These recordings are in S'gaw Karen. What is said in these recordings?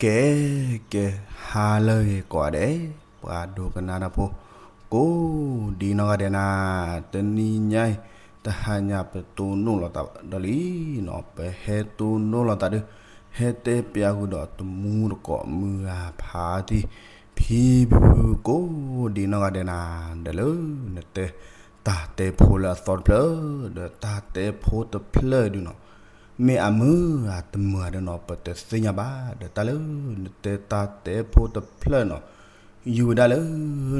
ကဲ ကဲ ဟါလၢအဂ့ၤကိးဂၤဒဲး, ပှၤဒိကနၣ်တၢ်ဖိ ကိးဒံနီၢ်ဂၤဒဲးနၤ, တနံၤညါအံၤ တဟါညါပတိၢ်နီၣ်လိာ်သးဒီးလံနီၤ, ပဟဲတိၢ်နီၣ်လိာ်သးဒီး ဟဲတဲပျးဃုာ်ဒီးတမူတကိးမုၢ်ဂၤဖးတံၢ် ဖံဖုဖု ကိးဒံနီၢ်ဂၤဒဲးနၤ, ဒီးလၢနတဲ တၢ်တဲဖိလၢအသီတဖျၢၣ်, ဒီးတၢ်တဲဖိတဖျၢၣ်ဒုးနီၤ မ့ၢ်အမုာ်ဧါတမုာ်ဧါဒီးနီၤ ပတသ့ၣ်ညါဘၣ်, ဒီးတၢ်လၢနတဲတၢ်တဲဖိတဖျၢၣ်နီၤ ယုၢ်ဝဲဒၣ်လၢ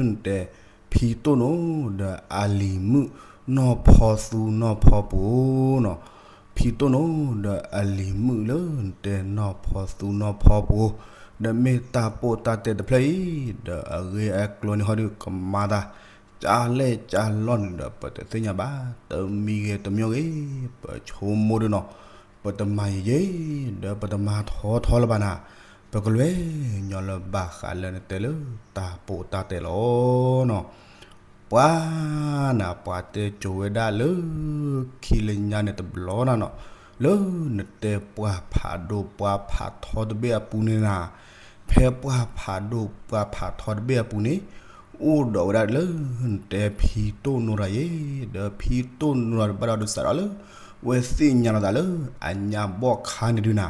နတဲ ဖံတိၢ်နိဒီးအလံၤမုၣ် နီၢ်ဖီသူနီၢ်ဖီပူၤနီၤ, ဖံတိၢ်နိဒီးအလံၤမုၣ်လၢနတဲနီၢ်ဖီသူနီၢ်ဖီပူၤ, ဒီးမ့ၢ်တၢ်ပိာ်တၢ်တဲတဖျၢၣ်အံၤ, ဒီးအဂ့ၢ်အကျိၤန့ၣ်ဟီဒုးကမၤသး ကၢ်လဲၣ်ကၢ်လီၢ်န့ၣ်ဒီး ပတသ့ၣ်ညါဘၣ်, တမံၤဂ့ၤတမံၤဂ့ၤ, ပဆိကမိၣ်ဒုးနီၤ ပတမၤယံာ်ယံာ် ဒီးပတမၤထီထီလၢၤဘၣ်နၤ, ပကလဲၤညီလၢဘၣ်ဃးလၢနတဲလၢ တၢ်ပိာ်တၢ်တဲလီၤနီၤ, ပှၤနၤ ပှၤတဲကိၤဝဲဒၣ်လၢ ခံလၢညါန့ၣ်တဘျီနၤနီၤ, လၢနတဲပှၢ်ဖးဒိၣ်ပှၢ်ဖးထီတဘ့ၣ်အပူၤန့ၣ်နၤ, ဖဲပှၢ်ဖးဒိၣ်ပှၢ်ဖးထီတဘ့ၣ်အပူၤန့ၣ် အိၣ်ဒီးဝဲဒၣ်လၢ နတဲဖံတိၢ်နိရၤယ့ၣ်, ဒီးဖံတိၢ်နိရၤဘၣ်ဒီးဒုးစးထီၣ်လၢ ဝဲသ့ၣ်ညါလီၤသးလၢ အညါဘီၣ်ခါန့ၣ်ဒုးနၤ,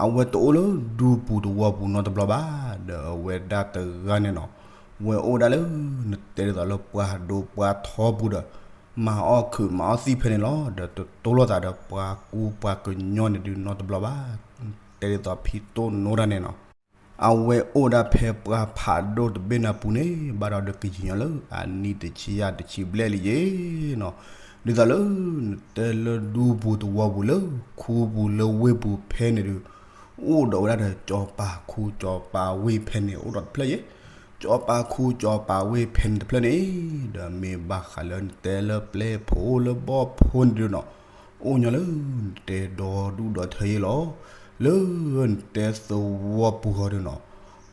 အဝဲတအိၣ်လၢဒူပူၤတဝီပူၤနီတဘျီဘၣ်, ဒီးအဝဲဒၣ်တဂၤန့ၣ်နီၤ, ဝဲအိၣ်ဒၣ်လၢ နတဲဒ်သိးလၢပှၢ်ဒိၣ်ပှၢ်ထီပူၤဒီး မၤအီၣ်ခုးမၤအီၣ်သံၣ်ဖဲန့ၣ်လီၤ, ဒီးတတိၢ်လိာ်သးဒီးပှၤကူပှၤကညီန့ၣ်ဒုးနီတဘျီဘၣ်, တဲဒ်သိးဖံတိၢ်နိတၢ်န့ၣ်နီၤ, အဝဲအိၣ်ဒၣ်ဖဲပှၢ်ဖးဒိၣ်တဘ့ၣ်န့ၣ်အပူၤန့ၣ် ဘၣ်ဒီးဒုးကယံာ်ညီလၢအနံၣ်တဆံယဲၢ်တဆံဘျဲၣ်လံယ့ၣ်နီၤ, ဒ်သိးလၢ နတဲလၢဒူပူၤတဝီပူၤလၢ ခူပူၤလၢဝ့ၢ်ပူၤဖဲန့ၣ်ဒုး အိၣ်ဒီးဝဲဒၣ်ဒီးကၠီၤပၤခူကၠီၤပၤဝ့ၢ်ဖဲန့ၣ် အိၣ်ဒီးတဖျၢၣ်ယ့ၣ်, ကၠီၤပၤခူကၠီၤပၤဝ့ၢ်ဖဲန့ၣ်တဖျၢၣ်န့ၣ်, ဒီးမ့ၢ်ဘၣ်ဃးလၢနတဲလၢပျဲၢ်ဖိလၢဘီၣ်ဖိန့ၣ်ဒုးနီၤ, အိၣ်ညီလၢ နတဲဒီဒူၣ်ဒီထၢယ့ၣ်လီၤ, လၢနတဲသဝီပူၤဃီဒုးနီၤ,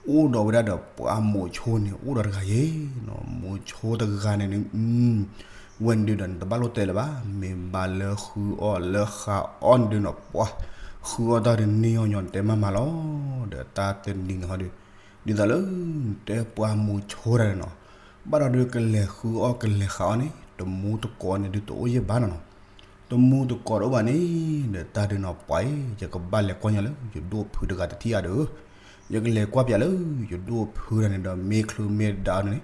အိၣ်ဒီးဝဲဒၣ်ဒီးပှၤမိၤဆိန့ၣ် အိၣ်ဒီးတဂၤယ့ၣ်နီၤ, မိၤဆိတဂၤန့ၣ်ဒုး ဝဲန့ၣ်ဒုးဒီးနတဘၣ်လိၣ်တဲလၢၤဘၣ်, မ့ၢ်ဘၣ်လၢဃုအီၣ်လၢဃုအီၣ်န့ၣ်ဒုးနီၤ ပှၤ ဃုအီၣ်တၢ်ဒုးန့ၢ်အီၤညီနတဲမၤမၤလီၤ, ဒီးတၢ်တနံၤန့ၣ်ဟီဒုး ဒ်သိးလၢ နတဲပှၤမိၤဆိတၢ်န့ၣ်နီၤ, ဘၣ်ဒီးဒုးကလဲၤဃုအီၣ်ကလဲၤဃုအီၣ်န့ၣ် တမူတကိးန့ၣ်ဒုးတအိၣ်ယ့ၣ်ဘၣ်နီၤနီၤ, တမူတကိးတအိၣ်ဘၣ်န့ၣ် ဒီးတၢ်ဒုးနီၤ ပှၤအံၤ ယကဘၣ်လဲၤကွၢ်ညီလၢ ယဒိၣ်ဖုတဂၤတထံၣ်အါဒီး ယကလဲၤကွၢ်ပၠးလၢ ယဒိၣ်ဖုတဂၤန့ၣ်ဒီး မ့ၢ်ချုးမ့ၢ်ဒၣ်အီၤန့ၣ်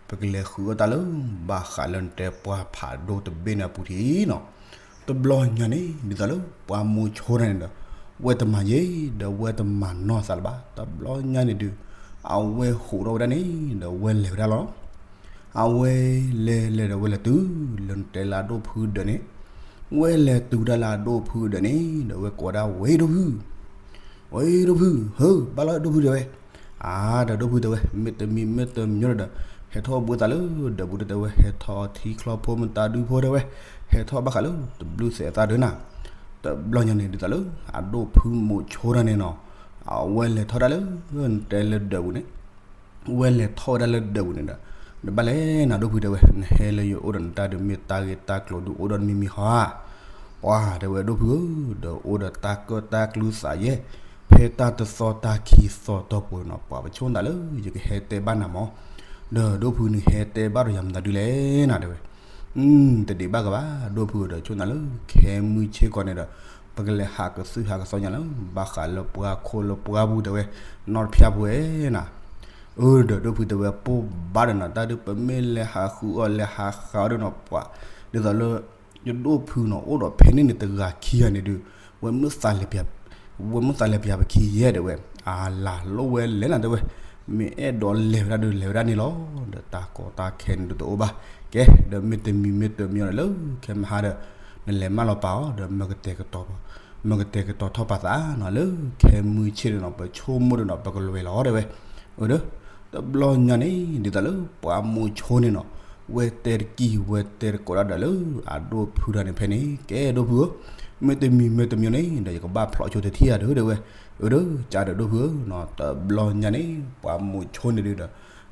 ပကလဲၤဃုအီၣ်တၢ်လၢ ဘၣ်ဃးလၢနတဲပှၢ်ဖးဒိၣ်တဘ့ၣ်န့ၣ်အပူၤထံနီၤ, တဘျီညါန့ၣ် ဒ်သိးလၢပှၤမိၤဆိတၢ်န့ၣ်ဒီး ဝဲတမၤယ့ၣ် ဒီးဝဲတမၤနီၢ်သးလၢၤဘၣ်, တဘျီညါန့ၣ်ဒုး အဝဲဟူးထီၣ်ဝဲဒၣ်န့ၣ် ဒီးဝဲလဲၤဝဲဒၣ်လီၤ အဝဲလဲၤလဲၤဒီးဝဲလဲၤတုၤလၢနတဲလၢအဒိၣ်ဖုဒၢးန့ၣ်, ဝဲလဲၤတုၤဒၣ်လၢအဒိၣ်ဖုဒၢးန့ၣ် ဒီးဝဲကိးဝဲဒၣ် ဝဲဒိၣ်ဖု, ဝဲဒိၣ်ဖု, ဟၢ ဘၣ်လီၤဒိၣ်ဖုတဲဝဲ, အါ ဒီးဒိၣ်ဖုတဲဝဲ မ့တမံၤမ့တမံၤဒီး ဟဲထီၣ်ဘှံးသးလၢဒၢးပူၤဒီးတဲဝဲ ဟဲထီၣ်ထံချီဖိမတၤဒုဖိတဲဝဲ, ဟဲထီၣ်ဘၣ်ဃးလၢတဘျုးသဲးအသးဒုးနၤ, တဘျီညါန့ၣ် ဒ်သိးလၢ အဒိၣ်ဖုမိၤဆိတၢ်န့ၣ်နီၤ, အဝဲလဲၤထီၣ်ဒၣ်လၢ နတဲလၢဒၢးပူၤန့ၣ် ဝဲလဲၤထီၣ်ဝဲဒၣ်လၢဒၢးပူၤန့ၣ်ဒီး, နဘၣ်လဲၣ်နၤဒိၣ်ဖုတဲဝဲ နဟဲလၢယအိၣ်ဒီးနတၢ်ဒုးမ့ၢ်တၢ်ဂ့ၢ်တၢ်ကျိၤဒုးအိၣ်ဒီးနမံၤမံၤဟီဧါ, ပှၤတဲဝဲဒိၣ်ဖုဧၢ, ဒီးအိၣ်ဒီးတၢ်ကၢၣ်တၢ်ကျူသးယဲၢ်, ဖဲတၢ်တသီတၢ်ခံသီတီၢ်ပူၤနီၤ ပှၤပဆိကမိၣ်သးလၢ ယကဟဲတဲဘၣ်နၤမး, ဒီးဒိၣ်ဖုနဟဲတဲဘၣ်ဒီးယၤမတၤဒုလဲၣ်နၤတဲဝဲ တဒံးဘၣ်ကဘၣ် ဒိၣ်ဖုဒီးဆိကမိၣ်သးလၢ ခဲမုၢ်ဆ့ၣ်ကီးန့ၣ်ဒီး ပကလဲၤဟးကသုၣ်ဟးကသီညါလၢ ဘၣ်ဃးလၢပှၤခိၣ်လၢပှၤပူၤတဲဝဲ နီၢ်တဖၠၣ်ပူၤဝဲနၤ, အၢ ဒီးဒိၣ်ဖုတဲဝဲ ပိၢ်ဘၣ်ဒီးနၤတၢ်ဒုး ပမ့ၢ်လဲၤဟးဃုအီၣ်လဲၤဟးဃုအီၣ်ဒီးနီၤ ပှၤ ဒ်သိးလၢ ယဒိၣ်ဖုနီၤ အိၣ်ဒီးဖဲန့ၣ်န့ၣ်တဂၤခံဂၤန့ၣ်ဒုး ဝဲမုၢ်သးလဲၤပၠး ဝဲမုၢ်သးလဲၤပၠးပခံယဲၢ်တဲဝဲ, အလၤလိၣ်ဝဲလဲၣ်နၤတဲဝဲ, မ့ၢ်အဲၣ်ဒိးလဲၤဝဲဒၣ်ဒုးလဲၤဝဲဒၣ်န့ၣ်လီၤ, ဒီးတၢ်ကီတၢ်ခဲန့ၣ်ဒုးတအိၣ်ဘၣ်, ကဲ ဒီးမ့တမံၤမ့တမံၤဒီးလၢ ခဲမဟါဒီး နလဲၤမၢလီၤပာ်အီၤ ဒီးမၢကတဲာ်ကတီၤ မၢကတဲာ်ကတီၤထီၣ်ပာ်သးနီၤ လၢခဲမုၢ်ဆ့ၣ်န့ၣ်နီၤ ပဆိကမိၣ်ဒီးနီၤ ပကလဲၤလီၤတဲဝဲ, အၢ ဒီး တဘျီညါန့ၣ် ဒ်သိးလၢပှၤမိၤဆိန့ၣ်နီၤ ဝဲတဲတကံၢ်ဝဲတဲတကိးဒၣ်ဒီးလၢ အဒိၣ်ဖုတဂၤန့ၣ်ဖဲန့ၣ် ကဲဒိၣ်ဖုဧၢ, မ့တမံၤမ့တမံၤန့ၣ် ဒီးယကဘၣ်ဖျိးဆိတထံၣ်ဧါဒီးတဲဝဲ, အၢ ဒီးကၢ်ဒီးဒိၣ်ဖုဧၢနီၤ တဘျီညါန့ၣ် ပှၤမိၤဆိန့ၣ်ဒုးဒီး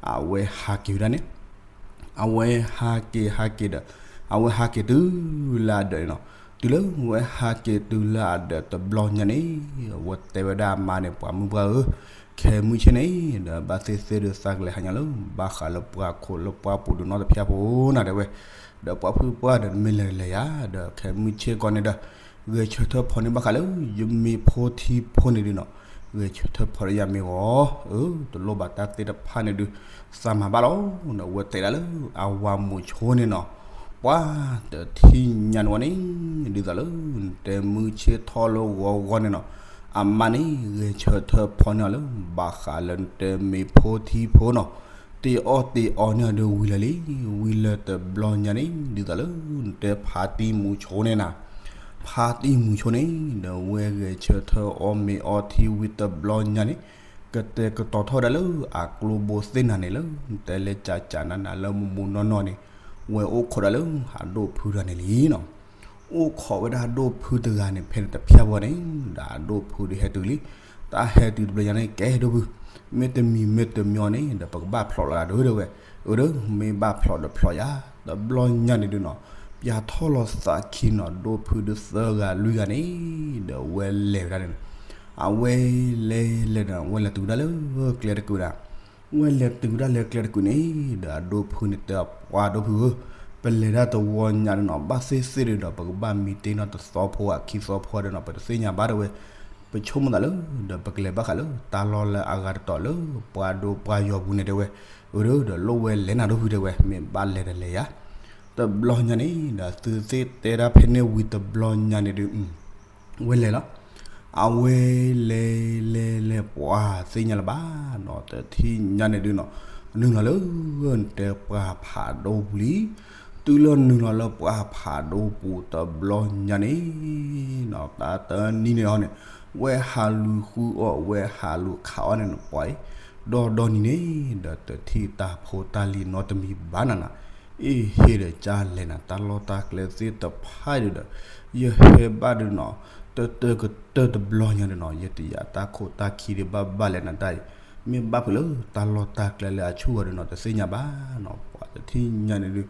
အဝဲဟးက့ၤဝဲဒၣ်န့ၣ် အဝဲဟးက့ၤဟးက့ၤဒီး အဝဲဟးက့ၤတုၤလၢအဒၢးန့ၣ်နီၤ, တုၤလၢဝဲဟးက့ၤတုၤလၢအဒၢးတဘျီညါန့ၣ် အဝဲတဲဝဲဒၣ်အမါန့ၣ် ပှၤမုၢ်ပှၢ်ဧၢ, ခဲမုၢ်ဆ့ၣ်န့ၣ် ဒီးဘၣ်သ့ၣ်သ့ၣ်ဒီးသးကလဲၤဟးညါလၢ ဘၣ်ဃးလၢပှၤခိၣ်လၢပှၤပူၤဒုးနီတဖၠၣ်ဖိနၤတဲဝဲ, ဒီးပှၤဖုပှၢ်ဒီးမ့ၢ်လဲၤလဲၤယၤ ဒီးခဲမုၢ်ဆ့ၣ်ကီၢ်န့ၣ်ဒီး ဂဲၤဆၢထၢၣ်ဖီန့ၢ်ဘၣ်ဃးလၢ ယမ့ၢ်ဖိထံဖိန့ၣ်ဒုးနီၤ, ဂဲၤဆၢထၢၣ်ဖီဒီးယၤမ့ၢ်ဂီၤ, အၢ တလိၣ်ဘၣ်တၢ်သ့ၣ်တဖၣ်န့ၣ်ဒုး သးမၤဘၣ်လီၤ. ဒီးဝဲတဲဒၣ်လၢ အဝၤမုၣ်ဆိန့ၣ်နီၤ, ပှၤတထံၣ်ညါန့ၣ်ဝဲန့ၣ် ဒ်သိးလၢ နတဲမုၢ်ဆ့ၣ်ထီၣ်လၢဂီၤဂီၤန့ၣ်နီၤ, အမါန့ၣ် ဂဲၤဆၢထၢၣ်ဖီန့ၢ်အီၤလၢ ဘၣ်ဃးလၢနတဲမ့ၢ်ဖိထံဖိနီၤ, တ့အီၣ်တ့အီန့ၢ်အီၤဒုးဝံၤလၢာ်လံ, ဝံၤလၢာ်တဘျီညါန့ၣ် ဒ်သိးလၢ နတဲဖါတံၢ်မုၣ်ဆိန့ၣ်နၤ, ဖါတံၢ်မုၣ်ဆိန့ၣ် ဒီးဝဲဂဲၤဆၢထၢၣ်အီၣ်မ့ၤအီထံဝံၤတဘျီညါန့ၣ် ကတဲာ်ကတီၤထီၣ်ဝဲဒၣ်လၢအကျိဘိသ့ၣ်နၤန့ၣ်လၢ နတဲလဲၤကၠးကၠးနးနးလၢမူမူနီၢ်နီၢ်န့ၣ်, ဝဲအိၣ်ခိးဒၣ်လၢအဒိၣ်ဖုတဂၤန့ၣ်လံနီၤ. အိၣ်ခိးဝဲဒၣ်အဒိၣ်ဖုတဂၤန့ၣ် ဖဲန့ၣ်တဖၠၣ်ဖိန့ၣ် ဒီးအဒိၣ်ဖုဒုးဟဲတုၤလံ, တၢ်ဟဲတုၤတဘျီညါန့ၣ် ကဲဒိၣ်ဖု, မ့တမံၤမ့တမံၤအီၤန့ၣ် ဒီးပကဘၣ်ဖျိးလီၤဒၣ်ဒုးတဲဝဲ, အၢ ဒီးမ့ၢ်ဘၣ်ဖျိးဒီးဖျိးယၤ, တဘျီညါန့ၣ်ဒုးနီၤ, ပျၢ်ထီၣ်လီၤသးခံနီၤ, ဒိၣ်ဖုဒုးသၢဂၤလွံၢ်ဂၤန့ၣ် ဒီးဝဲလဲၤဝဲဒၣ်န့ၣ်, အဝဲလဲၤလဲၤဒီး ဝဲလဲၤတုၤဒၣ်လၢကျဲတကုာ်ဒၣ် ဝဲလဲၤတုၤဒၣ်လၢကျဲတကုာ်န့ၣ် ဒီးအဒိၣ်ဖုန့ၣ်တဲအီၤ ပှၤဒိၣ်ဖုဧၢ, ပလဲၤဒၣ်တဝီညါဒုးနီၤ, ဘၣ်သ့ၣ်သ့ၣ်ဒုးဒီး ပကဘၣ်မံတ့ၢ်နီၣ်တသီဖိအခံသီဖိဒုးနီၤ, ပတသ့ၣ်ညါဘၣ်တဲဝဲ, ပဆိကမိၣ်သးလၢ ဒီးပကလဲၤဘၣ်ဃးလၢ တၢ်လီၢ်လၢအဂၤတတီၤလၢ ပှၤဒိပှၤယီၤပူၤန့ၣ်တဲဝဲ, အၢ ဒီးလိၣ်ဝဲလဲၤနၤဒိၣ်ဖုတဲဝဲ, မ့ၢ်ဘၣ်လဲၤဒီးလဲၤယၤ တဘျီညါန့ၣ် ဒီးသုသ့ၣ်တဲဒၣ်ဖဲန့ၣ်ဝံၤတဘျီညါန့ၣ်ဒုး ဝဲလဲၤလီၤ. အဝဲလဲၤလဲၤလဲၤ ပှၤသ့ၣ်ညါလၢၤဘၣ်နီၤ, တထံၣ်ညါန့ၣ်ဒုးနီၤ, နုာ်လီၤလၢ နတဲပှၤဖးဒိၣ်ပူၤလံ, တုၤလၢနုာ်လီၤလၢပှၤဖးဒိၣ်ပူၤတဘျီညါန့ၣ်နီၤ, တၢ်တနံၤန့ၣ်ဟီန့ၣ် ဝဲဟးလူၤဃုအီၣ် ဝဲဟးလူၤခးအီၣ်န့ၣ်နပှၤအံၤ, ဒီဒီနံၤန့ၣ် ဒီးတထံၣ်တၢ်ဖိတၢ်လံၤနီတမံၤဘၣ်နၤနၤ, အ့ၣ် ဟ့ၣ်ဒီးကၢ်လဲၤနၤ တၢ်လီၢ်တၢ်ကျဲသ့ၣ်တဖၣ်ဒုးဒီး ယဟဲဘၣ်ဒုးနီၤ, တၢၢ်တၢၢ်ကတၢၢ်တဘျီညါဒုးနီၤ, ယတယာ်တၢ်ခိၣ်တၢ်ခံဒုးဘၣ်ဘၣ်လဲၤနၤတၢ်အံၤ, မ့ၢ်ဘၣ်ဖုးလၢတၢ်လီၢ်တၢ်ကျဲလၢအဆူၣ်ဂီၤဒုးနီၤ, တသ့ၣ်ညါဘၣ်နီၤ, ပှၤတထံၣ်ညါန့ၣ်ဒုး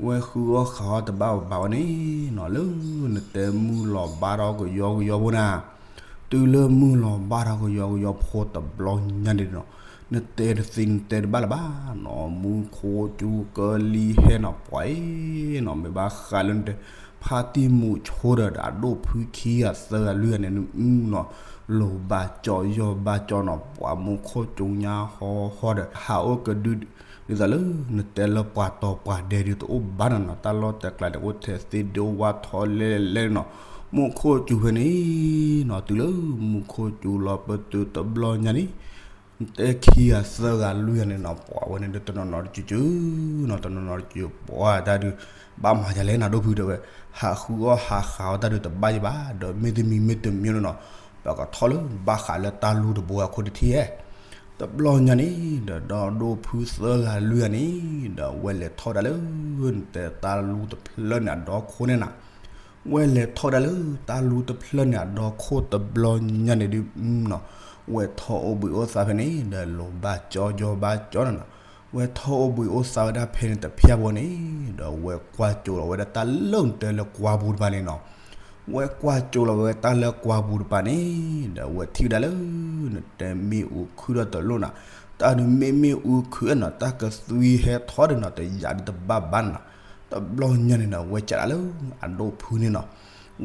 ဝဲဃုအီၣ်ဃးအီၣ်တဘၣ်ဘၣ်ဝဲန့ၣ်နီၤ, လၢနတဲမုၢ်လီၤဘၣ်ထီၣ်ကယီကယီဖိနၤ, တုၤလၢမုၢ်လီၤဘၣ်ထီၣ်ကယီကယီဖိတဘျီညါန့ၣ်နီၤ, နတဲတသ့နတဲတဘၣ်လၢၤဘၣ်နီၤ, မူခိၣ်စူၤကလံၤဟဲနီၤ ပှၤအံၤနီၤ, မ့ၢ်ဘၣ်ဃးလၢနတဲ ဖါတံၢ်မုၣ်ဆိဒီး ဒီးအဒိၣ်ဖုခံဂၤသၢဂၤလွံၢ်ဂၤန့ၣ် နအုနီၤ, လိၤဘၣ်ကၠီယီၢ်ဘၣ်ကၠီနီၤ, ပှၤမူခိၣ်စူၤညါဟီဟီဒီး ဟးအိၣ်ကဒု ဒ်သိးလၢ နတဲလၢပှၤတီၤပှၤဒဲးဒုးတအိၣ်ဘၣ်နၤနီၤ, တၢ်လီၢ်တကျးန့ၣ် အိၣ်ထဲသ့ၣ်ဒိဝါထီလဲလဲနီၤ, မူခိၣ်စူၤဖဲန့ၣ်နီၤ, တုၤလၢမူခိၣ်စူၤလီၤပတုာ်တဘျီညါန့ၣ် နတဲခံဂၤသၢဂၤလွံၢ်ဂၤန့ၣ်နီၤ, ပှၤဝဲန့ၣ်ဒုးတနီၤနီၤတစုၤစုၤနီၤ, တနီၤနီၤတစုၤ ပှၤတၢ်ဒုး ဘၣ်မၤယၤလဲၣ်နၤဒိၣ်ဖုတဲဝဲ, ဟးဃုအီၣ်ဟးဃးအီၣ်တၢ်ဒုးတဘၣ်ယဘၣ်, ဒီးမ့တမံၤမ့တမံၤန့ၣ်နီၤ, ပကထီၣ်လၢဘၣ်ဃးလၢတၢ်လူတဘိအခိၣ်တထံၣ်ဧဲ တဘျီညါန့ၣ် ဒီးဒီဒိၣ်ဖုသၢဂၤလွံၢ်ဂၤန့ၣ် ဒီးဝဲလဲၤထီၣ်ဒၣ်လၢ နတဲတၢ်လူတဖျၢၣ်န့ၣ်အဒီခိၣ်န့ၣ်နၤ, ဝဲလဲၤထီၣ်ဒၣ်လၢတၢ်လူတဖျၢၣ်န့ၣ်အဒီခိၣ်တဘျီညါန့ၣ်ဒုးနီၤ, ဝဲထီၣ်အိၣ်ဘှံးအိၣ်သါဖဲန့ၣ် ဒီးလိၤဘၣ်ကၠီယီၢ်ဘၣ်ကၠီနၤနီၤ, ဝဲထီၣ်အိၣ်ဘှံးအိၣ်သါဝဲဒၣ်ဖဲန့ၣ်တဖၠၣ်ဖိန့ၣ် ဒီးဝဲကွၢ်ကၠိလီၤဝဲဒၣ်တၢ်လၢနတဲလၢကွၢ်ပူၤတပၤန့ၣ်နီၤ, ဝဲကွၢ်ကၠိလီၤဝဲတၢ်လၢကွၢ်ပူၤတပၤန့ၣ် ဒီးဝဲထံၣ်ဝဲဒၣ်လၢ နတဲမ့ၣ်အူခုၣ်ထီၣ်တလိၣ်နၤ, တၢ်ဒုးမ့ၢ်မ့ၣ်အူခုၣ်နီၤ, တၢ်ကသွံဟဲထီၣ်ဒုးနီၤ, တယာ်ဒုးတဘၣ်ဘၣ်နၤနီၤ, တဘျီညါန့ၣ်ဒီး ဝဲကးဒၣ်လၢအဒိၣ်ဖုန့ၣ်နီၤ,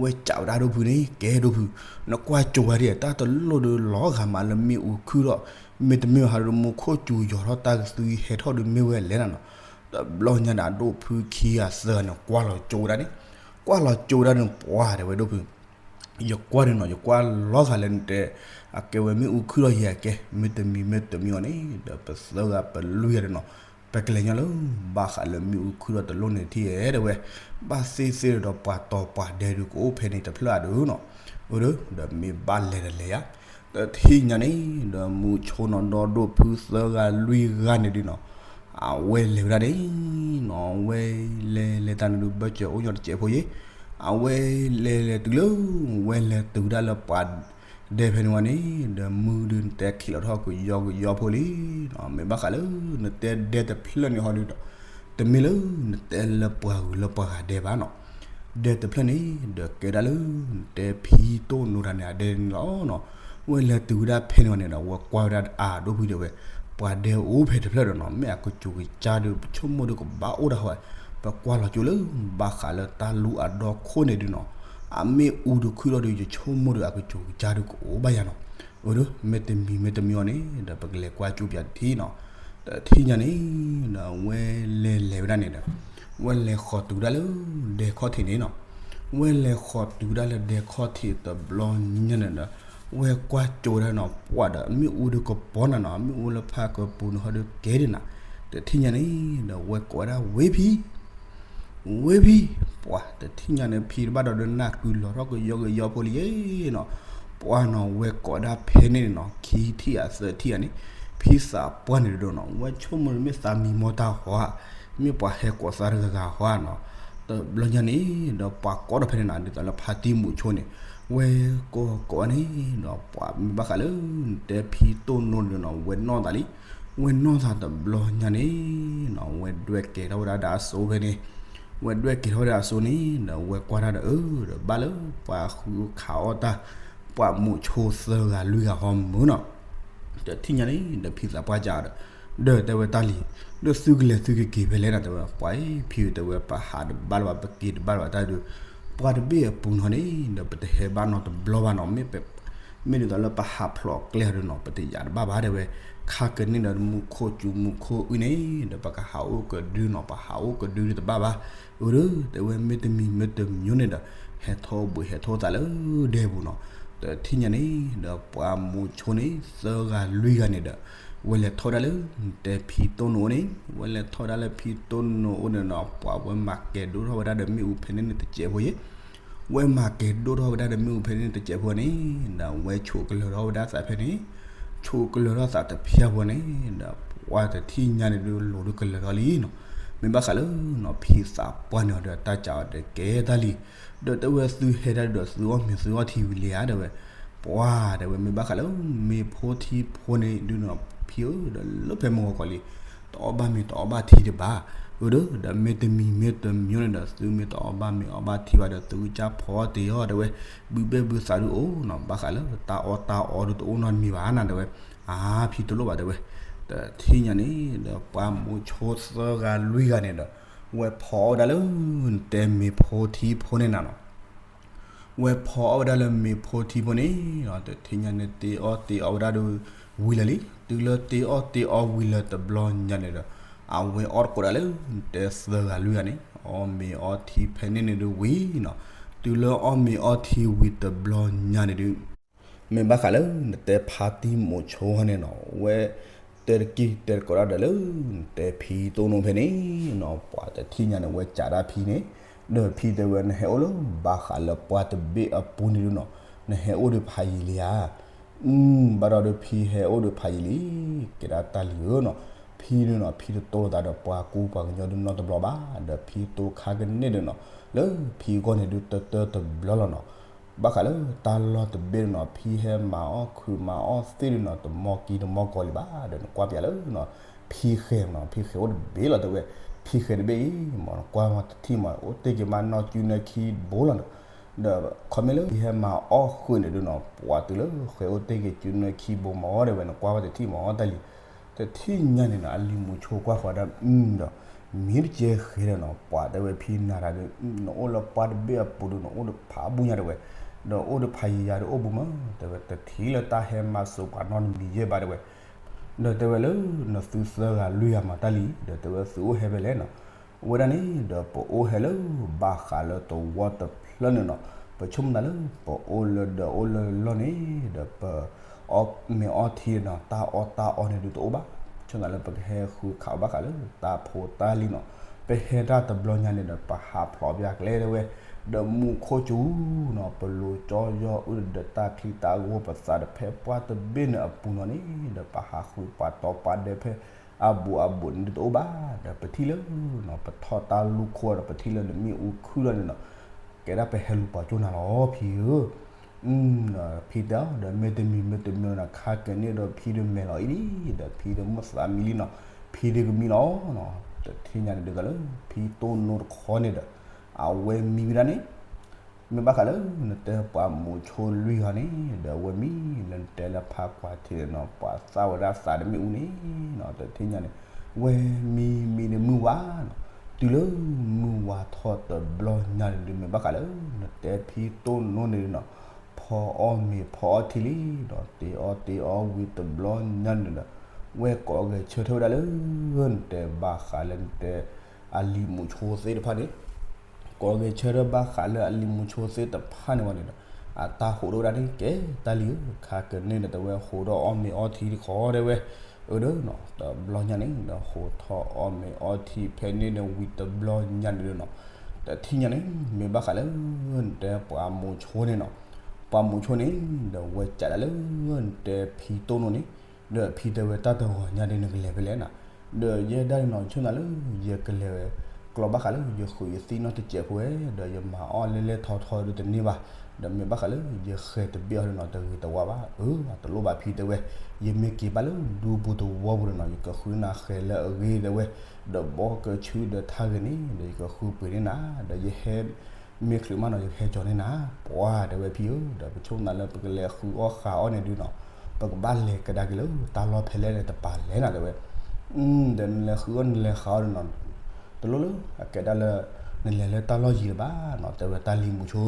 ဝဲကးဝဲဒၣ်ဒိၣ်ဖုန့ၣ် ကဲဒိၣ်ဖု, နကွၢ်ကၠိဝဲဒၣ် တၢ်တလိၣ်ဒုးလီၤဂာ်မးလၢမ့ၣ်အူခုၣ်ထီၣ်, မ့တမ့ၢ်ဟးဒုးမူခိၣ်စူၤယီၤထီၣ်တၢ်ကသွံဟဲထီၣ်ဒုးမ့ၢ်ဝဲလဲၣ်နၤနီၤ, တဘျီညါန့ၣ် အဒိၣ်ဖုခံဂၤသၢဂၤန့ၣ် ကွၢ်လီၤကၠိဝဲဒၣ်န့ၣ်, ကွၢ်လီၤကၠိဝဲဒၣ်န့ၣ် ပှၤတဲဝဲဒိၣ်ဖု ယကွၢ်န့ၣ်နီၤ, ယကွၢ်လီၤဂာ်လၢနတဲ အကဲဝဲမ့ၣ်အူခုၣ်ထီၣ်ယဲကဲ, မ့တမံၤမ့တမံၤအီၤန့ၣ် ဒီးပသၢဂၤပလွံၢ်ဂၤန့ၣ်နီၤ, ပကလဲၤညီလၢ ဘၣ်ဃးလၢမ့ၣ်အူခုၣ်ထီၣ်တလိၣ်န့ၣ်ထံၣ်ဧဲတဲဝဲ, ဘၣ်သ့ၣ်သ့ၣ်ဒီးပှၤတီၤပှၤဒဲးဒုးကအိၣ်ဖဲန့ၣ်တဖျၢၣ်အဒုးနီၤ, အၢ ဒီးမ့ၢ်ဘၣ်လဲၤဒီးလဲၤယၤ တထံၣ်ညါန့ၣ် ဒီးမူဆိနီၤ ဒီဒိၣ်ဖုသၢဂၤလွံၢ်ဂၤန့ၣ်ဒုးနီၤ, အဝဲလဲၤဝဲဒၣ်န့ၣ်နီၤ, ဝဲလဲၤလဲၤတၢ်န့ၣ်ဒုး ဘၢၣ်စၢၤအိၣ်ညီတစဲးဖိယ့ၣ်, အဝဲလဲၤလဲၤတုၤလၢ ဝဲလဲၤတုၤဒၣ်လၢပှၤဒဲဖဲန့ၣ်ဝဲန့ၣ် ဒီးမုၢ်ဒုးနတဲခံးလီၤထီၣ်ကယီကယီဖိလံနီၤ, မ့ၢ်ဘၣ်ဃးလၢ နတဲဒဲတဖျၢၣ်န့ၣ်ဟီဒုးဒီး တမ့ၢ်လၢ နတဲလၢပှၤဂုၤလၢပှၤဂၤဒဲဘၣ်နီၤ, ဒဲတဖျၢၣ်န့ၣ် ဒီးကဲဒၣ်လၢ နတဲဖံတိၣ်နိတၢ်န့ၣ်အဒဲန့ၣ်လီၤနီၤ, ဝဲလဲၤတုၤဝဲဒၣ်ဖဲန့ၣ်န့ၣ်ဒီး ဝဲကွၢ်ဝဲဒၣ်အါဒိၣ်ဖုတဲဝဲ, ပှၤဒဲအိၣ်ဖဲတဖျၢၣ်ဒီးနီၤ မ့ၢ်အကစူၤကစၢ်ဒီး ပဆိကမိၣ်ဒီးကဘၣ်အိၣ်တၢ်ဟီ, ပကွၢ်လီၤကၠိလၢဘၣ်ဃးလၢတၢ်လူၢ်အဒီခိၣ်န့ၣ်ဒုးနီၤ, အမ့ၣ်အူတခုၣ်ထီၣ်ဒီး ယဆိကမိၣ်ဒီးအကစူၤကစၢ်ဒီးကအိၣ်ဘၣ်ယၤနီၤ. အၢဒီး မ့တမံၤမ့တမံၤအီၤန့ၣ်ဒီး ပကလဲၤကွၢ်ကၠိပၠးတထံၣ်နီၤ. တထံၣ်ညါန့ၣ်ဒီး ဝဲလဲၤလဲၤဝဲဒၣ်န့ၣ်ဒီး ဝဲလဲၤဃီၤတုၤဒၣ်လၢဒဲခီၣ်ထံးန့ၣ်နီၤ. ဝဲလဲၤဃီၤတုၤဒၣ်လၢဒဲခီၣ်ထံးတဘျီညါန့ၣ်ဒီး ဝဲကွၢ်ကၠိဝဲဒၣ်နီၤ ပှၤဒီး မ့ၣ်အူဒီးကပီၤနၤနီၤ, မ့ၣ်အူလၢဖးကပူၤန့ၣ်ဟီဒီးကဲဒၣ်နၤ. တထံၣ်ညါန့ၣ်ဒီး ဝဲကိးဝဲဒၣ်ဝ့ၢ်ဖံ ဝ့ၢ်ဖံ, ပှၤတထံၣ်ညါန့ၣ် ဖံတဘၣ်ဒီး ဒုးနၢ်ကုလီၤထီၣ်ကယီကယီဖိလံနီၤ. ပှၤနီၤ ဝဲကိးဒၣ်ဖဲန့ၣ်န့ၣ်နီၤ ခံထံၣ်ဧါသၢထံၣ်ဧါန့ၣ် ဖံသးပှၢ်န့ၣ်ဒုးနီၤ ဝဲဆိကမိၣ်မ့ၢ်သးမံမီၢ်တၢ်ဟီဧါ, မ့ၢ်ပှၤဟဲကိးသးတဂၤဂၤဟီဧါနီၤ. တဘျီညါန့ၣ်ဒီး ပှၤကိးဒီးဖဲန့ၣ်နၤ ဒ်သိးလၢဖါတံၢ်မူးဆိန့ၣ် ဝဲကိးကိးန့ၣ်ဒီး ပှၤမ့ၢ်ဘၣ်ဃးလၢ နတဲဖံတိၢ်နိန့ၣ်နီၤ ဝဲနီၢ်သးလံ. ဝဲနီၢ်သးတဘျီညါန့ၣ်နီၤ ဝဲဒွဲၣ်ကဲၤထီၣ်ဝဲဒၣ်ဒီးအစိဖဲန့ၣ်, ဝဲဒွဲၣ်ကဲၤထီၣ်ဝဲဒၣ်အစိန့ၣ်ဒီး ဝဲကွၢ်တၢ်ဒီး အၢ ဒီးဘၣ်လၢပှၤဃုခးအီၣ်တၢ် ပှၤမူးဆိသၢဂၤလွံၢ်ဂၤဟီမုၢ်နီၤ. တထံၣ်ညါန့ၣ်ဒီး ဖံသးပှၢ်ကဒီး ဒီးတဲဝဲတၢ်လံၤ, ဒီးသုကလဲၤသုကက့ၤဖဲလဲၣ်နီၤ တဲဝဲ, ပှၤအံၤဖံတဲဝဲ ပဟးတဘၣ်လၢၤဘၣ် ပက့ၤတဘၣ်လၢၤဘၣ်တၢ်ဒုး, ပှၤတဘ့ၣ်အပူၤနီၤန့ၣ်ဒီး ပတဟဲဘၣ်နီတဘျီဘၣ်နီၤ, မ့ၢ် မ့ၢ်ဒ်သိးလၢပဟးဖျိးကျဲဒုးနီၤ ပတယာ်တဘၣ်ဘၣ်တဲဝဲ, ခါကန့ၣ်ဒီး မူခိၣ်စူၤမူခိၣ်အုၣ်န့ၣ်ဒီး ပကဟးအိၣ်ကဒုနီၤ ပဟးအိၣ်ကဒုဒုးတဘၣ်ဘၣ်. အၢ ဒီးတဲဝဲ မ့တမံၤမ့တမံၤန့ၣ်ဒီး ဟဲထီၣ်ဘှံးဟဲထီၣ်သးလၢဒဲပူၤနီၤ. တထံၣ်ညါန့ၣ်ဒီး ပှၤမူးဆိန့ၣ် သၢဂၤလွံၢ်ဂၤန့ၣ်ဒီး ဝဲလဲၤထီၣ်ဒၣ်လၢ နတဲဖံတိၢ်နိအိၣ်န့ၣ် ဝဲလဲၤထီၣ်ဒၣ်လၢဖံတိၢ်နိအိၣ်န့ၣ်နီၤ ပှၤဝဲမၤကဲၤဒိၣ်ထီၣ်ဝဲဒၣ်ဒီးမ့ၣ်အူဖဲန့ၣ်န့ၣ်တစဲးဖိယဲ ဝဲမၤကဲၤဒိၣ်ထီၣ်ဝဲဒၣ်ဒီးမ့ၣ်အူဖဲန့ၣ်တစဲးဖိန့ၣ်ဒီး ဝဲဆိးကလၢၤထီၣ်ဝဲဒၣ်သးဖဲန့ၣ်, ဆိးကလၢၤထီၣ်သးတဖျၢၣ်ဖိန့ၣ်ဒီး ပှၤတထံၣ်ညါန့ၣ်ဒုး လိၤဒုးကလၢၤထီၣ်လံနီၤ. မ့ၢ်ဘၣ်ဃးလၢနီၤ ဖံသးပှၢ်န့ၣ်ဒီး တၢ်စးအီၤဒီးကဲတၢ်လံ, ဒီးတဲဝဲ သုဟဲတၢ်ဒုးဒီး သုအီၣ်မ့ၤသုအီထံဝံၤလံဧါ တဲဝဲ ပှၤတဲဝဲ မ့ၢ်ဘၣ်ဃးလၢ မ့ၤဖိထံဖိန့ၣ်ဒုးနီၤ ဖံဧၢ ဒီးလၢဖဲမုၢ်ဂီၤကီးလံ, တအီၣ်ဘၣ်မ့ၤတအီၣ်ဘၣ်ထံတဘၣ်. အၢ ဒီး ဒီးမ့တမံၤမ့တမံၤန့ၣ်ဒီး သုမ့ၢ်တအီၣ်ဘၣ်မ့ၤအီၣ်ဘၣ်ထံဘၣ်ဒီး သုကစၢ်ဖီအီၣ်တ့ၢ်အီၤ တဲဝဲ, ဘုဘဲၣ်ဘုသးဒုးအိၣ်နီၤ ဘၣ်ဃးလၢတၢ်အီၣ်တၢ်အီဒုးတအိၣ်နီတမံၤဘၣ်နၤ တဲဝဲ, အါ ဖံတလိၣ်ဘၣ် တဲဝဲ. တထံၣ်ညါန့ၣ်ဒီး ပှၤမူးဆိသၢဂၤလွံၢ်ဂၤန့ၣ်ဒီး ဝဲဖီအီၣ်ဝဲဒၣ်လၢ နတဲမ့ၤဖိထံဖိန့ၣ်နၤနီၤ ဝဲဖီအီၣ်ဝဲဒၣ်လၢမ့ၤဖိထံဖိန့ၣ်ဒီး တထံၣ်ညါန့ၣ် တ့အီၣ်တ့အီဝဲဒၣ်ဒီး ဝံၤလၢာ်လံ, တုၤလၢတ့အီၣ်တ့အီဝံၤလၢာ်တဘျီညါန့ၣ်ဒီး အဝဲအီၣ်တကိးဒၣ်လၢ နတဲသၢဂၤလွံၢ်ဂၤန့ၣ် အီၣ်မ့ၤအီထံဖဲန့ၣ်န့ၣ်ဒုးဝံၤနီၤ, တုၤလၢအီၣ်မ့ၤအီထံဝံၤတဘျီညါန့ၣ်ဒုး မ့ၢ်ဘၣ်ဃးလၢ နတဲဖါတံၢ်မူးဆိန့ၣ်နီၤ ဝဲ တဲတက့ၢ်တဲတကိးဒၣ်ဒီးလၢ နတဲဖံတိၢ်နိဖဲန့ၣ်နီၤ ပှၤတထံၣ်ညါန့ၣ် ဝဲကးဒၣ်ဖံန့ၣ်, ဒီးဖံတဲဝဲ နဟဲအိၣ်လၢဘၣ်ဃးလၢပှၤတဘ့ၣ်အပူၤန့ၣ်ဒုးနီၤ, နဟဲအိၣ်ဒီးဖးယံာ်လံဧါ. ဘၣ်ဒီးဒီးဖံဟဲအိၣ်ဒီးဖးယံာ်လံ, ကဲဒၣ်တၢ်လံၤဧၢနီၤ, ဖံဒုးနီၤ ဖံတတိၢ်လိာ်သးဒီးပှၤကူပှၤကညီဒုးနီတဘျီဘၣ်, ဒီးဖံတိၢ်ခါကန့ၣ်ဒုးနီၤ လၢဖံအဂီၢ်န့ၣ်ဒုးတၢတၢတဘျီလီၤနီၤ. ဘၣ်ဃးလၢတၢ်လီၢ်တဘ့ၣ်န့ၣ်နီၤ ဖံဟဲမၤအီၣ်ခုးမၤအီၣ်သ့ၣ်ဒုးနီၤ တမီၢ်ကံတမီၢ်ကီလံဘၣ်, ဒီးနကွၢ်ပၠးလၢနီၤ ဖံဃဲၤနီၤ ဖံဃဲၤအိၣ်တဘ့ၣ်လီၤတဲဝဲ, ဖံဃဲၤတဘ့ၣ်အံၤ မ့ၢ်နကွၢ်မ့ၢ်တထံၣ်မ့ၢ် အိၣ်တ့ၢ်က့ၤမးနီၢ်စုနၢခံဘိလီၤနီၤ. ဒီးခီမ့ၢ်လၢဖံဟဲမၤအီၣ်ဃုာ်န့ၣ်ဒုးနီၤ ပှၤတုၤလၢဃဲၤအိၣ်တ့ၢ်က့ၤစုနၢခံဘိမ့ၢ်တဲဝဲ နကွၢ်ဝဲတထံၣ်မ့ၢ်တၢ်လံၤ. တထံၣ်ညါန့ၣ်နီၤ အလံၤမူးဆိကွၢ်ဃီၤဒီး ဒီး မ့ၢ်တကဲဃဲၤဒီးနီၤ ပှၤတဲဝဲဖံနၤတၢ်ဒီး နအိၣ်လၢပှၤတဘ့ၣ်အပူၤဒီး နအိၣ်ဒီးဖးဘူညါတဲဝဲ, ဒီးအိၣ်ဒီးဖးယံာ်ယၤဒီးအိၣ်ဘိမး တဲဝဲ တထံၣ်လၢတၢ်ဟဲမၤစိးပှၤနီတမံၤယဲၢ်ဘၣ်တဲဝဲ, ဒီးတဲဝဲလၢ နသုသၢဂၤလွံၢ်ဂၤမးတၢ်လံ ဒီးတဲဝဲသုအိၣ်ဟဲဖဲလဲၣ်နီၤ. ဝဲဒၣ်န့ၣ်ဒီး ပအိၣ်ဟဲလၢဘၣ်ဃးလၢသဝီတဖျၢၣ်န့ၣ်နီၤ ပဆိကမိၣ်သးလၢ ပအိၣ်လၢဒီးအိၣ်လၢလီၢ်န့ၣ်ဒီး ပ အီၣ်မ့ၤအီထံနီၤ တၢ်အီၣ်တၢ်အီန့ၣ်ဒုးတအိၣ်ဘၣ်, ဆိကမိၣ်သးလၢပကဟဲဃုခးဘၣ်ဃးလၢတၢ်ဖိတၢ်လံၤနီၤ, ပဟဲတၢ်တဘျီညါန့ၣ်ဒီး ပဟးဖျိးပျၢ်ကျဲတဲဝဲ, ဒီးမူခိၣ်စူၤနီၤ ပလိၤကၠီယီၤအုၣ်ဒီးတၢ်ချံတၢ်ဂိၢ် ပသးတဖဲပှၢ်တဘ့ၣ်န့ၣ်အပူၤနီၤန့ၣ်ဒီး ပဟးဃုပှၤတီပှၤဒဲးဖဲ အဘူးအဘူးန့ၣ်ဒုးတအိၣ်ဘၣ်, ဒီးပထံၣ်လၢနီၤ ပထီၣ်တၢ်လူၢ်ခိၣ်ဒီး ပထံၣ်လၢနမ့ၣ်အူခုၣ်ဒီးန့ၣ်နီၤ, ကဲဒၣ်ပဟဲလူၤပိာ်ကၠိနၤလီၤဖံဧၢ ဖံတဲအီၤဒီး မ့တမံၤမ့တမံၤနီၤ ခါကဲန့ၣ်ဒီး ဖံဒီးမဲာ်လီၤအံၤလံ, ဒီးဖံဒီးမုၢ်သးမံလံနီၤ, ဖံဒီးကမံလီၤနီၤ, တထံၣ်ညါန့ၣ်ဒုးကလၢ ဖံတိၢ်နိတခီန့ၣ်ဒီး အဝဲမံဝဲဒၣ်န့ၣ် မ့ၢ်ဘၣ်ဃးလၢနတဲပှၤမူးဆိလွံၢ်ဂၤန့ၣ် ဒီးဝဲမံလၢနတဲလၢဖးကွၢ်ထံးန့ၣ်နီၤ ပှၤသၣ်ဝဲဒၣ်သးတမ့ၣ်အူန့ၣ်နီၤ တထံၣ်ညါန့ၣ် ဝဲမံမံဒီးမုၢ်ဝါနီၤ တုၤလၢမုၢ်ဝါထီၣ်တဘျီညါန့ၣ်ဒုး မ့ၢ်ဘၣ်ဃးလၢနတဲဖံတိၢ်နိန့ၣ်နီၤ ဖီအီၣ်မ့ၤဖီအီၣ်ထံလံဒီး တ့အီၣ်တ့အီဝံၤတဘျီညါန့ၣ်ဒီး ဝဲကိးဂဲၤဆၢထၢၣ်ဝဲဒၣ်လၢ နတဲဘၣ်ဃးလၢနတဲ အလံၤမူးဆိသ့ၣ်တဖၣ်န့ၣ် ကိးဂဲၤဆၢထၢၣ်ဘၣ်ဃးလၢအလံၤမူးဆိသ့ၣ်တဖၣ်န့ၣ်ဝဲန့ၣ်ဒီး အတၢ်ဟူးဒိၣ်ဝဲဒၣ်န့ၣ် ကဲတၢ်လံၤဧၢ ခါကန့ၣ်ဒီး တဝဲဟူးထီၣ်အီၣ်မ့ၤအီထံတခီဒဲဝဲ အၢဒီးနီၤ တဘျီညါန့ၣ်ဒီး ဟူးထီၣ်အီၣ်မ့ၤအီထံဖဲန့ၣ်န့ၣ်ဝံၤတဘျီညါန့ၣ်ဒီးနီၤ တထံၣ်ညါန့ၣ် မ့ၢ်ဘၣ်ဃးလၢ နတဲပှၤမူးဆိန့ၣ်နီၤ ပှၤမူးဆိန့ၣ် ဒီးဝဲကးဒၣ်လၢ နတဲဖံတိၢ်နိန့ၣ် ဒီးဖံတဲဝဲတၢ်တဂီၤညါဒ်နကလဲၤဖဲလဲၣ်နီၤ ဒီးယဲဒၣ်န့ၣ်နီၤ ဆိၣ်နၤလၢ ယကလဲၤ ကျီဘၣ်ဃးလၢယဃုာ်ယသံၣ်နီၢ်တစဲးဖိဝဲ ဒီးယမၤအီၣ်လဲလဲၣ်ထီထီဒီးတန့ၢ်ဘၣ် ဒီးမ့ၢ်ဘၣ်ဃးလၢယဃဲၤတဘ့ၣ်အီၤဒီးနီၤ တဂ့ၤတဝါဘၣ် အၢ တလိၣ်ဘၣ်ဖံတဲဝဲ ယမ့ၢ်က့ၤဘၣ်လၢဒူပူၤသဝီပူၤဒီးနီၤ ယကဃုနၤဃဲၤလၢအဂ့ၤတဲဝဲ ဒီးဘီကဆူဒီးထါဂ့ၤန့ၣ် ဒီးယကဃုပှ့ၤန့ၢ်နၤ ဒီးယဟဲ မ့ၢ်ချုးမးနီၤ ယကဟဲကၠီၤန့ၢ်နၤ ပှၤတဲဝဲဖံဧၢ ဒီးပဆိၣ်နၤလၢပကလဲၤဃုအီၣ်ဃုအီၣ်န့ၣ်ဒုးနီၤ ပကဘၣ်လဲၤကဒါက့ၤလၢတၢ်လီၢ်ဖဲလဲၣ်န့ၣ် တပာ်လဲၤနၤတဲဝဲ ဒီးနလဲၤဃုအီၣ်နလဲၤဃုအီၣ်ဒီးနီၤ တလိၣ်လၢအကဲဒၣ်လၢ နလဲၤလၢတၢ်လီၢ်ယံၤလၢၤဘၣ်နီၤ တဲဝဲတၢ်လံၤမူးဆိ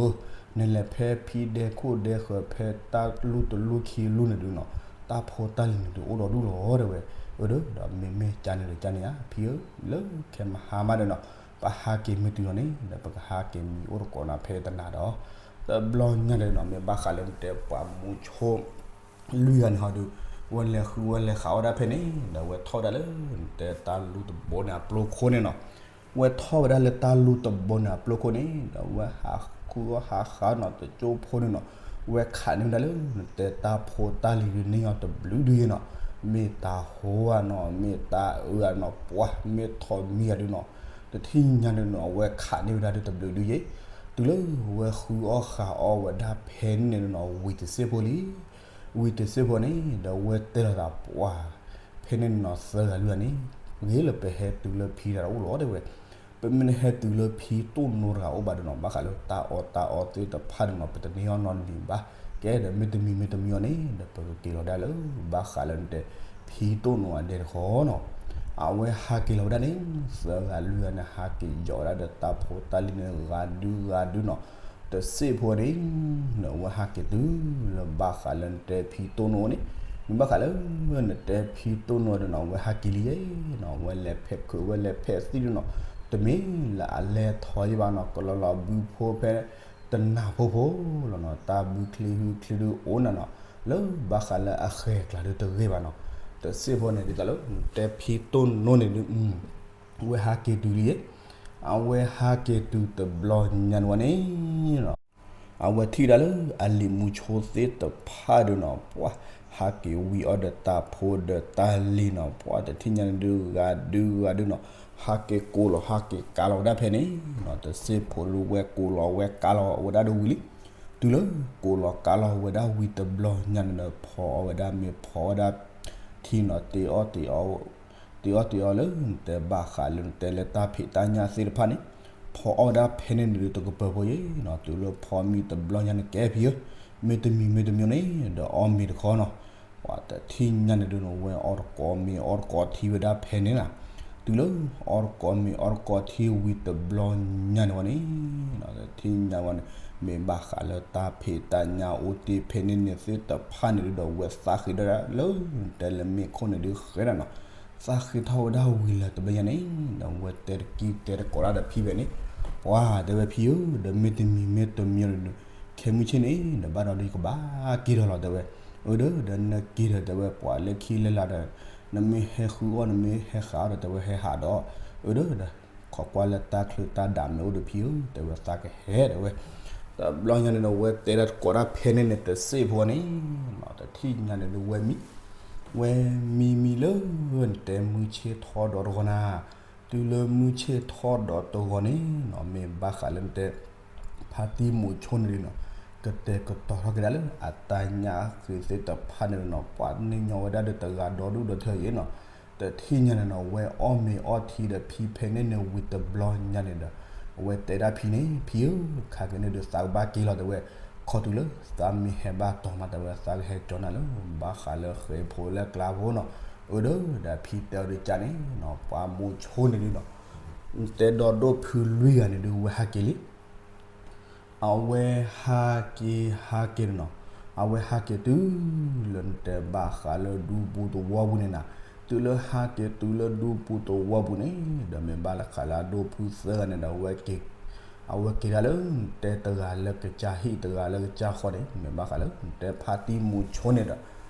နလဲၤဖဲဖံဒဲခိၣ်ဒဲဃၢၤ ဖဲတၢ်လူၢ်တလူၢ်ခံလူၢ်န့ၣ်ဒုးနီၤ တၢ်ဖိတၢ်လံၤန့ၣ်ဒုးအိၣ်ဒီးဒူၣ်လီၤတဲဝဲ အၢဒီး ဒီးမ့မ့ၢ်ကန့ၣ်ဒီးကန့ၣ်ဧါ ဖံဧၢ လၢခဲမဟါမးဒီးနီၤ ပဟးက့ၤမ့ၢ်တုၤလီၤန့ၣ် ဒီးပကဟးက့ၤမံၤအိၣ်တကိးနၤဖဲတနၤဒီး တဘျီညါဒီးနီၤ မ့ၢ်ဘၣ်ဃးလၢနတဲပှၤမူးဆိ လွံၢ်ဂၤန့ၣ်ဟီဒုး ဝဲလဲၤဃုဝဲလဲၤဃုအီၣ်ဒၣ်ဖဲန့ၣ် ဒီးဝဲထီၣ်ဝဲဒၣ်လၢ နတဲတၢ်လူၢ်တဘိန့ၣ်အပျိခိၣ်န့ၣ်နီၤ ဝဲထီၣ်ဝဲဒၣ်လၢတၢ်လူၢ်တဘိန့ၣ်အပျိခိၣ်န့ၣ် ဒီးဝဲဟးဃုအီၣ်ဟးဃုအီၣ်နီၤ တကၠိဖိန့ၣ်နီၤ ဝဲခးန့ၢ်ဝဲဒၣ်လၢ နတဲတၢ်ဖိတၢ်လံၤဒုးန့ၢ်အီၤတဘျုးဒုးယဲနီၤ မ့ၢ်တၤဟိဧါနီၤ မ့ၢ်တၤအၢဧါနီၤ ပှၤ မ့ၢ်ထိးမံၤဧါဒုးနီၤ တထံၣ်ညါန့ၣ်နီၤ အဝဲခးန့ၢ်ဝဲဒၣ်ဒုးတဘျုးဒုးယဲ တုၤလၢဝဲဃုအီၣ်ဃုအီၣ်ဝဲဒၣ်ဖဲန့ၣ်န့ၣ်နီၤ ဝံၤတစ့ၢ်ဖိလံ ဝံၤတစ့ၢ်ဖိန့ၣ် ဒီးဝဲတဲလီၤသးပှၤ ဖဲန့ၣ်န့ၣ်နီၤ သၢဂၤလွံၢ်ဂၤန့ၣ် ဂ့ၤလၢပဟဲတုၤလၢဖံတဂၤအိၣ်လီၤတဲဝဲ ပမ့ၢ်နဟဲတုၤလၢဖံတိၢ်နိတဂၤအိၣ်ဘၣ်ဒီးနီၤ ဘၣ်ဃးလၢတၢ်အီၣ်တၢ်အီသ့ၣ်တဖၣ်န့ၣ်နီၤ ပတန့ၢ်အီၣ်နီတမံၤဘၣ် ကဲဒီးမ့ၢ်တမံၤမ့ၢ်တမံၤအီၤန့ၣ် ဒီးပကက့ၤလီၤဒၣ်လၢ ဘၣ်ဃးလၢနတဲ ဖံတိၢ်နိအဒဲတခီနီၤ အဝဲဟးက့ၤလီၤဝဲဒၣ်န့ၣ် သၢဂၤလွံၢ်ဂၤန့ၣ် ဟးက့ၤယီၤဝဲဒၣ်ဒီးတၢ်ဖိတၢ်လံၤန့ၣ် ဂၤဒုဂၤဒုနီၤ တစ့ၢ်ဖိန့ၣ် ဒီးအဝဲဟးက့ၤတုၤလၢဘၣ်ဃးလၢနတဲဖံတိၢ်နိန့ၣ် မ့ၢ်ဘၣ်ဃးလၢ နတဲဖံတိၢ်နိဒီးနီၤ အဝဲဟးက့ၤလံယဲနီၤ အဝဲလဲၤဖဲးခုး အဝဲလဲၤဖဲးသံၣ်ဒုနီၤ တမ့ၢ်လၢအလဲၤထီယဲဘၣ်နီၤ ကလီၤလီၤဘုဖိဖဲ တနၢ်ဖိဖိလီၤနီၤ တၢ်ဘုချ့ဟုချ့ဒုအိၣ်နၤနီၤ လၢဘၣ်ဃးလၢအဃဲၤကျါဒုတဂ့ၤဘၣ်နီၤ တစ့ၢ်ဖိန့ၣ် ဒ်သိးလၢ နတဲဖံတိၢ်နိန့ၣ်ဒုး အဝဲဟးက့ၤတုၤလံယဲ အဝဲဟးက့ၤတုၤတဘျီညါန့ၣ်ဝဲန့ၣ် အဝဲထံၣ်ဒၣ်လၢအလံၤမူးဆိသ့ၣ်တဖၣ်ဒုနီၤ ပှၤ ဟးက့ၤဝံအီၣ်ဒီးတၢ်ဖိဒီးတၢ်လံၤနီၤ ပှၤတထံၣ်ညါန့ၣ်ဒု ဂၤဒုဂၤဒုနီၤ ဟးက့ၤကိးလီၤ ဟးက့ၤကးလီၤဝဲဒၣ်ဖဲန့ၣ်နီၤ တစ့ၢ်ဖိဒုဝဲကိးလီၤဝဲကးလီၤဝဲဒၣ်ဒုဝံၤလံ တုၤလၢကိးလီၤကးလီၤဝဲဒၣ်ဝံၤတဘျီညါန့ၣ်ဒီး ဖီအီၣ်ဝဲဒၣ်မ့ၤဖီအီၣ်ဝဲဒၣ် ထံနီၤ တ့အီၣ်တ့အီၣ် တ့အီၣ်တ့အီၣ်လၢ နတဲဘၣ်ဃးလၢနတဲလၢတၢ်ဖံးတၢ်ညၣ်သ့ၣ်တဖၣ်န့ၣ် ဖီအီၣ်ဝဲဒၣ်ဖဲန့ၣ်န့ၣ်ဒုးတကပၢၤဖိယဲနီၤ တုၤလၢဖီမံၤတဘျီညါန့ၣ်ကဲဖံဧၢ မ့တမံၤမ့တမံၤန့ၣ် ဒီးအီၣ်မ့ၤတခီနီၤ ပှၤတထံၣ်ညါန့ၣ်ဒုးနီၤ ဝဲအီၣ်တကိးမ့ၤအီၣ်တကိးထံဝဲဒၣ်ဖဲန့ၣ်လီၤ တုၤလၢအီၣ်တကိးမ့ၤအီၣ်တကိးထံဝံၤတဘျီညါန့ၣ်ဝဲန့ၣ် တထံၣ်ညါဝဲန့ၣ် မ့ၢ်ဘၣ်ဃးလၢတၢ်ဖံးတၢ်ညၣ်အိၣ်တ့ၢ်ဖဲန့ၣ်န့ၣ်သ့ၣ်တဖၣ်န့ၣ်ဒုးဒီး ဝဲသးဃ့ဒီးလၢ တဲလၢမ့ၢ်ခိၣ်န့ၣ်ဒုးဃဲဒၣ်နီၤ သးဃ့ထီၣ်ဝဲဒၣ်ဝံၤလၢတဘျီညါန့ၣ် ဒီးဝဲတဲတကံၢ်တဲတကိးတၢ်ဒီးဖံဖဲန့ၣ် ပှၤတဲဝဲဖံဧၢ ဒီးမ့တမံၤမ့တမံၤန့ၣ်ဒုး ခဲမုၢ်ဆ့ၣ်န့ၣ် ဒီးဘၣ်ဒီးယကဘၣ်က့ၤထီၣ်လီၤတဲဝဲ အၢ ဒီး ဒီးနက့ၤဒီးတဲဝဲ ပှၤလၢခံလၢလာ်ဒီး နမ့ၢ်ဟဲဃုအီၣ် နမ့ၢ်ဟဲဃုအီၣ်ဒီးတဲဝဲဟဲဟးဒီး အၢ ဒီး ဒီး ခိးကွၢ်လၢတၢ်ချုးတၢ်ဒၣ်မ့ၢ်အိၣ်ဒီးဖံဧၢ တဲဝဲသးကဟဲတဲဝဲ တဘျီညါန့ၣ်ဒီး ဝဲတဲတၢ်တကိးတၢ်ဖဲန့ၣ်န့ၣ် တစ့ၢ်ဖိန့ၣ် တထံၣ်ညါန့ၣ်ဒုးဝဲမံ ဝဲမံမံလၢ နတဲမုၢ်ဆ့ၣ်ထီဒီးတဂီၤနၤ တုၤလၢမုၢ်ဆ့ၣ်ထီဒီးတဂီၤန့ၣ်နီၤ မ့ၢ်ဘၣ်ဃးလၢနတဲ ဖါတံၢ်မူးဆိန့ၣ်ဒုးနီၤ ကတဲာ်ကတီၤထီၣ်က့ၤဒၣ်လၢအတၢ်ညၣ်ဃ့သ့ၣ်တဖၣ်န့ၣ်နီၤ ပှၤန့ၢ်ညီဝဲဒၣ်ဒီးတဂၤဒီဒူၣ်ဒီထၢယဲနီၤ တထံၣ်ညါန့ၣ်နီၤ ဝဲအီၣ်မ့ၤအီထံဒီးဖံဖဲန့ၣ်န့ၣ်ဝံၤတဘျီညါန့ၣ်ဒီး အဝဲတဲဒၣ်ဖံန့ၣ်, ဖံဧၢ, ခါက့ၤန့ၣ်ဒုးသးကဘၣ်က့ၤလီၤ တဲဝဲ, ခီတုၤလၢသးမ့ၢ်ဟဲဘၣ်တီၤမး တဲဝဲ သးကဟဲကၠီနၤလၢ ဘၣ်ဃးလၢဃဲၤဖိလၢကျါဖိနီၤ, အၢဒီး ဒီးဖံတဲအီၤဒုးကန့ၣ်နီၤ, ပှၤမူဆိန့ၣ်ဒုးနီၤ, တဲဒီးဒိၣ်ဖုလွံၢ်ဂၤန့ၣ်ဒုး ဝဲဟးက့ၤလံ အဝဲဟးက့ၤဟးက့ၤဒီးနီၤ, အဝဲဟးက့ၤတုၤလၢနတဲဘၣ်ဃးလၢဒူပူၤသဝီပူၤန့ၣ်နၤ, တုၤလၢဟးက့ၤတုၤလၢဒူပူၤသဝီပူၤန့ၣ်, ဒီးမ့ၢ်ဘၣ်လၢဃးလၢအဒိၣ်ဖုသၢဂၤန့ၣ်ဒီး အဝဲက့ၤ, အဝဲက့ၤဒၣ်လၢနတဲတဂၤလၢကစၢ်ဟံၣ် တဂၤလၢကစၢ်ဃီန့ၣ်, မ့ၢ်ဘၣ်ဃးလၢနတဲဖါတံၢ်မူဆိန့ၣ်ဒီး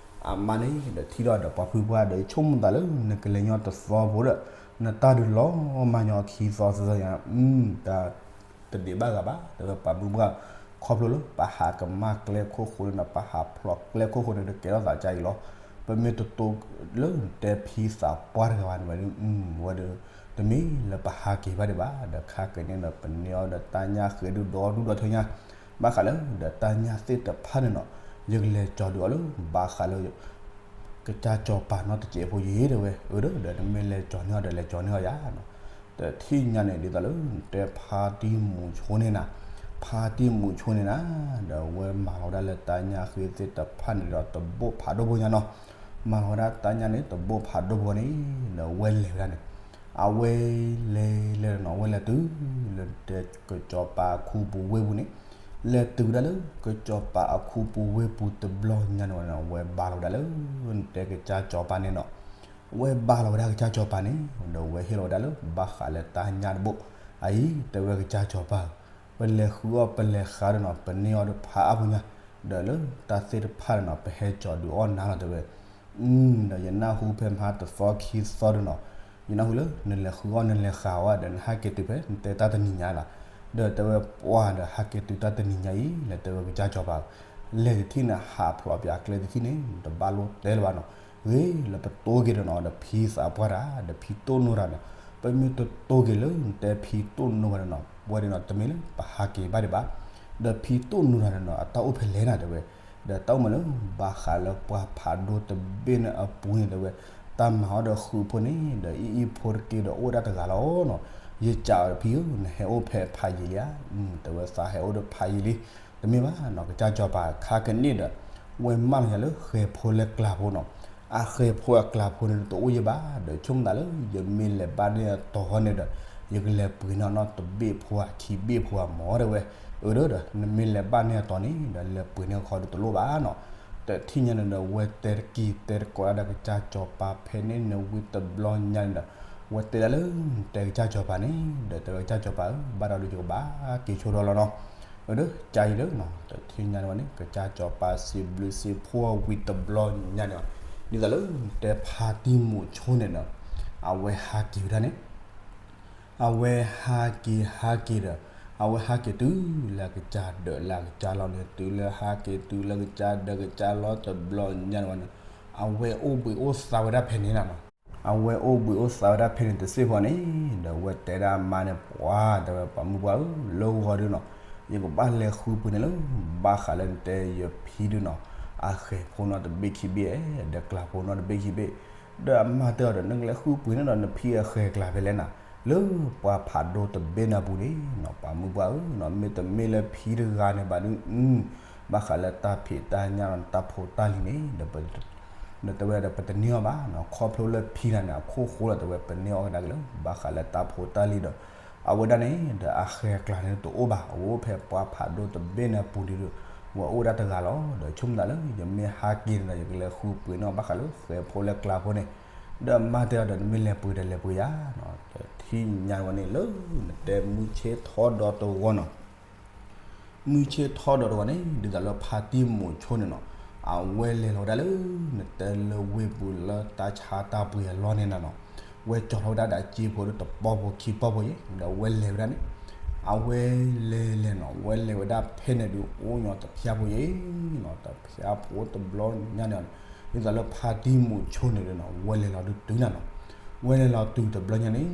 အမါန့ၣ်ဒီးထံၣ်ဒီးဒီးပှၤဖုပှၢ်ဒီး ယဆိကမိၣ်သးလၢနကလဲၤညီတသီဖိဒီး နတၢ်ဒုးလီၤမၢ်ညီခံသီသၢသီညါ, တၢ် တဒံးဘၣ်ဂၤဘၣ် တဲဝဲပှၤမုၢ်ပှၢ်, ခီဖျိလၢပဟးကမၣ်ကျဲခိၣ်ဃိန့ၣ်ဒီး ပဟးဖျိးကျဲခိၣ်ဃိန့ၣ်ဒီး ကဲထီၣ်သးကါအံၤလီၤ. ပမ့ၢ်တတိၤလၢနတဲဖံသးပှၢ်တဂၤဘၣ်န့ၣ်ဝဲဒၣ်, ဝဲဒီး တမ့ၢ်လၢပဟးက့ၤဘၣ်ဒံးဘၣ် ဒီးခါက့ၤန့ၣ်ဒီး ပန့ၢ်အီၤဒီးတၢ်ညၣ်ဃ့ဒုၣ်ဒီဒူၣ်ဒီထၢညါ, ဘၣ်ဃးလၢဒီးတၢ်ညၣ်သ့ၣ်တဖၣ်န့ၣ်နီၤ, ယကလဲၤကၠီၤဒုးအီၤလၢ ဘၣ်ဃးလၢ ကစၢ်စီၤပၤနီတစဲးဖိယ့ၤ တဲဝဲ, အၢဒီး ဒီးနမ့ၢ်လဲၤကၠီၤန့ၢ်အီၤဒီးလဲၤကၠီၤန့ၢ်အီၤယၤနီၤ, တထံၣ်ညါန့ၣ် ဒ်သိးလၢနတဲဖါတံၢ်မူဆိန့ၣ်နၤ, ဖါတံၢ်မူဆိန့ၣ်နၤ, ဒီးဝဲမၤလီၤဝဲဒၣ်လၢတၢ်ညၣ်ဃ့သ့ၣ်တဖၣ်န့ၣ်ဒီးတဘိၣ်ဖးဒိၣ်ဖိညါနီၤ, မၤလီၤဝဲဒၣ်တၢ်ညၣ်န့ၣ်တဘိၣ်ဖးဒိၣ်ဖိန့ၣ်, ဒီးဝဲလဲၤဝဲဒၣ်န့ၣ်, အဝဲလဲၤလဲၤနီၤ ဝဲလဲၤတုၤလၢနတဲကစီၤပၤအခူပူၤဝ့ၢ်ပူၤန့ၣ်, လဲၤတုၤဝဲဒၣ်လၢကစီၤပၤအခူပူၤဝ့ၢ်ပူၤတဘျီညါန့ၣ်ဝဲန့ၣ် ဝဲဘၣ်လီၤဝဲဒၣ်လၢ နတဲကစၢ်စီၤပၤန့ၣ်နီၤ, ဝဲဘၣ်လီၤဝဲဒၣ်ကစၢ်စီၤပၤန့ၣ်, ဒီးဝဲဟ့ၣ်လီၤဝဲဒၣ်လၢဘၣ်ဃးလၢတၢ်ညၣ်တဘိၣ်, အအံၤ တဲဝဲကစၢ်စီၤပၤဧၢ, ပလဲၤဃုအီၣ်ပလဲၤဃုဒီးနီၤ ပန့ၢ်အီၤဒီးဖးအါဖိညါ, ဒီးလၢတၢ်သ့ၣ်တဖၣ်ဒီးနီၤ ပဟဲကၠီၤဒုးအီၣ်နၤလီၤ တဲဝဲ ဒီးယနၢ်ဟူဖဲမဟါတသီခံသီဒီးနီၤ, ယနၢ်ဟူလၢနလဲၤဃုအီၣ်နလဲၤဃုအီၣ်ဒီး နဟးက့ၤတုၤဖဲ နတဲတၢ်တနံၤညါလီၤ, ဒီးတဲဝဲပှၤဒီးဟးက့ၤတုၤတၢ်တနံၤညါအံၤ လၢတဲဝဲကစၢ်စီၤပၤဧၢ, လဲၤတထံၣ်န့ၣ် ဟးဖျိးပၠးကျဲတထံၣ်န့ၣ် တဘၣ်လိၣ်တဲလၢၤဘၣ်နီၤ, ဂ့ၤလၢပတိၢ်က့ၤဒီးနီၤ ဒီးဖံသးပှၢ်တၢ် ဒီးဖံတိၢ်နိတၢ်ဒီး, ပမ့ၢ်တတိၢ်က့ၤလၢနတဲဖံတိၢ်နိတၢ်ဒီးနီၤ ပဝဲဒီးနီၤ တမ့ၢ်လၢပဟးက့ၤဘၣ်ဒံးဘၣ်, ဒီးဖံတိၢ်နိတၢ်ဒီးနီၤ အတၢ်အိၣ်ဖဲလဲၣ်နၤတဲဝဲ, ဒီးတၢ်အိၣ်မးလၢ ဘၣ်ဃးလၢပှၤဖးဒိၣ်တဘ့ၣ်န့ၣ်အပူၤန့ၣ်တဲဝဲ, တၢ်မၤအီၤဒီးဃုဖိန့ၣ် ဒီးအံၣ်အံၣ်ဖိတက့ၢ်ဒီးအိၣ်ဒၣ်တဂၤလီၤနီၤ, ယစံးအီၤဖံဧၢ နဟဲအိၣ်ဖဲဖးယံာ်လံဧါ, တဲဝဲသးဟဲအိၣ်ဒီးဖးယံာ်လံ, တမ့ၢ်ဘၣ်နီၤ ကစၢ်စီၤပၤခါကန့ၣ်ဒီး, ဝဲမၢလီၤယၤလၢဃဲၤဖိလၢကျါဖိနီၤ, အဃဲၤဖိအကျါဖိန့ၣ်တအိၣ်ယဲဘၣ် ဒီးဆိကမိၣ်သးလၢ ယမ့ၢ်လဲၤဘၣ်န့ၢ်အတီၤဃီန့ၣ်ဒီး, ယကလဲၤပှ့ၤန့ၢ်နီတဘ့ၣ်ဖိဧါခံဘ့ၣ်ဖိဧါမၢတဲဝဲ, အၢဒီး နမ့ၢ်လဲၤဘၣ်န့ၢ်အတီၤန့ၣ်ဒီး လဲၤပှ့ၤန့ၢ်ခီဒီးတလိၣ်ဘၣ်နီၤ, တထံၣ်ညါန့ၣ်ဒီး ဝဲတဲတက့ၢ်တဲတကိးဒၣ်ဒီးကစၢ်စီၤပၤဖဲန့ၣ်န့ၣ်ဝံၤတဘျီညါန့ၣ်ဒီး, ဝဲတဲဒၣ်လၢ တဲကစၢ်စီၤပၤန့ၣ် ဒီးတဲဝဲကစၢ်စီၤပၤဧၢ ဘၣ်ဒီးဒုးယကဘၣ်က့ၤဆိဒီးလီၤနီၤ, အၢဒီး ကါအံၤလၢ တထံၣ်ညါန့ၣ်ဝဲန့ၣ် ကစၢ်စီၤပၤစံးဘျုးစံးဖှိၣ်ဝံၤတဘျီညါန့ၣ်, ဒ်သိးလၢတဲဖါတံၢ်မူဆိန့ၣ်ဒီး, အဝဲဟးက့ၤဝဲဒၣ်န့ၣ် အဝဲဟးက့ၤဟးက့ၤဒီး, အဝဲဟးက့ၤတုၤလၢအကစၢ်ဒၢးလၢအကစၢ်လီၢ်န့ၣ် တုၤလၢဟးက့ၤတုၤလၢကစၢ်ဒၢးကစၢ်လီၢ်တဘျီညါန့ၣ်ဝဲန့ၣ်, အဝဲအိၣ်ဘှံးအိၣ်သါဝဲဒၣ်ဖဲန့ၣ်လီၤနီၤ, အဝဲအိၣ်ဘှံးအိၣ်သါဝဲဒၣ်ဖဲန့ၣ်တစ့ၢ်ကီးန့ၣ်, ဒီးအဝဲတဲဒၣ်အမါန့ၣ် ပှၤတဲဝဲပှၤမုၢ်ပှၢ်ဧၢ လၢဂီၤဒုးနီၤ, ယကဘၣ်လဲၤဃုပှ့ၤန့ၢ်လၢ ဘၣ်ဃးလၢနတဲယဖံဒုးနီၤ, အဃဲၤဖိနီတဘ့ၣ်ခံဘ့ၣ် ဒီးကျါဖိနီတဘ့ၣ်ခံဘ့ၣ်, ဒီးအမါတဲအီၤဒီး နကလဲၤဃုပှ့ၤန့ၢ်ဒီးနဖံအဃဲၤကျါဖဲလဲၣ်နၤ, လၢပှၤဖးဒိၣ်တဘ့ၣ်န့ၣ်အပူၤန့ၣ်နီၤ ပှၤမုၢ်ပှၢ်ဧၢနီၤ, မ့တမ့ၢ်လၢဖံတဂၤန့ၣ်ဘၣ်ဒုး, ဘၣ်ဃးလၢတၢ်ဖံးတၢ်ညၣ်ဒီးတၢ်ဖိတၢ်လံၤန့ၣ် ဒီးတဲဝဲဒီးပတန့ၢ်အီၤဘၣ်နီၤ, ခီဖျိလၢဖံတဂၤန့ၣ် အခိၣ်ဃိလီၤ တဲဝဲပန့ၢ်အီၤကဒါက့ၤလၢ ဘၣ်ဃးလၢတၢ်ဖိတၢ်လံၤဒီး, အဝဲဒၣ်န့ၣ် ဒီးအဃဲၤအကျါန့ၣ်တအိၣ်ဘၣ် အဝဲအိၣ်ဖဲပှၤဖးဒိၣ်တဘ့ၣ်န့ၣ်အပူၤဒုး, ဝဲအိၣ်ဒၣ်တဂၤလီၤ ဒီးဆိကမိၣ်သးလၢ ယမ့ၢ်ဟးက့ၤန့ၣ်ဒီး ယကလဲၤဃုပှ့ၤန့ၢ်အီၤဘၣ်ဃးလၢဃဲၤဖိလၢကျါဖိန့ၣ်, ဒီးအမါတဲအီၤဒီး နမ့ၢ်လဲၤပှ့ၤဒီးလဲၤပှ့ၤယၤနီၤ, တထံၣ်ညါဝဲန့ၣ်လၢ နတဲမုၢ်ဆ့ၣ်ထီဒီးတဂီၤနီၤ မုၢ်ဆ့ၣ်ထီဒီးတဂီၤန့ၣ် ဒ်သိးလၢဖါတံၢ်မူဆိန့ၣ်နီၤ, အဝဲလဲၤလီၤဝဲဒၣ်လၢ နတဲလၢဝ့ၢ်ပူၤလၢတၢ်ဆါတၢ်ပှ့ၤအလီၢ်န့ၣ်နၤနီၤ, ဝဲကၠီၤထီၣ်ဝဲဒၣ်ဒီးအစ့ဖိဒီးတပီၢ်ဖိခံပီၢ်ဖိယဲၢ် ဒီးဝဲလဲၤဝဲဒၣ်န့ၣ်, အဝဲလဲၤလဲၤနီၤ ဝဲလဲၤဝဲဒၣ်ဖဲန့ၣ်ဒုး အိၣ်ညီတဖၠၣ်ဖိယဲၢ်နီၤ တဖၠၣ်ဖိတဘျီညါန့ၣ်, ဒ်သိးလၢဖါတံၢ်မူဆိန့ၣ်ဒုးနီၤ ဝဲလဲၤလီၤဒုးတုၤနၤနီၤ ဝဲလဲၤလီၤတုၤတဘျီညါန့ၣ်,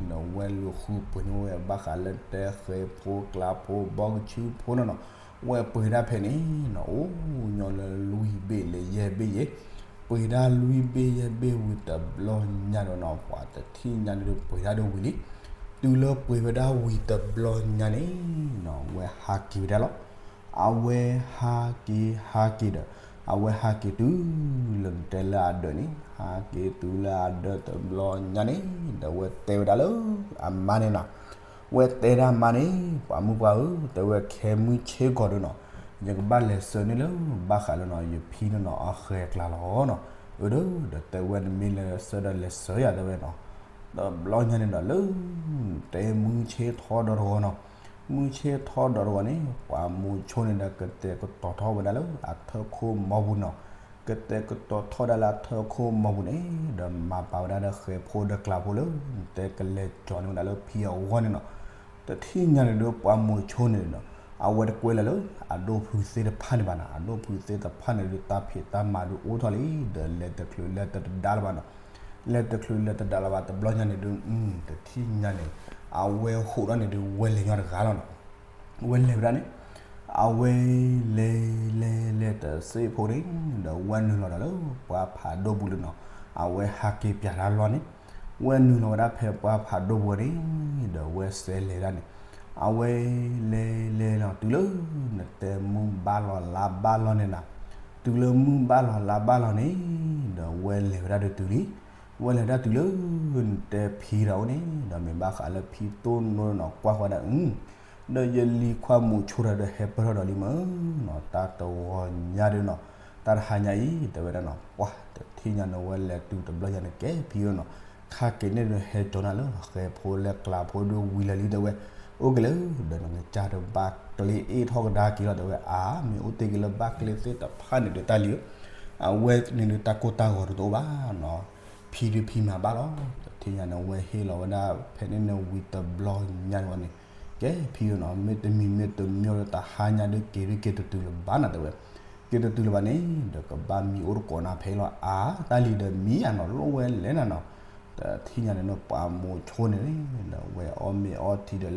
ဒီးဝဲလူၤဃုပှ့ၤန့ၢ်ဝဲဘၣ်ဃးလၢတဲဃဲၤဖိကျါဖိဘီကဆူဖိနီၤနီၤ, ဝဲပှ့ၤဒၣ်ဖဲန့ၣ်နီၤ အိၣ်ညီလၢလွံၢ်ဘ့ၣ်လၢယဲၢ်ဘ့ၣ်ယဲၢ်, ပှ့ၤဒၣ်လွံၢ်ဘ့ၣ်ယဲၢ်ဘ့ၣ်ဝံၤတဘျီညါဒီးနီၤ ပှၤတထံၣ်ညါန့ၣ်ဒုးပှ့ၤဒၣ်ဒိဝံၤလံ, တုၤလၢပှဲၤဝဲဒၣ်ဝံၤတဘျီညါန့ၣ်နီၤ ဝဲဟးက့ၤဝဲဒၣ်လီၤ. အဝဲဟးက့ၤဟးက့ၤဒီး အဝဲဟးက့ၤတုၤလၢနတဲလၢအဒၢးန့ၣ် ဟးက့ၤတုၤလၢအဒၢးတဘျီညါန့ၣ် ဒီးဝဲတဲဝဲဒၣ်လၢအမါန့ၣ်နီၤ ဝဲတဲဒၣ်မါန့ၣ် ပှၤမုၣ်ပှၢ်ဧၢ တဲဝဲခဲမုၢ်ဆ့ၣ်ကီၢ်ဒုနီၤ ယကဘၣ်လဲၤဆှၢန့ၢ်လၢဘၣ်ဃးလၢနီၤ ယဖံန့ၣ်နီၤ အဃဲၤကျါလီၤနီၤ. အၢ ဒီးတဲဝဲနမ့ၢ်လဲၤဆှၢဒီးလဲၤဆှၢယၤတဲဝဲနီၤ တဘျီညါန့ၣ်ဒီးလၢ တဲမုၢ်ဆ့ၣ်ထီၣ်ဒီးတဂီၤနီၤ မုၢ်ဆ့ၣ်ထီၣ်ဒီးတဂီၤန့ၣ် ပှၤမိၤဆိန့ၣ်ဒီးကတဲာ်ကတီၤထီၣ်ဝဲဒၣ်လၢအထၢၣ်ခိၣ်မီပူၤနီၤ ကတဲာ်ကတီၤထီၣ်ဒၣ်လၢအထၢၣ်ခိၣ်မီပူၤန့ၣ် ဒီးမၤပာ်ဝဲဒၣ်ဒီးဃဲၤဖိဒီးကျးဖိလၢ တဲကလဲၤကၠီၤန့ၢ်ဝဲဒၣ်လၢဖံအဂီၢ်န့ၣ်နီၤ. တထံၣ်ညါန့ၣ်ဒီးပှၤမိၤဆိန့ၣ်ဒီး အဝဲတကွဲလၢၤလၢအဒိၣ်ဖုသ့ၣ်တဖၣ်န့ၣ်ဘၣ်နီၤ အဒိၣ်ဖုသ့ၣ်တဖၣ်န့ၣ်ဒီးတၢ်ဖံးတၢ်မၤဒုးအိၣ်ထီၣ်လံ ဒီးလဲၤတချုးလဲၤတဒါလၢၤဘၣ်နီၤ လဲၤတချုးလဲၤတဒါလၢၤဘၣ်တဘျီညါန့ၣ်ဒီး တထံၣ်ညါန့ၣ် အဝဲဟိးထီၣ်န့ၣ်ဒီးဝဲလဲၤညီတဂၤလီၤနီၤ ဝဲလဲၤဝဲဒၣ်န့ၣ် အဝဲလဲၤလဲၤလဲၤတစ့ၢ်ဖိန့ၣ် ဒီးဝဲနုာ်လီၤဒီးလၢပှၤဖးဒိၣ်ပူၤလံနီၤ အဝဲဟးက့ၤပၠးတၢ်လီၢ်န့ၣ် ဝဲနုာ်လီၤဝဲဒၣ်ဖဲပှၤဖးဒိၣ်ပူၤန့ၣ် ဒီးဝဲစဲးလဲၤဒၣ်န့ၣ် အဝဲလဲၤလဲၤလီၤတုၤလၢ နတဲမုၢ်ဘၣ်လီၤလါဘၣ်လီၤန့ၣ်နီၤ တုၤလၢမုၢ်ဘၣ်လီၤလါဘၣ်လီၤန့ၣ် ဒီးဝဲလဲၤဝဲဒၣ်ဒီးတုၤလံ ဝဲလဲၤဒၣ်တုၤလၢ နတဲဖံဒီးအိၣ်န့ၣ် ဒီးမ့ၢ်ဘၣ်ဃးလၢဖံတိၢ်နိနီၤ ကွၢ်ဃီဒၣ်အု ဒီးယလံၤခွါမိၤဆိတၢ်ဒီးဟဲပၢၢ်ထီၣ်ဒီးလံမၢနီၤ တၢ်တဂီၤညါဒီးနီၤ တၢ်တဟါညါအံၤ တဲဝဲဒၣ်နီၤ ပှၤတထံၣ်ညါန့ၣ်ဝဲလဲၤတုၤတဘျီညါန့ၣ် ကဲဖံဧၢနီၤ ခါက့ၤန့ၣ်ဒီးဟဲကၠီၤနၤလၢဃဲၤဖိလၢကျးဖိဒီးဝံၤလၢာ်လံတဲဝဲ အိၣ်က့ၤလၢ ဒီးနကစၢ်ဒီးဘၣ်ကျဲအ့ၣ်ထီၣ်ကဒါက့ၤလီၤတဲဝဲ အါ မ့ၢ်အိၣ်တ့ၢ်က့ၤလၢဘၣ်ကျဲသ့ၣ်တဖၣ်န့ၣ်ဒီးတၢ်လံၤဧၢ အဝဲန့ၣ်ဒီးတၢ်ကိၢ်တၢ်ဂီၤဒီးတအိၣ်ဘၣ်နီၤ ဖံဒုးဖံမၤဘၣ်လီၤ တထံၣ်ညါန့ၣ် ဝဲဟ့ၣ်လီၤဝဲဒၣ်ဖဲန့ၣ်န့ၣ်ဝံၤတဘျီညါန့ၣ်ဝဲန့ၣ် ကဲဖံဧၢနီၤ မ့တမံၤမ့တမံၤဒီးတဟါညါဒီးက့ၤဒုးက့ၤတတုၤလၢၤဘၣ်နီၤတဲဝဲ က့ၤတတုၤလၢၤဘၣ်န့ၣ် ဒီးကဘၣ်မံအိၣ်တကိးနၤဖဲအံၤလီၤ အါ တၢ်လံၤဒီးမံယၤနီၤ လိၣ်ဝဲလဲၣ်နၤနီၤ တထံၣ်ညါန့ၣ်နီၤ ပှၤမိၤဆိန့ၣ် ဒီးဝဲအီၣ်မ့ၤအီထံဒီးလၢ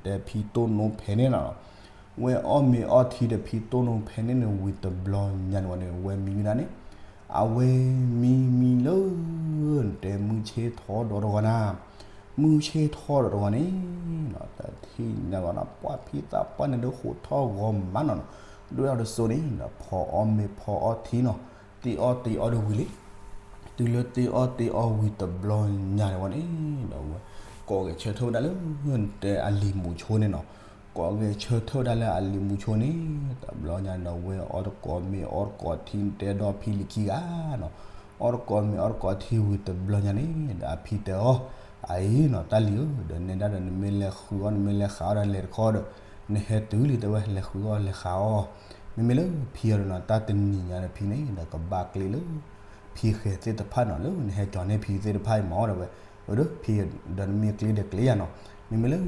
တဲဖံတိၢ်နိဖဲန့ၣ်နီၤ ဝဲအီၣ်မ့ၤအီထံဒီးဖံတိၢ်နိဖဲန့ၣ်န့ၣ်ဝံၤတဘျီညါန့ၣ်ဝဲန့ၣ် ဝဲမံဝဲဒၣ်န့ၣ် အဝဲမံမံလၢ တဲမုၢ်ဆ့ၣ်ထီၣ်ဒီးတဂီၤနၤ မုၢ်ဆ့ၣ်ထီၣ်ဒီးတဂီၤန့ၣ်နီၤ တထံၣ်ညါလီၤနီၤ ပှၤဖံသးပှၢ်န့ၣ်ဒီးဃိးထီၣ်ဂီၤမးနီၤနီၤ ဒွဲၣ်အီၤတစိၤန့ၣ်ဒီး ဖီအီၣ်မ့ၤဖီအီထံနီၤ တ့အီၣ်တ့အီဒီးဝံၤလံ တုၤလၢတ့အီၣ်တ့အီဝံၤတဘျီညါန့ၣ်ဝဲန့ၣ် ဒီးဝဲ ကိးဂဲၤဆၢထၢၣ်ဝဲဒၣ်လၢ တဲအလံၤမိၤဆိန့ၣ်နီၤ ကိးဂဲၤဆၢထၢၣ်ဝဲဒၣ်လၢအလံၤမိၤဆိန့ၣ် တဘျီညါန့ၣ်ဒီးဝဲအီၣ်တကိးမ့ၤအီၣ်တကိးထံတဲဒီးဖံလံၤခံဂၤနီၤ အီၣ်တကိးမ့ၤအီၣ်တကိးထံဝံၤတဘျီညါန့ၣ် ဒီးအဖံတဲအီၤ အအံၤနီၤ တၢ်လံၤဧၢ ဒီးနဲဒၣ်ဒီးနမ့ၢ်လဲၤဃုအီၣ်နမ့ၢ်လဲၤဃးအီၣ်ဒီးလဲၤတခီဒီး နဟဲတုၤလံတဲဝဲ လဲၤဃုအီၣ်လဲၤဃးအီၣ် မ့မ့ၢ်လၢဖံအီၤဒီးနီၤ တၢ်တနံၤညါဒီးဖံန့ၣ်ဒီးကဘၣ်ကျဲလၢ ဖံဃဲၤသ့ၣ်တဖၣ်နီၤ လၢနဟဲကၠီၤန့ၢ်ဖံသ့ၣ်တဖၣ်အံၤမးဒီးဝဲ အၢ ဒီးဖံဒီးနမ့ၢ်ကျဲဒီးကျဲယၤနီၤ မ့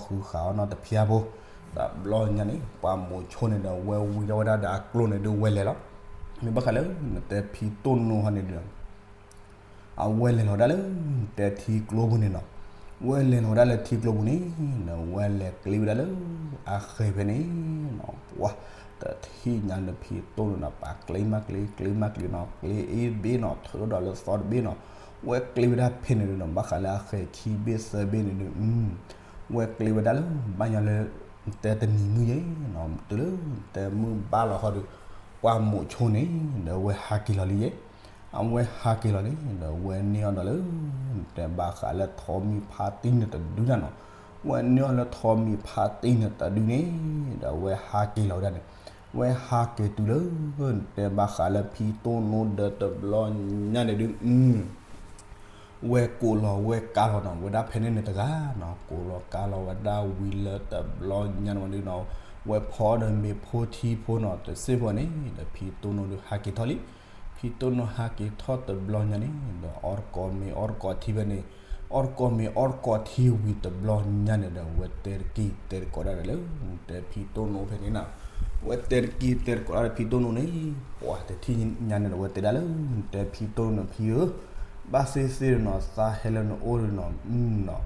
မ့ၢ်လၢယၤဒီးနီၤ ဆိကမိၣ်သးလၢယကလဲၤထီၣ်ဃုဃးအီၣ်နီတဖံအဖိ တဘျီညါန့ၣ် ပှၤမိၤဆိန့ၣ်ဒီးဝဲဝံၤထီၣ်ဝဲဒၣ်ဒီးအကျိန့ၣ်ဒီးဝဲလဲၤလီၤ မ့ၢ်ဘၣ်ဃးလၢ နတဲဖံတိၢ်နိဟီန့ၣ်ဒီး အဝဲလဲၤလီၤဒၣ်လၢ တဲထံကျိပူၤန့ၣ်နီၤ ဝဲလဲၤလီၤဝဲဒၣ်လၢထံကျိပူၤန့ၣ် ဝဲလဲၤကျဲဝဲဒၣ်လၢ အဃဲၤဖဲန့ၣ်နီၤ ပှၤ တထံၣ်ညါန့ၣ်ဖံတိၢ်နိနီၤ ပှၤကျဲမးကျဲ ကျဲမးကျဲနီၤ ကျဲအ့ၣ်တဘ့ၣ်နီၤ ထုးဒီးလၢသီတဘ့ၣ်နီၤ ဝဲကျဲဝဲဒၣ်ဖဲန့ၣ်ဒီးနီၤ ဘၣ်ဃးလၢအဃဲၤခံဘ့ၣ်သၢဘ့ၣ်န့ၣ်ဒီး ဝဲကျဲဝဲဒၣ်လၢ ဘၣ်ညီလၢ တဲတနံၤမုၢ်ယဲၢ်နီၤ တုၤလၢ တဲမုၢ်ဘၣ်လီၤဃီဒီး ပှၤမိၤဆိန့ၣ် ဒီးဝဲဟးက့ၤလီၤလံယဲၢ် အဝဲဟးက့ၤလီၤန့ၣ် ဒီးဝဲန့ၢ်အီၤဒီးလၢ တဲဘၣ်ဃးလၢထိးမံၤဖးတံၢ်န့ၣ်တဒုန့ၣ်နီၤ ဝဲန့ၢ်အီၤလၢထိးမံၤဖးတံၢ်န့ၣ်တဒုန့ၣ် ဒီးဝဲဟးက့ၤလီၤဝဲဒၣ်န့ၣ် ဝဲဟးက့ၤတုၤလၢ တဲဘၣ်ဃးလၢဖံတိၢ်နိဒီးတဘျီညါန့ၣ်ဒုး ဝဲကိးလီၤဝဲကါလီၤနီၤ ဝဲဒၣ်ဖဲန့ၣ်န့ၣ်တဂၤနီၤ ကိးလီၤကါလီၤဝဲဒၣ်ဝံၤလၢတဘျီညါန့ၣ်ဝဲဒၣ်နီၤ ဝဲဖီဒီးမ့ၤဖိထံဖိနီၤ တစ့ၢ်ဖိန့ၣ် ဒီးဖံတိၢ်နိဒီးဟးက့ၤထီၣ်လံ ဖံတိၢ်နိဟးက့ၤထီၣ်တဘျီညါန့ၣ် ဒီးအီၣ်တကိးမ့ၤအီၣ်တကိးထံဖဲန့ၣ် အီၣ်တကိးမ့ၤအီၣ်တကိးထံဝံၤတဘျီညါန့ၣ်ဒီး ဝဲတဲတက့ၢ်တဲတကိးဒၣ်ဒီးလၢ တဲဖံတိၢ်နိဖဲန့ၣ်နီၤ ဝဲတဲတက့ၢ်တဲတကိးဒၣ်ဒီးဖံတိၢ်နိန့ၣ် ပှၤတထံၣ်ညါန့ၣ်ဒီးဝဲတဲဒၣ်လၢ တဲဖံတိၢ်နိဖံဧၢ ဘၣ်သ့ၣ်သ့ၣ်ဒီးနီၤ သးဟဲလၢနအိၣ်ဒီးနီၤ နီၤ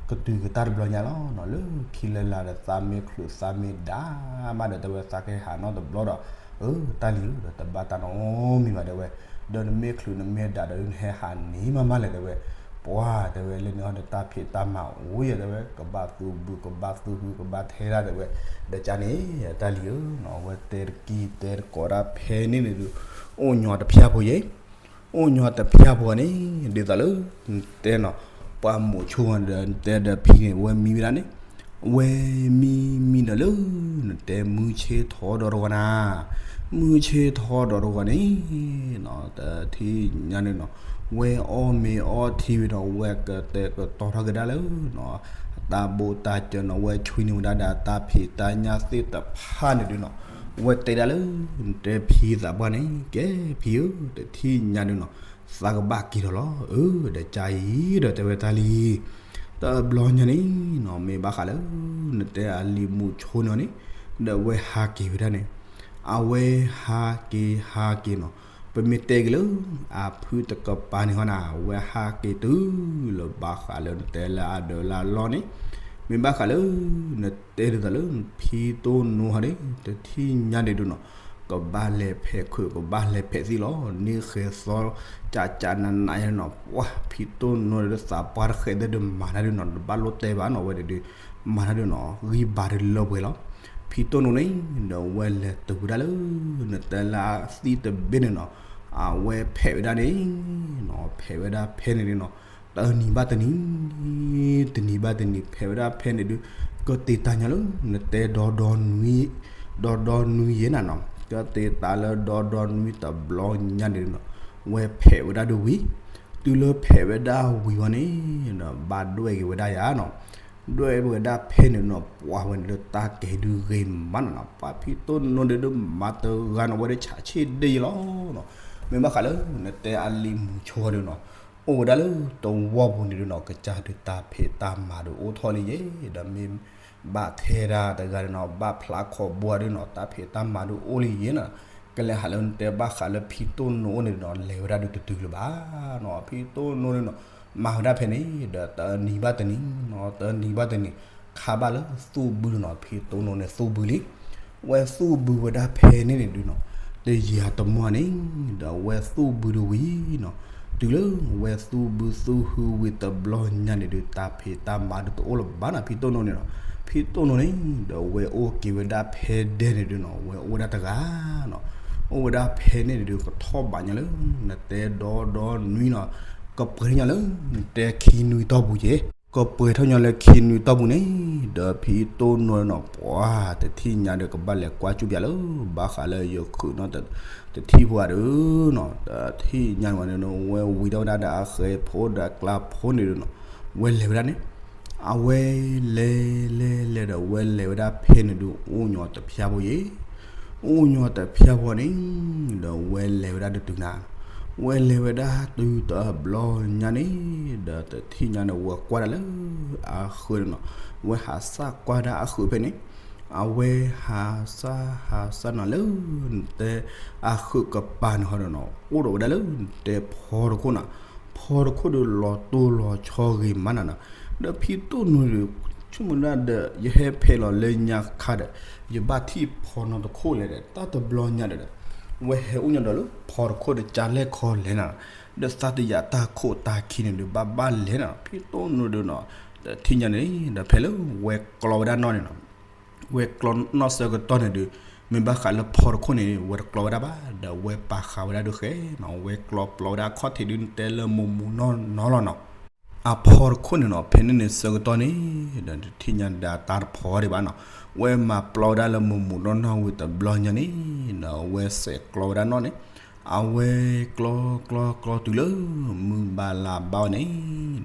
ကတုၤကတၢၢ်တဘျီညါလီၤနီၤ လၢခံလၢလာ်ဒီးသးမ့ၢ်ချုးသးမ့ၢ်ဒၣ်မးဒီးတဲဝဲသးကဟးနီတဘျီဒီး အၢ တၢ်လံၤဧၢ ဒီးတဘၣ်တၢ်နီတမံၤဘၣ်တဲဝဲ ဒီးနမ့ၢ်ချုးနမ့ၢ်ဒၣ်ဒီးနဟဲဟးန့ၣ်မးမးလဲၣ်တဲဝဲ ပှၤတဲဝဲလၢန့ၣ်ဟီဒီးတၢ်ဖံးတၢ်မၤအိၣ်ယဲ တဲဝဲ ကဘၣ်သူၣ်ဘု ကဘၣ်သူၣ်ဟု ကဘၣ်ထဲဒၣ် တဲဝဲ, ဒီးကန့ၣ် တၢ်လံၤဧၢနီၤ အဝဲတဲတကံၢ်တဲတကိးဒၣ်ဖဲန့ၣ်န့ၣ်ဒုး အိၣ်ညီတဖၠၣ်ဖိယဲ အိၣ်ညီတဖၠၣ်ဖိန့ၣ် ဒ်သိးလၢ တဲနီၤ ပှၤမိၤဆိဒီးတဲဒီးဖံန့ၣ် ဝဲမံဝဲဒၣ်န့ၣ် ဝဲမံမံဒီးလၢ နတဲမုၢ်ဆ့ၣ်ထီၣ်ဒီးတဂီၤနၤ, မုၢ်ဆ့ၣ်ထီၣ်ဒီးတဂီၤန့ၣ် တထံၣ်ညါန့ၣ်နီၤ ဝဲအီၣ်မ့ၤအီထံဝံၤဒီး ဝဲကတဲာ်ကတီၤထီၣ်က့ၤဒၣ်လၢ တၢ်ဘိးတၢ်စၢၤနီၤ ဝဲဆွံန့ၢ်ဝဲဒၣ်ဒီးတၢ်ဖံးတၢ်ညၣ်သ့ၣ်တဖၣ်န့ၣ်ဒုးနီၤ ဝဲတဲဒၣ်လၢ နတဲဖံသးပှၢ်န့ၣ် ကဲဖံဧၢ တထံၣ်ညါဒုးနီၤ သးကဘၣ်က့ၤထီၣ်လီၤ အၢ ဒီးကါအံၤဒီးတဲဝဲတၢ်လံ တဘျီညါန့ၣ်နီၤ မ့ၢ်ဘၣ်ဃးလၢ နတဲအလံၤမိၤဆိန့ၣ်န့ၣ် ဒီးဝဲဟးက့ၤဝဲဒၣ်န့ၣ် အဝဲဟးက့ၤဟးက့ၤနီၤ ပမ့ၢ်တဲက့ၤလၢ အဖုတကပၤန့ၣ်ဟီနၤ ဝဲဟးက့ၤတုၤလၢဘၣ်ဃးလၢနတဲလၢအဒၢးလၢအလီၢ်န့ၣ် မ့ၢ်ဘၣ်ဃးလၢ နတဲဒ်သိးလၢ ဖံတိၢ်နိဟီန့ၣ် တထံၣ်ညါဒုးနီၤ ကဘၣ်လဲၤဖဲးခုး ကဘၣ်လဲၤဖဲးသံလီၤ န့ၢ်ဃဲၤသီ ကကနးနးယဲနီၤ ပှၤဖံတိၢ်နိဒီးသးပှၢ်တဃဲးသ့ၣ်ဒုးမၤတၢ်ဒုးနီၤ တဘၣ်လိၣ်တဲဘၣ်နီၤ ဝဲဒၣ်ဒုး မၤတၢ်ဒုးနီၤ ဂံၢ်ဘါဒုးလၢပှဲၤလီၤ ဖံတိၢ်နိန့ၣ် ဒီးဝဲလဲၤတုၤဝဲဒၣ်လၢ နတဲလၢအသံၣ်တဘ့ၣ်န့ၣ်နီၤ အဝဲဖဲးဝဲဒၣ်န့ၣ်နီၤ ဖဲးဝဲဒၣ်ဖဲန့ၣ်ဒုးနီၤ တနံၤဘၣ်တနံၤ တနံၤဘၣ်တနံၤ ဖဲးဝဲဒၣ်ဖဲန့ၣ်ဒုး ကတ့တၢ်ညီလၢ နတဲဒီဒီနွံ ဒီဒီနွံယဲနၤနီၤ ကတ့တၢ်လၢဒီဒီနွံတဘျီညါန့ၣ်ဒုးနီၤ ဝဲဖဲးဝဲဒၣ်ဒုးဝံၤ တုၤလၢဖဲးဝဲဒၣ်ဝံၤဝဲန့ၣ် ဘၣ်ဒွဲၣ်က့ၤဝဲဒၣ်ယၤနီၤ ဒွဲၣ်ဝဲဒၣ်ဖဲန့ၣ်နီၤ ပှၤဝဲန့ၣ်ဒုးတၢ်ကဲဒုးဂ့ၤမးနီၤနီၤ ပှၤဖံတိၢ်နိဒုးဒုးမၤတဂၤနီၤ ဝဲဒၣ်ဆးဆ့ၣ်ဒ့ယလီၤနီၤ မ့ၢ်ဘၣ်ဃးလၢ နတဲအလံၤမိၤဆိဒုးနီၤ အိၣ်ဝဲဒၣ်လၢတဝီပူၤန့ၣ်ဒုးနီၤ ကစၢ်ဒုးတၢ်ဖံးတၢ်မၤဒုးအိၣ်ထီၣ်လံယဲ ဒီးမ့ၢ်ဘၣ်ထဲဒၣ်တဂၤန့ၣ်နီၤ ဘၣ်ဖျါခီဘိဒုးနီၤ တၢ်ဖံးတၢ်မၤဒုးအိၣ်လံယဲနီၤ ကလဲၤဟးလၢနတဲဘၣ်ဃးလၢဖံတိၢ်နိအိၣ်န့ၣ်ဒုးနီၤ လဲၤဝဲဒၣ်ဒုးတတုၤလၢၤဘၣ်နီၤ ဖံတိၢ်နိဒုးနီၤ မၤဝဲဒၣ်ဖဲန့ၣ် ဒီးတနံၤဘၣ်တနံၤနီၤ တနံၤဘၣ်တနံၤ ခါဘၣ်လၢသူၣ်ဘုနီၤ ဖံတိၢ်နိန့ၣ်သူၣ်ဘုလံ ဝဲသူၣ်ဘုဝဲဒၣ်ဖဲန့ၣ်န့ၣ်ဒုးနီၤ တယံာ်တမီၢ်န့ၣ် ဒီးဝဲသူၣ်ဘုတဝံၤနီၤ တုၤလၢဝဲသူၣ်ဘုသူၣ်ဟုဝံၤတဘျီညါန့ၣ်ဒုး တၢ်ဖံးတၢ်မၤဒုးတအိၣ်လၢၤဘၣ်နီၤ ဖံတိၢ်နိန့ၣ်နီၤ ဖံတိၢ်နိန့ၣ် ဒီးဝဲအိၣ်က့ၤဝဲဒၣ်ဖဲဒဲန့ၣ်ဒုးနီၤ ဝဲအိၣ်ဝဲဒၣ်တဂၤနီၤ အိၣ်ဝဲဒၣ်ဖဲန့ၣ်န့ၣ်ဒုး ကထီၣ်ဘးညီလၢ နတဲဒီဒီနွံနီၤ ကပှဲၤထီၣ်ညီလၢ နတဲခံနွံတီၢ်ပူၤက့ ကပှဲၤထီၣ်ညီလၢခံနွံတီၢ်ပူၤန့ၣ် ဒီးဖံတိၢ်နိနီၤ ပှၤတထံၣ်ညါဒီးကဘၣ်လဲၤကွၢ်ကၠူၣ်ပၠးလၢ ဘၣ်ဃးလၢယဃုာ်နီၤ တထံၣ်ဖိဧါဒုးနီၤ တထံၣ်ညါန့ၣ် ဝဲဝံၤထီၣ်ဝဲဒၣ်ဒီးအဃဲၤဖိဒီးအကျါဖိန့ၣ်ဒုးနီၤ ဝဲလဲၤဝဲဒၣ်န့ၣ် အဝဲလဲၤလဲၤလဲၤဒီး ဝဲလဲၤဝဲဒၣ်ဖဲန့ၣ်ဒုး အိၣ်ညီတဖၠၣ်ဖိယဲ အိၣ်ညီတဖၠၣ်ဖိန့ၣ် ဒီးဝဲလဲၤဝဲဒၣ်ဒုးတုၤနၤ ဝဲလဲၤဝဲဒၣ်တုၤတဘျီညါန့ၣ် ဒီးတထံၣ်ညါန့ၣ် ဝဲကွၢ်ဒၣ်လၢ အဃုာ်န့ၣ်နီၤ ဝဲဟးစၢ်ကွၢ်ဒၣ်အဃုာ်ဖဲန့ၣ် အဝဲဟးစၢ်ဟးစၢ်နီၤလၢ နတဲ အဃုာ်ကပၤန့ၣ်ဟီဒီးနီၤ အိၣ်ဒီးဝဲဒၣ်လၢ နတဲဖီတခိၣ်နီၤ ဖီတခိၣ်ဒီးလီၤတိၢ်လီၤဆီဂ့ၤမးနီၤနီၤ ဒီးဖံတိၢ်နိဒီး ဆိကမိၣ်ဒၣ်ဒီး ယဟဲဖဲးလီၤလၢညါခါဒီး ယဘၣ်ထံၣ်ဖီနီတခိၣ်လဲၣ်ဒီး တၢ်တဘျီညါဒီး ဝဲဟဲအိၣ်ညီဒီးလၢဖီတခိၣ်ဒီး ကၢ်လဲၢ်ခီလဲၣ်နီၤ ဒီးသးတယာ်တၢ်ခိၣ်တၢ်ခံန့ၣ်ဒီး ဘၣ်ဘၣ်လဲၣ်နီၤ ဖံတိၢ်နိဒီးနီၤ တထံၣ်ညါန့ၣ် ဒီးဖဲလၢဝဲကျီဝဲဒၣ်နီၣ်န့ၣ်နီၤ ဝဲကျီနီၣ်ဆၢကတီၢ်န့ၣ်ဒုး မ့ၢ်ဘၣ်ဃးလၢဖီတခိၣ်န့ၣ် ဝဲတကျီဝဲဒၣ်ဘၣ် ဒီးဝဲပာ်ဃာ်ဝဲဒၣ်ဒုးဃဲနီၤ ဝဲကျီပျီဝဲဒၣ်အခီၣ်ထံးဒုး နတဲလၢမိၢ်မိၢ်နီၢ်နီၢ်လီၤနီၤ အဖီတခိၣ်န့ၣ်နီၤ ဖဲန့ၣ်န့ၣ်ဆၢကတီၢ်န့ၣ် ဒီးတထံၣ်ညါဒၣ်တၢ်တဖီဒံးဘၣ်နီၤ ဝဲမၤပျီဝဲဒၣ်လၢမိၢ်မိၢ်နီၢ်နီၢ်ဝံၤတဘျီညါန့ၣ် ဒီးဝဲစဲးကျီဝဲဒၣ်နီၣ်န့ၣ် အဝဲကျီကျီကျီတုၤလၢ မုၢ်ဘၣ်လါဘၣ်ဝဲန့ၣ်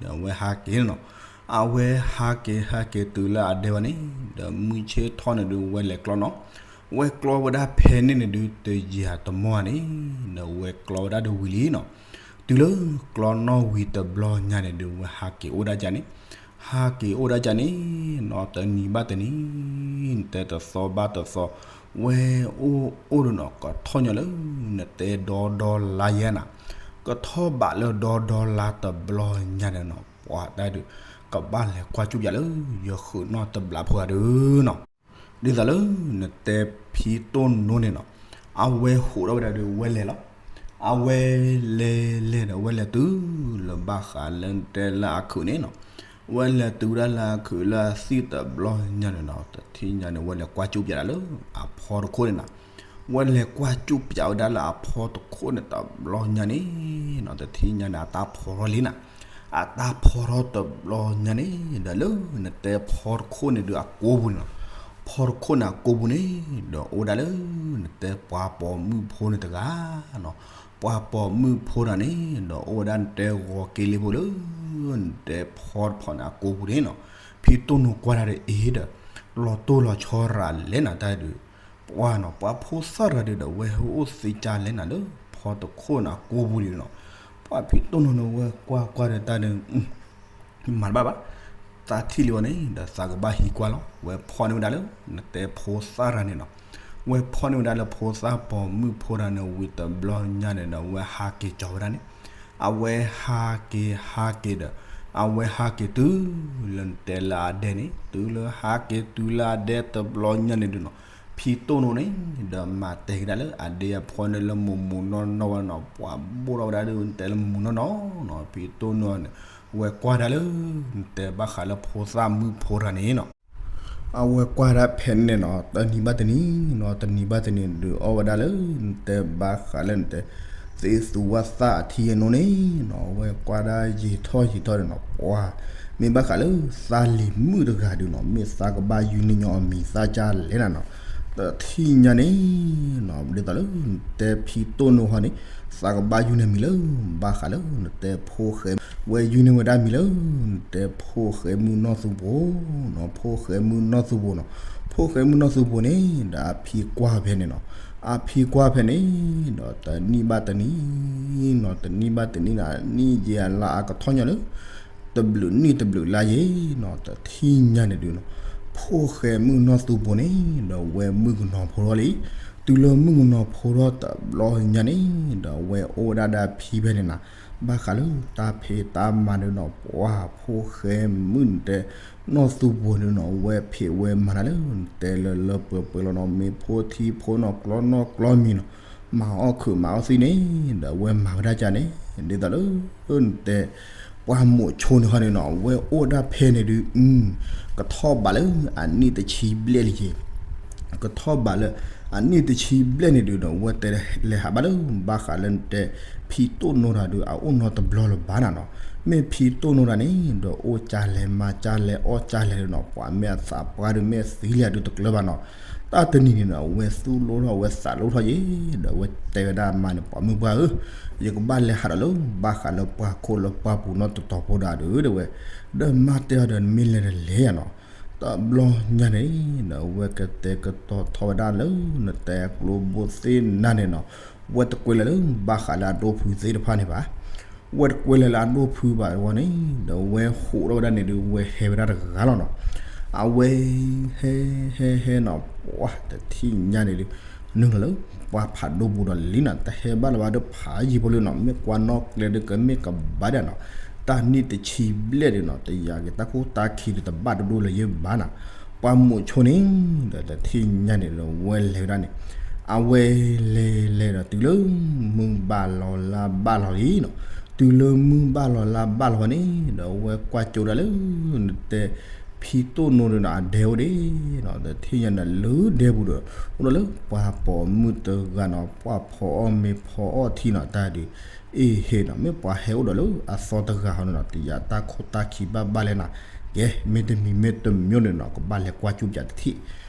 ဒီးဝဲဟးက့ၤနီၤ အဝဲဟးက့ၤဟးက့ၤတုၤလၢအဒဲဝဲန့ၣ် ဒီးမုၢ်ဆ့ၣ်ထီၣ်န့ၣ်ဒုး ဝဲလဲၤကျီနီၤ ဝဲကျီဝဲဒၣ်ဖဲန့ၣ်န့ၣ်ဒုး တယံာ်တမီၢ်န့ၣ် ဒီးဝဲကျီဝဲဒၣ်ဒုးဝံၤလံနီၤ တုၤလၢကျီနီၣ်ဝံၤတဘျီညါန့ၣ်ဒုး ဝဲဟးက့ၤအိၣ်ဒၣ်ကန့ၣ် ဟးက့ၤအိၣ်ဒၣ်ကန့ၣ်နီၤ တနံၤဘၣ်တနံၤ နတဲတသီဘၣ်တသီ ဝဲအိၣ်အိၣ်ဒီးနီၤ ကထီၣ်ညီလၢ နတဲဒီဒီလါယဲနီၤ ကထီၣ်ဘးလၢဒီဒီလါတဘျီညါန့ၣ်နီၤ ပှၤတၢ်ဒုး ကဘၣ်လဲၤကွၢ်ကၠူၣ်ပၠးလၢ ယဃုာ်နီၣ်တဘျးဖိဂၤဒုးနီၤ ဒ်သိးလၢ နတဲဖံတိၢ်နိန့ၣ်နီၤ အဝဲဟိးထီၣ်ဝဲဒၣ်ဒီးဝဲလဲၤလီၤ အဝဲလဲၤလဲၤဒီးဝဲလဲၤတုၤ ဘၣ်ဃးလၢတဲလၢအခုးန့ၣ်နီၤ, ဝဲလဲၤတုၤဝဲဒၣ်လၢအခုးလၢအသံၣ်တဘျီညါန့ၣ်နီၤ, တထံၣ်ညါန့ၣ် ဝဲလဲၤကွၢ်ကၠိပၠးဒၣ်လၢအဖီတခိၣ်န့ၣ်နီၤ, ဝဲလဲၤကွၢ်ကၠိပၠးဝဲဒၣ်လၢအဖီတခိၣ်န့ၣ်တဘျီညါန့ၣ်နီၤ, တထံၣ်ညါန့ၣ် အတၢ်ဖီထီၣ်လံနီၤ, အတၢ်ဖီထီၣ်တဘျီညါန့ၣ် ဒီးလၢနတဲဖီတခိၣ်န့ၣ်ဒုးအကိာ်ပူၤန့ၣ်နီၤ, ဖီတခိၣ်န့ၣ်အကိာ်ပူၤန့ၣ် ဒီးအိၣ်ဝဲဒၣ်လၢနတဲပှၤပိာ်မုၣ်ဖိန့ၣ်တဂၤနီၤ, ပှၤပိာ်မုၣ်ဖိတဂၤန့ၣ် ဒီးအိၣ်ဝဲဒၣ်နတဲဂီၤက့ၤလ့ဖိလၢ နတဲဖီတဖီန့ၣ်အကိာ်ပူၤန့ၣ်နီၤ, ဖံတိၢ်နိကွၢ်တၢ်ဒီးအ့ဒီး လီၤတိၢ်လီၤဆီရၤလဲၣ်နီၤ တၢ်ဒုး ပှၤနီၤ ပှၤဖိသၣ်တဂၤဒုးဒီး ဝဲဟဲအိၣ်သ့ကၢလဲၣ်နၤလၢ ဖီတခိၣ်န့ၣ်အကိာ်ပူၤဒုးနီၤ, ပှၤဖံတိၢ်နိန့ၣ် ဝဲကွၢ်ကွၢ်ဒီးတၢ်ဒုး မၤတဘၣ်ဘၣ်, သးထံၣ်လံဝဲန့ၣ် ဒီးသးကဘၣ်ဟံးကွၢ်လီၤ, ဝဲဖီၣ်န့ၢ်ဝဲဒၣ်လၢ နတဲဖိသၣ်တဂၤန့ၣ်နီၤ, ဝဲဖီၣ်န့ၢ်ဝဲဒၣ်လၢဖိသၣ်ပိာ်မုၣ်ဖိတဂၤန့ၣ် ဝံၤတဘျီညါန့ၣ်ဒီး ဝဲဟးက့ၤကၠီၤဝဲဒၣ်န့ၣ်, အဝဲဟးက့ၤဟးက့ၤဒီး အဝဲဟးက့ၤတုၤလၢနတဲလၢအဒဲန့ၣ် တုၤလၢဟးက့ၤတုၤလၢအဒဲတဘျီညါန့ၣ်ဒုးနီၤ, ဖံတိၢ်နိန့ၣ် ဒီးမၤတဲက့ၤဒၣ်လၢအဒဲအဖီန့ၣ်လၢမူးမူးနီၢ်နီၢ်ဝဲနီၤ, ပှၤဘိၣ်ထီၣ်ဝဲဒၣ်ဒုး နတဲလၢမူးနီၢ်နီၢ်နီၤ, ဖံတိၢ်နိန့ၣ် ဝဲကွၢ်ဒၣ်လၢ နတဲဘၣ်ဃးလၢဖိသၣ်မုၣ်ဖိတဂၤန့ၣ်နီၤ, အဝဲကွၢ်ဒၣ်ဖဲန့ၣ်နီၤ တနံၤဘၣ်တနံၤနီၤ တနံၤဘၣ်တနံၤဒုးအီၣ်ဝဲဒၣ်လၢ နတဲဘၣ်ဃးလၢနတဲ သ့သူဝဲသၣ်အထံအနိန့ၣ်နီၤ, အဝဲကွၢ်ဒၣ်ယံာ်ထီၣ်ယံာ်ထီၣ်န့ၣ်နီၤ, ပှၤ မ့ၢ်ဘၣ်ဃးလၢသးလံၤမုၣ်တဂၤဒုးနီၤ, မ့ၢ်သးကဘၣ်ယုၢ်န့ၢ်ညီအမံၤသၣ်ကၢ်လဲၣ်နၤနီၤ, တထံၣ်ညါန့ၣ်နီၤ, ဒ်သိးလၢနတဲဖံတိၢ်နိဟီန့ၣ် သးကဘၣ်ယုၢ်န့ၢ်မံၤလၢ ဘၣ်ဃးလၢနတဲဖိဃဲ ဝဲယုၢ်န့ၢ်ဝဲဒၣ်မံၤလၢ နတဲဖိဃဲမုၣ်နီၢ်သူပူၤနီၤ, ဖိဃဲမုၣ်နီၢ်သူပူၤနီၤ, ဖိဃဲမုၣ်နီၢ်သူပူၤန့ၣ် ဒီးအဖံကွၢ်ဖဲန့ၣ်နီၤ, အဖံကွၢ်ဖဲန့ၣ် ဒီးတနံၤဘၣ်တနံၤနီၤ, တနံၤဘၣ်တနံၤန့ၣ် နံၣ်ယံာ်အလါအကထီၣ်ညါလၢ တဘျုးနံၣ်တဘျုးလါယံာ်နီၤ, တထံၣ်ညါန့ၣ်ဒုးနီၤ, ဖိဃဲမုၣ်နီၢ်သူပူၤန့ၣ် ဒီးဝဲမုၣ်ကနီၤဖိထီၣ်လံ, တုၤလၢမုၣ်ကနီၤဖိထီၣ်တဘျီညါန့ၣ် ဒီးဝဲအိၣ်ဝဲဒၣ်ဒီးအဖံဖဲန့ၣ်နီၤ, ဘၣ်ဃးလၢတၢ်ဖံးတၢ်မၤဒုးနီၤ, ပှၤဖိဃဲမုၣ်နတဲ နီၢ်သူပူၤန့ၣ်နီၤ, ဝဲဖံးဝဲမၤတၢ်လၢ နတဲလၢလၢပှဲၤပှဲၤလီၤနီၤ, မ့ၢ်ဖိထံဖိနီၤ, ကျီနီၢ်ကျီမံၤနီၤ, မၤအီၣ်ခုးမၤအီၣ်သံန့ၣ် ဒီးဝဲမၤဝဲဒၣ်ကန့ၣ် ဒ်သိးလၢ နတဲ ပှၤမိၤဆိန့ၣ်ဟီန့ၣ်နီၤ, ဝဲအိၣ်ဒၣ်ဖဲန့ၣ်ဒုး ကထီၣ်ဘးလၢအနံၣ်တဆံဘျဲၣ်လံယဲ, ကထီၣ်ဘးလၢအနံၣ်တဆံဘျဲၣ်န့ၣ်ဒုးဒီး ဝဲတဲလဲၤဟးဘၣ်လၢ ဘၣ်ဃးလၢနတဲ ဖံတိၢ်နိတၢ်ဒုး အအိၣ်နီတဘျီလၢၤဘၣ်နၤနီၤ, မ့ၢ်ဖံတိၢ်နိတၢ်န့ၣ် ဒီးအိၣ်ကၢ်လဲၤမၤကၢ်လဲၤအီၣ်ကၢ်လဲၤနီၤ, ပှၤမ့ၢ်အသးပှၢ်ဒုး မ့ၢ်အသံလံဒုးတကျၢၤဘၣ်နီၤ, တၢ်တနံၤန့ၣ်ဒီး အဝဲသူၣ်လိထီၣ် အဝဲသးလိထီၣ်ယဲ, ဒီးအဝဲတဲဝဲဒၣ်အမါန့ၣ် ပှၤမုၣ်ပှၢ်ဧၢ, ယကဘၣ်လဲၤဟးဒီးလၢ ဘၣ်ဃးလၢပှၤခိၣ်လၢပှၤပူၤနီတတီၤဖိဒၣ်ဒုး တဲဝဲ, ဒီးမါတဲအီၤဒီး နမ့ၢ်လဲၤဒီးလဲၤယၤနီၤ, တဘျီညါန့ၣ် ဒီးအဝဲကတဲာ်ကတီၤထီၣ်ဝဲဒၣ်လၢ နတဲအကျိဘိသ့ၣ်နၤန့ၣ်နီၤ, ဝဲတကွဲလၢၤလၢ ဘၣ်ဃးလၢအဒိၣ်ဖုသ့ၣ်တဖၣ်န့ၣ်ဘၣ် ဝဲတကွဲလၢၤလၢအဒိၣ်ဖုဘၣ်အဂီၢ်န့ၣ် ဒီးဝဲဟးထီၣ်ဝဲဒၣ်န့ၣ်ဒုး ဝဲဟဲဝဲဒၣ်တဂၤလီၤနီၤ, အဝဲ ဟဲ ဟဲ ဟဲနီၤ, ပှၤတထံၣ်ညါန့ၣ်ဒုး နုာ်လီၤလၢ ပှၤဖးဒိၣ်ပူၤဒီးလံနီၤ, တဟဲဘၣ်လၢၤဘၣ်ဒီးဖးယံာ်ဖိလံနီၤ, မ့ၢ်ကွၢ်နီၣ်ကျဲဒုး ကမ့ၢ်ကဘၣ်ဒၣ်နီၤ, တၢ်နံၣ်တဆံဘျဲၣ်ဒုးနီၤ, တယၤက့ၤတၢ်ခိၣ်တၢ်ခံဒုး တဘၣ်တဒိၣ်လၢၤယဲဘၣ်နီၤ, ပှၤမိၤဆိန့ၣ် ဒီးတထံၣ်ညါန့ၣ်ဒီး ဝဲလဲၤဝဲဒၣ်န့ၣ် အဝဲလဲၤလဲၤဒီးတုၤလၢ မုၢ်ဘၣ်လီၤလါဘၣ်လီၤလံနီၤ, တုၤလၢမုၢ်ဘၣ်လီၤလါဘၣ်လီၤန့ၣ် ဒီးအဝဲကွၢ်ကၠိဒၣ်လၢ နတဲ ဖံတိၢ်နိဒုးနီၤ အဒဲအိၣ်ဒံးနီၤ, ဒီးတထံၣ်ညါန့ၣ်လၢဒဲပူၤဒီး အိၣ်ဒီးလၢပှၤပိာ်မုၣ်တဂၤနီၤ, ပှၤဖီအီၣ်မ့ၤဖီအီၣ်ထံနီၤ, တၢ်ဒုး အ့ဟ့ၣ်နီၤ, မ့ၢ်ပှၤဟဲအိၣ်ဒီးလၢအသီတဂၤဟီန့ၣ်နီၤ, တယၤတၢ်ခိၣ်တၢ်ခံဘၣ်ဘၣ်လဲၣ်နီၤ, ကဲ မ့တမံၤမ့တမံၤန့ၣ်နီၤ, ကဘၣ်လဲၤကွၢ်ကၠိပၠးတထံၣ်,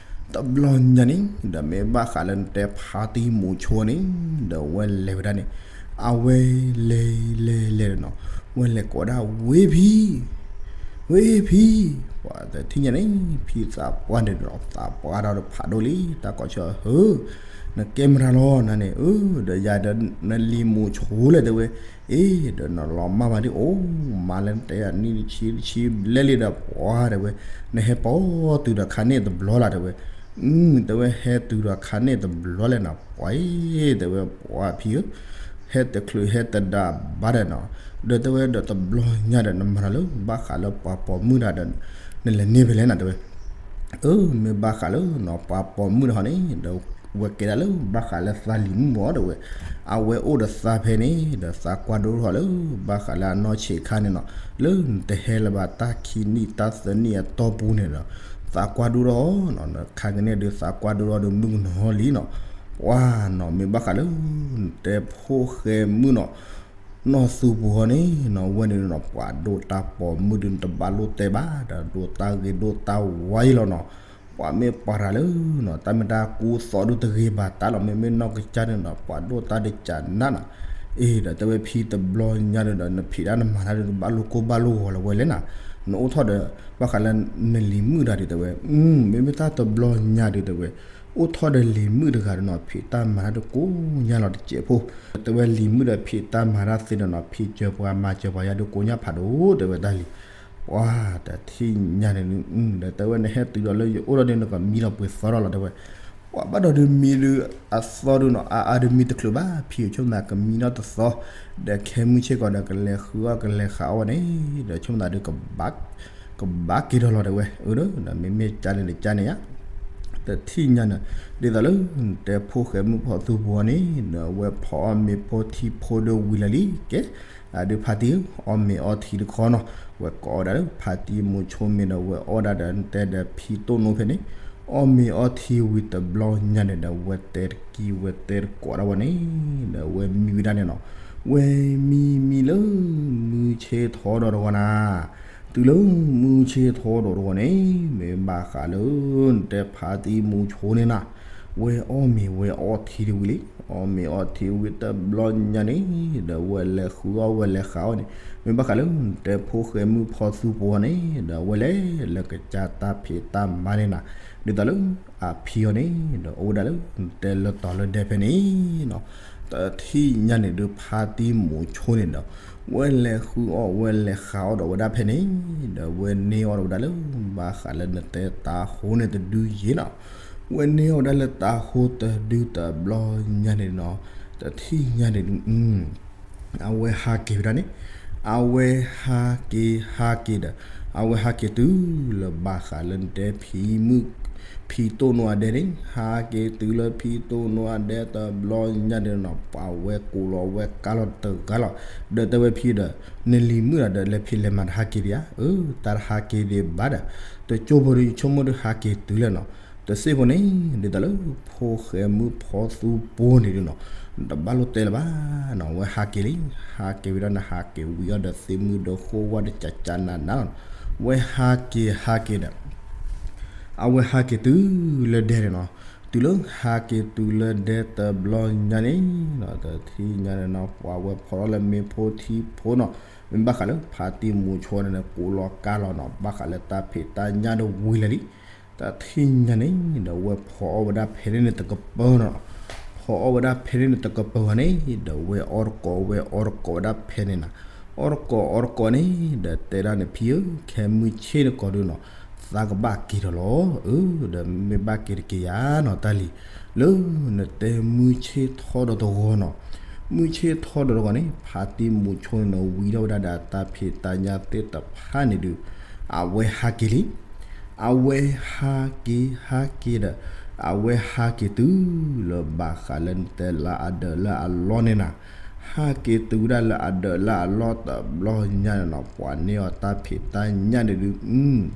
တဘျီညါန့ၣ် ဒီးမ့ၢ်ဘၣ်ဃးလၢနတဲဖါတံၢ်မိၤဆိန့ၣ် ဒီးဝဲလဲၤဝဲဒၣ်န့ၣ် အဝဲလဲၤလဲၤလဲၤနီၤ, ဝဲလဲၤကိးဒၣ် ဝ့ၢ်ဖံ ဝ့ၢ်ဖံ, ပှၤတထံၣ်ညါန့ၣ် ဖံသးပှၢ်န့ၣ်ဒီး သးပှၢ်ဒီးဖးဒိၣ်လံ, တၢ်ကိးဆၢ ဧၢ, နကဲမတၤလီၤနၤန့ၣ်, ဧၢ, ဒီးယၤဒီးနလံၤမိၤဆိလဲၣ် တဲဝဲ, အ့ ဒီးနလီၤမၢ်ဘၣ်ဒ်အိၣ်မးလၢနတဲအနံၣ်တဆံတဆံဘျဲၣ်လံဒီး ပှၤတဲဝဲ, နဟဲပိာ်တုၤဒီးခါန့ၣ်တဘျီလၢ် တဲဝဲ, အု တဲဝဲ ဟဲတုၤဒီးခါန့ၣ်တဘျီလဲၣ်နၤ, ပှၤအံၤ တဲဝဲ ပှၤဖံဧၢ ဟဲတချုးဟဲတဒါဘၣ်ဒီးနီၤ, ဒီးတဲဝဲဒီးတဘျီညါဒီး နမၤတၢ်လၢဘၣ်ဃးလၢပှၤပိာ်မုၣ်တၢ်ဒီး နလဲၤန့ၢ်ဖဲလဲၣ်နၤ တဲဝဲ, အၢ မ့ၢ်ဘၣ်ဃးလၢနီၤ ပှၤပိာ်မုၣ်တဟီန့ၣ် ဒီး ဝဲကဲဒၣ်လၢဘၣ်ဃးလၢသးလံၤမုၣ်မ့ၢ်ဒီးဝဲ, အဝဲအိၣ်ဒီးသးဖဲန့ၣ် ဒီးသးကွၢ်ဒိၣ်ထီၣ်လၢ ဘၣ်ဃးလၢအနီၢ်ဆံးခါန့ၣ်နီၤ, လၢနတဟဲလၢၤဘၣ်တၢ်ခံနံၣ်တၢ်သၢနံၣ်အတီၢ်ပူၤန့ၣ်ဒီး သးကွၢ်ဒိၣ်ထီၣ်နီၤ, ခါကန့ၣ်ဒုးသးကွၢ်ဒိၣ်ထီၣ်ဒီးမုၣ်ကနီၤလံနီၤ, ပှၤနီၤ မ့ၢ်ဘၣ်ဃးလၢ နတဲဖိၣ်ဃဲမုၣ်နီၤ နီၢ်သူပူၤဃီန့ၣ်နီၤ, ဝဲန့ၣ်နီၤ ပှၤဒိၣ်တၢ်ပိာ်မုၣ်ဒုး နတဘၣ်လိၣ်တဲဘၣ် ဒီးဒိၣ်တၢ်ဂ့ၤဒိၣ်တၢ်ဝါယံၤလီၤနီၤ, ပှၤမ့ၢ်ပှၤတၢ်လၢနီၤ တၢ်မ့ၢ်တၢ်ကူသိးဒုးတဂ့ၤဘၣ်တၢ်လီၤ, မ့မ့ၢ်နီၢ်ကစၢ်န့ၣ်ဒီး ပှၤဒိၣ်တၢ်ဒုးကနၣ်နီၤ, အ့ ဒီးတဲဝဲဖံတဘျီညါဒုးဒီး နဖံးတၢ်နမၤတၢ်ဒုး နဘၣ်လိၣ်ကိၢ်ဘၣ်လိၣ်ဂီၤလၢၤဝဲလဲၣ်နီၤ, နအိၣ်ထီၣ်ဒီး ဘၣ်ဃးလၢနလံၤမုၣ်တဂၤဒုးတဲဝဲ, မ့မ့ၢ်တၢ်တဘျီညါဒုးတဲဝဲ အိၣ်ထီၣ်ဒီးလံၤမုၣ်တဂၤဒီးနီၤ ဖံးတၢ်မၤတၢ်ဒုးကိးညါလီၤတစဲးဖိ, တဲဝဲလံၤမုၣ်ဒီးဖံးတၢ်မၤတၢ်သ့ဒီးနီၤ ဖံးစၢၤပှၤမၤစၢၤပှၤယါဒုးကိးညါဖးဒိၣ် တဲဝဲတၢ်လံၤ, ပှၤတထံၣ်ညါန့ၣ် ဒီးတဲဝဲနဟဲတုၤဒီးလၢယအိၣ်ဒီးဒုး နကမံလီၤပှ့ၤသီထီၣ်လီၤ တဲဝဲ, ပှၤဘၣ်ဒီးဒုးမံဒုး အသီဒုးနီၤ အါအါဒုးမံတချုးဘၣ် ဖံးဆိကမိၣ်သးကမံနီတသီ, ဒီးခဲမုၢ်ဆ့ၣ်ကီးဒီး ကလဲၤဃုအီၣ်ကလဲၤဃုအီၣ်ဝဲန့ၣ် ဒီးဆိကမိၣ်သးဒုး ကဘၣ်က့ၤဒီးလီၤတဲဝဲ, အၢ ဒီးမ့မ့ၢ်ကၢန့ၣ်ဒီးကၢန့ၣ်ဧါ, တထံၣ်ညါန့ၣ် ဒ်သိးလၢ နတဲဖိၣ်ဃဲမုၣ်ဖီသူပူၤန့ၣ် ဒီးဝဲဖီအီၣ်မ့ၤဖိထံဖိဒီးဝံၤလၢာ်လံကဲ, အဒုးဖါတံၢ် အီၣ်မ့ၤအီထံတခီနီၤ, ဝဲကိးဝဲဒၣ်လၢဖါတံၢ်မူၤဆိမ့ၤဒီး ဝဲအီၣ်ဒၣ်ဒီးနတဲဒီးဖံတိၣ်နိဖဲန့ၣ်, အီၣ်မ့ၤအီထံဝံၤတဘျီညါန့ၣ်ဒီး ဝဲတဲတကံၢ်ဝဲတဲတကိးဒၣ်ဝဲန့ၣ် ဒီးဝဲမံဝဲဒၣ်န့ၣ်နီၤ, ဝဲမံမံလၢ မုၢ်ဆ့ၣ်ထီဒီးတဂီၤနၤ တုၤလၢမုၢ်ဆ့ၣ်ထီဒီးတဂီၤန့ၣ် မ့ၢ်ဘၣ်ဃးလၢ နတဲဖါတံၢ်မူၤဆိန့ၣ်နၤ, ဝဲအီၣ်မ့ၤဝဲအီထံတဝံၤလံ, အီၣ်မ့ၤအီထံဝံၤတဘျီညါန့ၣ် ဒီးဝဲလဲၤဃုအီၣ်ဝဲလဲၤဃုအီၣ်န့ၣ် မ့ၢ်ဘၣ်ဃးလၢ နတဲဖိၣ်ဃဲမုၣ်ဖီသူပူၤန့ၣ် ဒီးဝဲလဲၤလၢကစၢ်တၢ်ဖံးတၢ်မၤန့ၣ်နၤ, ဒ်သိးလၢ အဖံအီၤန့ၣ် ဒီးအိၣ်ဝဲဒၣ်လၢ နတဲလၢတီၤလၢဒဲဖဲန့ၣ်နီၤ, တထံၣ်ညါန့ၣ်ဒုးဖါတံၢ်မူၤဆိန့ၣ်ဒီး ဝဲလဲၤဃုအီၣ်ဝဲလဲၤဃုအီၣ်ဒီးဝဲဒၣ်ဖဲန့ၣ်, ဒီးဝဲန့ၢ်အီၣ်ဒီးဝဲဒၣ်လၢ ဘၣ်ဃးလၢနတဲတၤဟိန့ၣ်တဒုယံၤနီၤ, ဝဲန့ၢ်အီၣ်ဝဲဒၣ်လၢတၤဟိတဒုတဘျီညါန့ၣ်နီၤ, တထံၣ်ညါန့ၣ်ဒုး အဝဲဟးက့ၤဝဲဒၣ်န့ၣ်, အဝဲဟးက့ၤဟးက့ၤဒီး အဝဲဟးက့ၤတုၤလၢဘၣ်ဃးလၢနတဲဖံမုၣ် ဖံတိၣ်နိအဒဲန့ၣ်, ဟးက့ၤတုၤလၢဖံတိၣ်နိအဒဲတဘျီညါန့ၣ်နီၤ, ပှၤဝဲကိးလီၤဝဲကါလီၤတဂၤလီၤ, ဒီးတဲဝဲဖံဒီး နလံၤမုၣ်ဒီး လဲၤဖံးလဲၤမၤတဟးက့ၤဒံးဧါ, အၢ တၢ်တဟးက့ၤဒံးဘၣ်ဒီး တကၠိဖိဒီး ယဆိကမိၣ်ဒုးဟးက့ၤတုၤလၢနီၤ, တစ့ၢ်ဖိန့ၣ် ဒ်သိးလၢ ဖိၣ်ဃဲမုၣ်ဖီသူပူၤန့ၣ်ဒုးနီၤ, တဘၣ်လိၣ်တဲလၢၤဘၣ်နီၤ, ဝဲဟးက့ၤလံ, ဟးက့ၤဝံၤဒီးနဟးက့ၤဝံၤအီၤဒီးသ့ၣ်မုၣ်ဒီးဃိဝါဒီးကကနးနးလီၤ, ဝဲဟးက့ၤဟးက့ၤဒီး အဝဲဟးက့ၤတုၤလၢဒဲန့ၣ်နီၤ, တုၤလၢဟးက့ၤတုၤလၢဒဲတဘျီညါန့ၣ်နီၤ, တထံၣ်ညါန့ၣ်နီၤ ပှၤဝဲဖီထီၣ်လၢမ့ၢ်ဖိထံဖိနီၤ, မ့ၢ်ဘၣ်ဃးလၢဖါတံၢ်မူၤဆိန့ၣ် ကိးလီၤကါလီၤနီၤ, ဘၣ်ဃးလၢတၢ်ဖံးတၢ်ညၣ်ဒီးဝံၤလၢာ်လံ တထံၣ်ညါန့ၣ် ဒီးဝဲဖီအီၣ်ဝဲဒၣ်ဖဲန့ၣ်န့ၣ်တကပၤနီၤ, ဖီအီၣ်ဝဲဒၣ်ဖဲန့ၣ်န့ၣ်တကပၤန့ၣ် ဒီးဝဲအီၣ်တကိးဝဲအီၣ်တကိးဝဲဒၣ်ဖဲန့ၣ်နၤ, အီၣ်တကိးအီၣ်တကိးန့ၣ် ဒီးတဲဒၣ်န့ၣ် ဖံဧၢ, ခဲမုၢ်ဆ့ၣ်န့ၣ်ကီးဒုးနီၤ, သးကဘၣ်က့ၤဒီးလီၤ, အၢ ဒီးမ့ၢ်ဘၣ်က့ၤတက့ၤယၤနီၤတၢ်လံၤ, လၢနတဲမုၢ်ဆ့ၣ်ထီဒီးတဂီၤနီၤ, မုၢ်ဆ့ၣ်ထီဒီးတဂီၤန့ၣ် ဖါတံၢ်မူၤဆိန့ၣ်နီၤ ဝံၤထီၣ်ဝဲဒၣ်ဒီးတၢ်ဖံးတၢ်ညၣ်သ့ၣ်တဖၣ်န့ၣ်ဒုး အဝဲဟးက့ၤလံ အဝဲဟးက့ၤဟးက့ၤဒီး အဝဲဟးက့ၤတုၤလၢဘၣ်ဃးလၢနတဲလၢအဒၢးလၢအလီၢ်န့ၣ်နၤ, ဟးက့ၤတုၤဝဲဒၣ်လၢအဒၢးလၢအလီၢ်တဘျီညါန့ၣ်နီၤ, ပှၤန့ၢ်အီၤတၢ်ဖံးတၢ်ညၣ်န့ၣ်ဒုး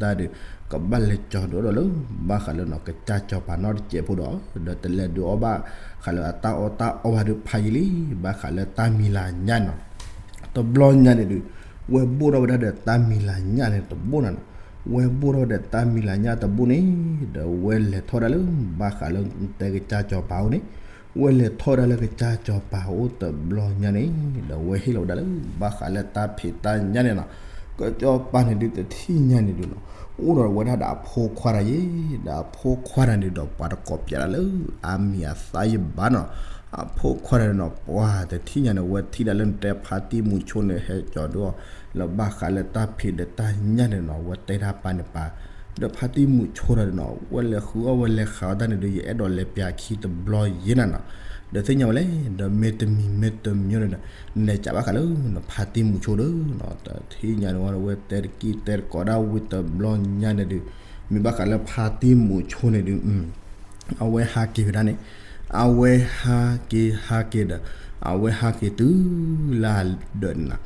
တၢ်ဒုး ကဘၣ်လဲၤကၠီၤဒုးအီၣ်ဒီးလၢ ဘၣ်ဃးလၢနီၤ ကစၢ်စီၤပၤနီတစဲးဖိဒီး ဒီးတလဲၤဒုးအီၣ်ဘၣ်ဃးလၢအတၢ်အီၣ်တၢ်အီဘၣ်ဒုးဖးယံာ်လံ, ဘၣ်ဃးလၢတၢ်မံၤလၤညၣ်နီၤ တဘျီညါန့ၣ်ဒုး ဝဲဘိၣ်ထီၣ်ဝဲဒၣ်ဒီးတၢ်မံၤလၤညၣ်န့ၣ်တဘိၣ်နၤနီၤ, ဝဲဘိၣ်ထီၣ်ဒီးတၢ်မံၤလၤညၣ်တဘိၣ်န့ၣ် ဒီးဝဲလဲၤထီၣ်ဒၣ်လၢ ဘၣ်ဃးလၢတဲကစၢ်စီၤပၤအိၣ်န့ၣ်, ဝဲလဲၤထီၣ်ဒၣ်လၢကစၢ်စီၤပၤအိၣ်တဘျီညါန့ၣ် ဒီးဝဲဟ့ၣ်လီၤဝဲဒၣ်လၢ ဘၣ်ဃးလၢတၢ်ဖံးတၢ်ညၣ်န့ၣ်နီၤ, ကစၢ်စီၤပၤန့ၣ်ဒုးတထံၣ်ညါန့ၣ်ဒုးနီၤ, အိၣ်ဒီးဝဲဒၣ်ဒီးအဖိခွါတဂၤအံၤ, ဒီးအဖိခွါတဂၤန့ၣ်ဒီးပှၤတကိးပၠးဒၣ်လၢ အါမံၤအသါယံာ်ဘၣ်နီၤ, အဖိခွါတဂၤန့ၣ်နီၤ ပှၤတထံၣ်ညါန့ၣ် ဝဲထံၣ်ဒၣ်လၢနတဲဖါတံၢ်မူၤဆိန့ၣ် ဟဲကၠီၤဒုးအီၣ် လၢဘၣ်ဃးလၢတၢ်ဖံးဒီးတၢ်ညၣ်န့ၣ်နီၤ, ဝဲတဲတၢ်ပာ်န့ၣ်ပာ် ဒီးဖါတံၢ်မူၤဆိတဂၤန့ၣ်နီၤ ဝဲလဲၤဃုအီၣ်ဝဲလဲၤဃုအီၣ်တၢ်န့ၣ်ဒီး ယအဲၣ်ဒိးလဲၤပၠးခံတဘျီယဲနၤနီၤ, ဒီးသ့ၣ်ညါဝဲလဲၣ်, ဒီးမ့ၢ်တမံၤမ့ၢ်တမံၤန့ၣ်ဒီး နလဲၤကးဘၣ်ဃးလၢနဖါတံၢ်မူၤဆိဒီးနီၤ, တထံၣ်ညါန့ၣ်ဝဲဒီး ဝဲတဲတကံၢ်တဲတကိးဒၣ်ဝံၤတဘျီညါန့ၣ်ဒုး, မ့ၢ်ဘၣ်ဃးလၢဖါတံၢ်မူၤဆိန့ၣ်ဒုး အဝဲဟးက့ၤဝဲဒၣ်န့ၣ် အဝဲဟးက့ၤဟးက့ၤဒီး အဝဲဟးက့ၤတုၤလၢအဒၢးန့ၣ်နီၤ,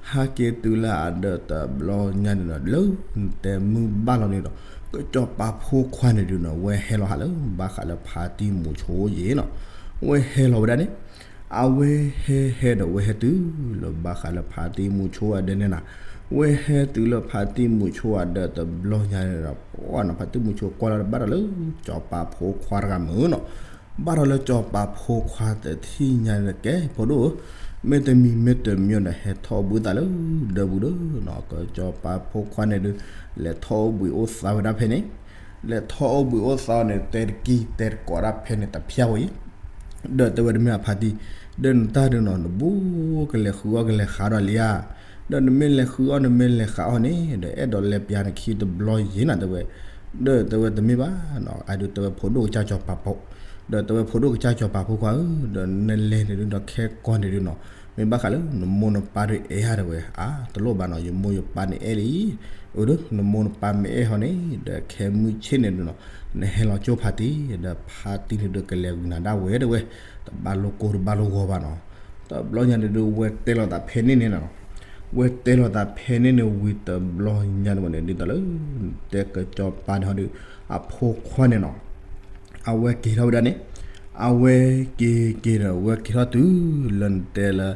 ဟးက့ၤတုၤလၢအဒၢးတဘျီညါန့ၣ်ဒီး လၢနတဲမုၢ်ဘၣ်လီၤန့ၣ်ဒီး ကစီၤပၤဖိခွါန့ၣ်ဒုးနီၤ ဝဲဟဲလီၤဟးလၢဘၣ်ဃးလၢဖါတံၢ်မူၤဆိယ့ၣ်နီၤ, ဝဲဟဲလီၤဝဲဒၣ်န့ၣ် အဝဲဟဲဟဲဒီး ဝဲဟဲတုၤလၢဘၣ်ဃးလၢဖါတံၢ်မူၤဆိအဒၢးန့ၣ်နီၤ, ဝဲဟဲတုၤလၢဖါတံၢ်မူၤဆိအဒၢးတဘျီညါန့ၣ်ဒီး ပှၢ်နီၤ ဖါတံၢ်မူၤဆိကွၢ်လီၤဒီး ဘၣ်ဒီးလၢစီၤပၤဖိခွါတဂၤမုၢ်နီၤ, ဘၣ်ဒီးလၢစီၤပၤဖိခွါတထံၣ်ညါန့ၣ်ဒီး ကဲ ဖိဒိၣ်ဧၢ, မ့တမံၤမ့တမံၤဒီး ဟဲထီၣ်အိၣ်ဘှံးသးလၢဒၢးပူၤဒီးနီၤ, ကစီၤပၤဖိခွါန့ၣ်ဒုး လဲၤထီၣ်အိၣ်ဘှံးအိၣ်သးဝဲဒၣ်ဖဲန့ၣ်, လဲၤထီၣ်အိၣ်ဘှံးအိၣ်သးန့ၣ် တဲတကံၢ်တဲတကိးဒၣ်ဖဲန့ၣ် တဖျၢၣ်ဝဲအံၤ ဒီးတဲဝဲတမ့ၢ်အဖါတံၢ်, ဒီးနတၢ်ဒုးနီၤ နဘူးကလဲၤဃုအီၣ်ကလဲၤဃးဒီးလံဧါ, ဒီးနမ့ၢ်လဲၤဃုအီၣ် နမ့ၢ်လဲၤဃးအီၣ်န့ၣ် ဒီးအဲၣ်ဒိးလဲၤပျၢ်နခံတဘျီယ့ၣ်နီၤ တဲဝဲ, ဒီးတဲဝဲတမ့ၢ်ဘၣ်နီၤ, အဒုးတဲဝဲဖိဒိၣ်ကစၢ်စီၤပၤဖိ, ဒီးတဲဝဲဖိဒိၣ်ကစၢ်စီၤပၤဖိခွါဧၢ, ဒီးနလဲၤန့ၣ်ဒုးဒီးခဲကိာ်န့ၣ်ဒုးနီၤ, မ့ၢ်ဘၣ်ဃးလၢနမိၢ်နပၢ်ဒုးအဲၣ်ဧါတဲဝဲ, အါ တလိၣ်ဘၣ်နီၤ ယမိၢ်ယပၢ်န့ၣ်အဲၣ်လံ, အိၣ်ဒီး နမိၢ်နပၢ်မ့ၢ်အဲၣ်ဟီန့ၣ် ဒီးခဲမုၢ်ဆ့ၣ်န့ၣ်ဒုးနီၤ, နဟဲလီၤကၠိဖါတံၢ် ဒီးဖါတံၢ်န့ၣ်ဒုးကလဲၤဂုာ်နၤဒၣ်ဝဲတဲဝဲ, တဘၣ်လိၣ်ကိၢ်တဘၣ်လိၣ်ဂီၤဘၣ်နီၤ, တဘျီညါန့ၣ်ဒုး ဝဲတဲလိာ်သးဖဲန့ၣ်န့ၣ်နီၤ, ဝဲတဲလိာ်သးဖဲန့ၣ်န့ၣ်ဝံၤတဘျီညါန့ၣ်ဝဲန့ၣ် ဒ်သိးလၢ တဲကစီၤပၤန့ၣ်ဟီဒုး အဖိခွါန့ၣ်နီၤ အဝဲက့ၤထီၣ်ဝဲဒၣ်န့ၣ်, အဝဲက့ၤက့ၤဒီး အဝဲက့ၤထီၣ်တုၤလၢနတဲလၢ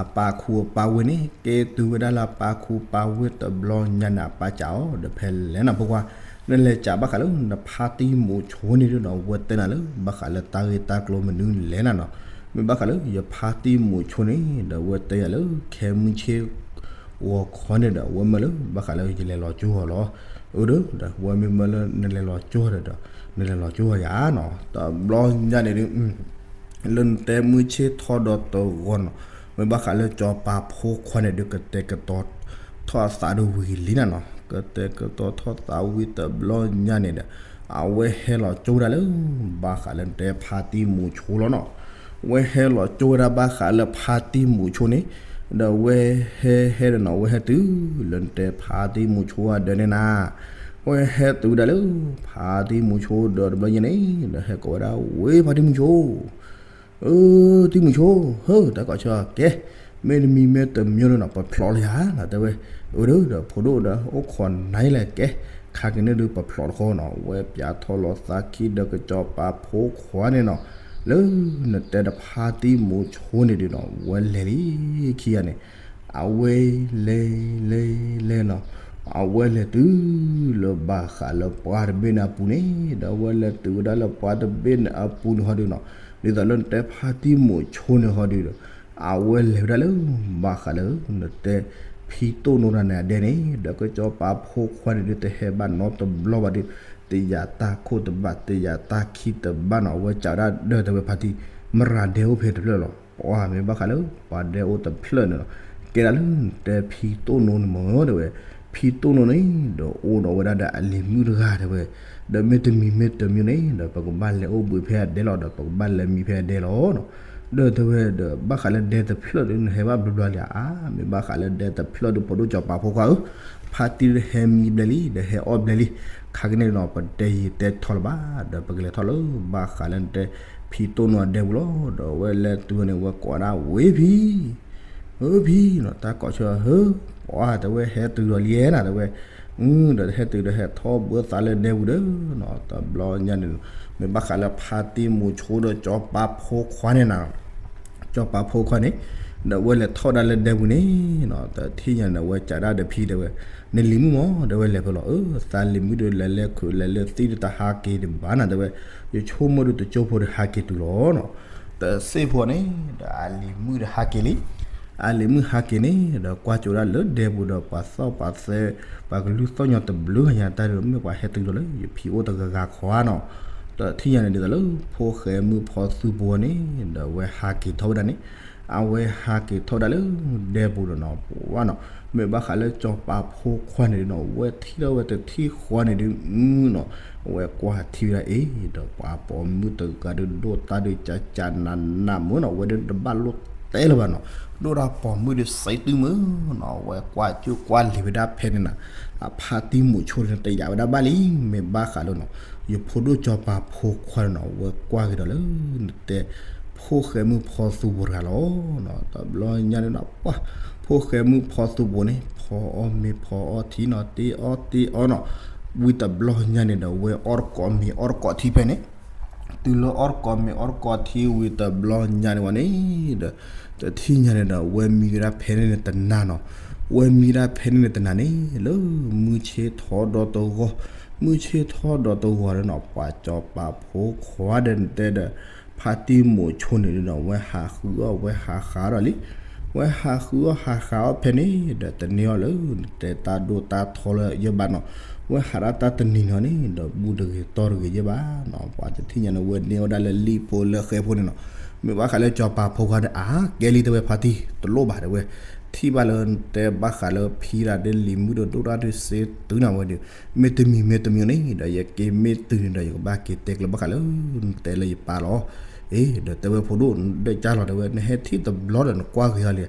အပၢ်ခူအပၢ်ဝ့ၢ်န့ၣ် က့ၤတုၤဝဲဒၣ်လၢအပၢ်ခူပၢ်ဝ့ၢ်တဘျီညါန့ၣ် အပၢ်စံးအီၤ ဒီးဖဲလဲၣ်နီၤ ဖိခွါ, နလဲၤစံးဘၣ်ဃးလၢနဖါတံၢ်မူၤဆိန့ၣ်ဒုးနီၤ ဝဲတဲနၤလၢ ဘၣ်ဃးလၢတၢ်ဂ့ၢ်တၢ်ကျိၤမနုၤလဲၣ်နၤနီၤ, မ့ၢ်ဘၣ်ဃးလၢယဖါတံၢ်မူၤဆိန့ၣ် ဒီးဝဲတဲယၤလၢ ခဲမုၢ်ဆ့ၣ် ဂီၤခီန့ၣ်ဒီး ဝဲမၢလၢ ဘၣ်ဃးလၢယလဲၤလီၤကၠိအီၤလီၤ, အၢဒီး ဒီးဝဲမ့ၢ်မၢလၢနလဲၤလီၤကၠိဒီး နလဲၤလီၤကၠိအီၤယၤနီၤ, တဘျီညါန့ၣ်ဒုး လၢနတဲမုၢ်ဆ့ၣ်ထီၣ်ဒီးတဂီၤနီၤ, မ့ၢ်ဘၣ်ဃးလၢစီၤပၤဖိခွါန့ၣ်ဒုး ကတဲာ်ကတီၤထီၣ်အသးဒုးဝံၤလံနၤနီၤ, ကတဲာ်ကတီၤထီၣ်သးဝံၤတဘျီညါန့ၣ်ဒီး အဝဲဟဲလီၤကၠိဝဲဒၣ်လၢ ဘၣ်ဃးလၢနတဲဖါတံၢ်မူၤဆိလီၤနီၤ, ဝဲဟဲလီၤကၠိဝဲဒၣ်ဘၣ်ဃးလၢဖါတံၢ်မူၤဆိန့ၣ်, ဒီးဝဲဟဲဟဲဒီးနီၤ ဝဲဟဲတုၤလၢနတဲဖါတံၢ်မူၤဆိအဒၢးန့ၣ်နၤ, ဝဲဟဲတုၤဝဲဒၣ်လၢ ဖါတံၢ်မူၤဆိဒီးတဘျီညါန့ၣ် ဒီးဟဲကိးဝဲဒၣ်ဝဲဖါတံၢ်မူၤဆိ အၢ တံၢ်မူၤဆိ ဟၢ တၢ်ကိးဆၢကဲ, မ့တမံၤမ့တမံၤန့ၣ်နီၤ ပဖျိးလၢယၤနီၤ တဲဝဲ, အၢဒီး ဒီးဖိဒိၣ်ဒီး အိၣ်ခိးနၤလဲၣ်ကဲ, ခါက့ၤန့ၣ်ဒုးပဖျိးတဃီနီၤ, ဝဲပၠးထီၣ်လီၤသးခံဒီးကစီၤပၤဖိခွါန့ၣ်နီၤ, လၢနတဲဒီးဖါတံၢ်မူၤဆိန့ၣ်ဒုးနီၤ ဝဲလဲၤလံခံဂၤန့ၣ် အဝဲလဲၤလဲၤလဲၤနီၤ, အဝဲလဲၤတုၤလၢဘၣ်ဃးလၢပှၢ်တဘ့ၣ်န့ၣ်အပူၤန့ၣ်, ဒီးအဝဲလဲၤတုၤဝဲဒၣ်လၢပှၢ်တဘ့ၣ်န့ၣ်အပူၤန့ၣ်ဟီဒုးနီၤ, ဒ်သိးလၢနတဲဖါတံၢ်မူၤဆိန့ၣ်ဟီဒုးဒီး အဝဲလဲၤဝဲဒၣ်လၢ ဘၣ်ဃးလၢ နတဲဖံတိၣ်နိတၢ်န့ၣ်အဒဲန့ၣ်, ဒီးကစီၤပၤဖိခွါန့ၣ်ဒုး တဟဲဘၣ်နီတဘျီဘၣ်ဒီး တယာ်တၢ်ခိၣ်တဘၣ် တယာ်တၢ်ခံတဘၣ်နီၤ, အဝဲစံးဝဲဒၣ်ဒီး တဲဝဲဖါတံၢ် မရၤဒဲအိၣ်ဖဲတဖျၢၣ်လီၤ, ပှၤမ့ၢ်ဘၣ်ဃးလၢ ပှၤဒဲအိၣ်တဖျၢၣ်န့ၣ်လီၤ, ကဲဒၣ်လၢနတဲဖံတိၣ်နိန့ၣ်မ့ၢ် တဲဝဲ, ဖံတိၣ်နိန့ၣ် ဒီးအိၣ်ဒီးဝဲဒၣ်ဒီးအလံၤမုၣ်တဂၤတဲဝဲ, ဒီးမ့တမံၤမ့တမံၤန့ၣ် ဒီးပကဘၣ်လဲၤအိၣ်ဘှံးဖဲအဒဲလီၤ ဒီးပကဘၣ်လဲၤမံဖဲအဒဲလီၤနီၤ, ဒီးတဲဝဲဒီး ဘၣ်ဃးလၢဒဲတဖျၢၣ်ဒီး နဟဲဘၣ်ဘျီဘျီလံဧါ, မ့ၢ်ဘၣ်ဃးလၢဒဲတဖျၢၣ်ဒီး ဖိဒိၣ်စီၤပၤဖိခွါဧၢ, ဖါတံၢ်ဒီးဟဲမံဘျဲလံ ဒီးဟဲအီၣ်ဘျဲလံ, ခါက့ၤန့ၣ်နီၤ ပတဲယံာ်တဲထီလၢၤဘၣ်, ဒီးပကလဲၤထီၣ်လၢ ဘၣ်ဃးလၢနတဲဖံတိၣ်နိအဒဲပူၤလီၤ, ဒီးဝဲလဲၤတုၤန့ၣ် ဝဲကိးဒၣ်ဝဲဖံ ဧၢဖံနီၤ တၢ်ကိးဆၢဟၢ ပှၤတဲဝဲဟဲတုၤဒီးလံနၤ တဲဝဲ, ဒီးဟဲတုၤဒီးဟဲထီၣ်ဘှံးသးလၢဒဲပူၤဒီးနီၤ, တဘျီညါန့ၣ် မ့ၢ်ဘၣ်ဃးလၢဖါတံၢ်မူၤဆိဒီးစီၤပၤဖိခွါန့ၣ်နၤ, စီၤပၤဖိခွါန့ၣ်, ဒီးဝဲလဲၤထီၣ်ဒၣ်လၢဒဲပူၤန့ၣ်နီၤ, တထံၣ်ညါန့ၣ် ဝဲစံးဒၣ်ဒီးဖံတဲဝဲ, နလံၤမုၣ်မ့ၢ် တဲဝဲလဲၤဖဲလဲၣ်, အၢ သးလံၤမုၣ်ဒီးလဲၤလၢခုးလဲၤလၢသံၣ်ဒီးတဟးက့ၤဒံးဘၣ်နၤ တဲဝဲ, ယဆိကမိၣ်ဒီးတကၠိဖိဒီးဟးက့ၤတုၤလီၤနီၤ တစ့ၢ်ဖိန့ၣ် ဒီးအလံၤမုၣ်ဒီးဟးက့ၤလံ, အလံၤမုၣ်ဟးက့ၤန့ၣ် ဒီးကွၢ်ကၠိဒၣ်လၢဒဲပူၤဒီးပှၤသီၣ်ပှၤသဲ, ပှၤကလုၢ်သီၣ်ညီတဘျုးညါတၢ်ဒီး မ့ၢ်ပှၤဟဲတုၤဒီးလၢယဖံအိၣ်တဂၤဂၤခီဧါနီၤ, တထံၣ်ညါန့ၣ် ဒ်သိးလၢ ဖိၣ်ဃဲမုၣ်ဖီသူပူၤန့ၣ် ဒီးဝဲဟးက့ၤထီၣ်ဝဲဒၣ်န့ၣ်, အဝဲဟးက့ၤထီၣ်ဝဲဒၣ်လၢဒဲပူၤဒီးနီၤ ပှၤနီၤ, မ့ၢ်ဘၣ်ဃးလၢစီၤပၤဖိခွါန့ၣ်ဒုးနီၤ ဝဲထံၣ်ထီၣ်ဝဲတထံၣ်ဃီန့ၣ်ဒုး မုၢ်နီၤ, အဝဲကွၢ်ထံၣ်ဝဲဒၣ်အ့ၣ် ဒီးပှၤပိာ်မုၣ်တဂၤဒုးဒိၣ်တၢ်ဒုးကၠးကၠးနးနးမုၢ်နီၤ, ဝဲဒုးတဘၣ်လိၣ် တတဲလၢၤဘၣ်နီၤ, ဒိၣ်တၢ်ပိာ်မုၣ်ဒီးစံးတုၤမုၢ်နီၤ, အဝဲကွၢ်ကၠိၣ်ကွၢ်လံၤဝဲဒၣ်ဖဲန့ၣ်နီၤ, အဖါတံၢ်မူးဆိန့ၣ်တယာ်ဝဲဒၣ်ဘၣ်လံ, မ့ၢ်ဘၣ်ဃးလၢနီၤ, ယဖိဒိၣ်စီၤပၤဖိခွါန့ၣ်နီၤ, အဝဲကွၢ်က့ၤဒီးလၢ နတဲ ဖိၣ်ဃဲမုၣ်ဖီသူဘိတဂၤလီၤ. တဘျီညါန့ၣ်နီၤ, ပှၤ ဖိၣ်ဃဲမုၣ်ဖီသူဘိန့ၣ် ဖီအီၣ်မ့ၤဖီအီၣ်ထံနီၤ, တ့အီၣ်တ့အီနီၤ, ဝံၤတဘျီညါန့ၣ်ဒီး ဝဲအီၣ်တကိးမ့ၤအီၣ်တကိးထံဖဲန့ၣ် တုၤလၢအီၣ်တကိးမ့ၤအီၣ်တကိးထံဝံၤတဘျီညါန့ၣ်ဝဲန့ၣ် ဒီး တထံၣ်ညါန့ၣ်ဒီး ဝဲမံဝဲဒၣ်ဖဲန့ၣ်န့ၣ်တနၤနီၤ, ဝဲမံဒၣ်ဖဲန့ၣ်န့ၣ်တနၤန့ၣ် လၢမုၢ်ဆ့ၣ်ထီၣ်ဒီးတဂီၤ, မုၢ်ဆ့ၣ်ထီၣ်ဒီးတဂီၤဒီးနီၤ, ပှၤစီၤပၤဖိခွါဒီးနတဲဒီး ဖါတံၢ်မူးဆိန့ၣ်ဒီးနီၤ, ဝဲဟးဃုအီၣ်ဝဲဟးဃုအီၣ်ဒီးလံ, ဝဲဟးဃုအီၣ်ဟးဃုအီၣ်ဖဲန့ၣ်ဒီး တန့ၢ်အီၣ်လၢ နတဲတၢ်ဒိၣ်တၢ်ထီလၢယဲဘၣ်နီၤ, ဝဲဟးဒၣ်တၢ်တနံၤန့ၣ်န့ၣ်ဒီး ဘူၣ်တဂ့ၤတီၢ်တဂ့ၤယဲဘၣ်နီၤ, ပှၤတထံၣ်ညါန့ၣ် ဝဲန့ၢ်ဝဲဒၣ်လၢလံာ်ဖိလၢဃဲဖိန့ၣ်နီၤ, မ့ၢ်ဘၣ်ဃးလၢစီၤပၤဖိခွါဒီး အါ ကဲလံတဲဝဲဖါတံၢ် တလိၣ်ဘၣ်တဲဝဲ, ထံၣ်ဘၣ်လၢတဲဘၣ်ဃးလၢဖံဒၣ်ဒ်လံၤမုၣ်ဒီးဒိၣ်တၢ်ဒုးစ့တုၤနၤဝဲဒီး, မ့ၢ်တမံၤမ့ၢ်တမံၤန့ၣ်ဒီး ယက့ၤမ့ၢ်တုၤန့ၣ်ဒီး ယကဘၣ်က့ၤတဲကျၢၤဘၣ်ဃးလၢ နတဲလၢယပၢ်လီၤ. အ့ ဒီးတဲဝဲဖိဒိၣ် နဒၢးကၢ်လီၤတဲဝဲ နဟဲထံၣ်တဘျီဒီးနကွၢ်ဂ့ၤအီၤလံ,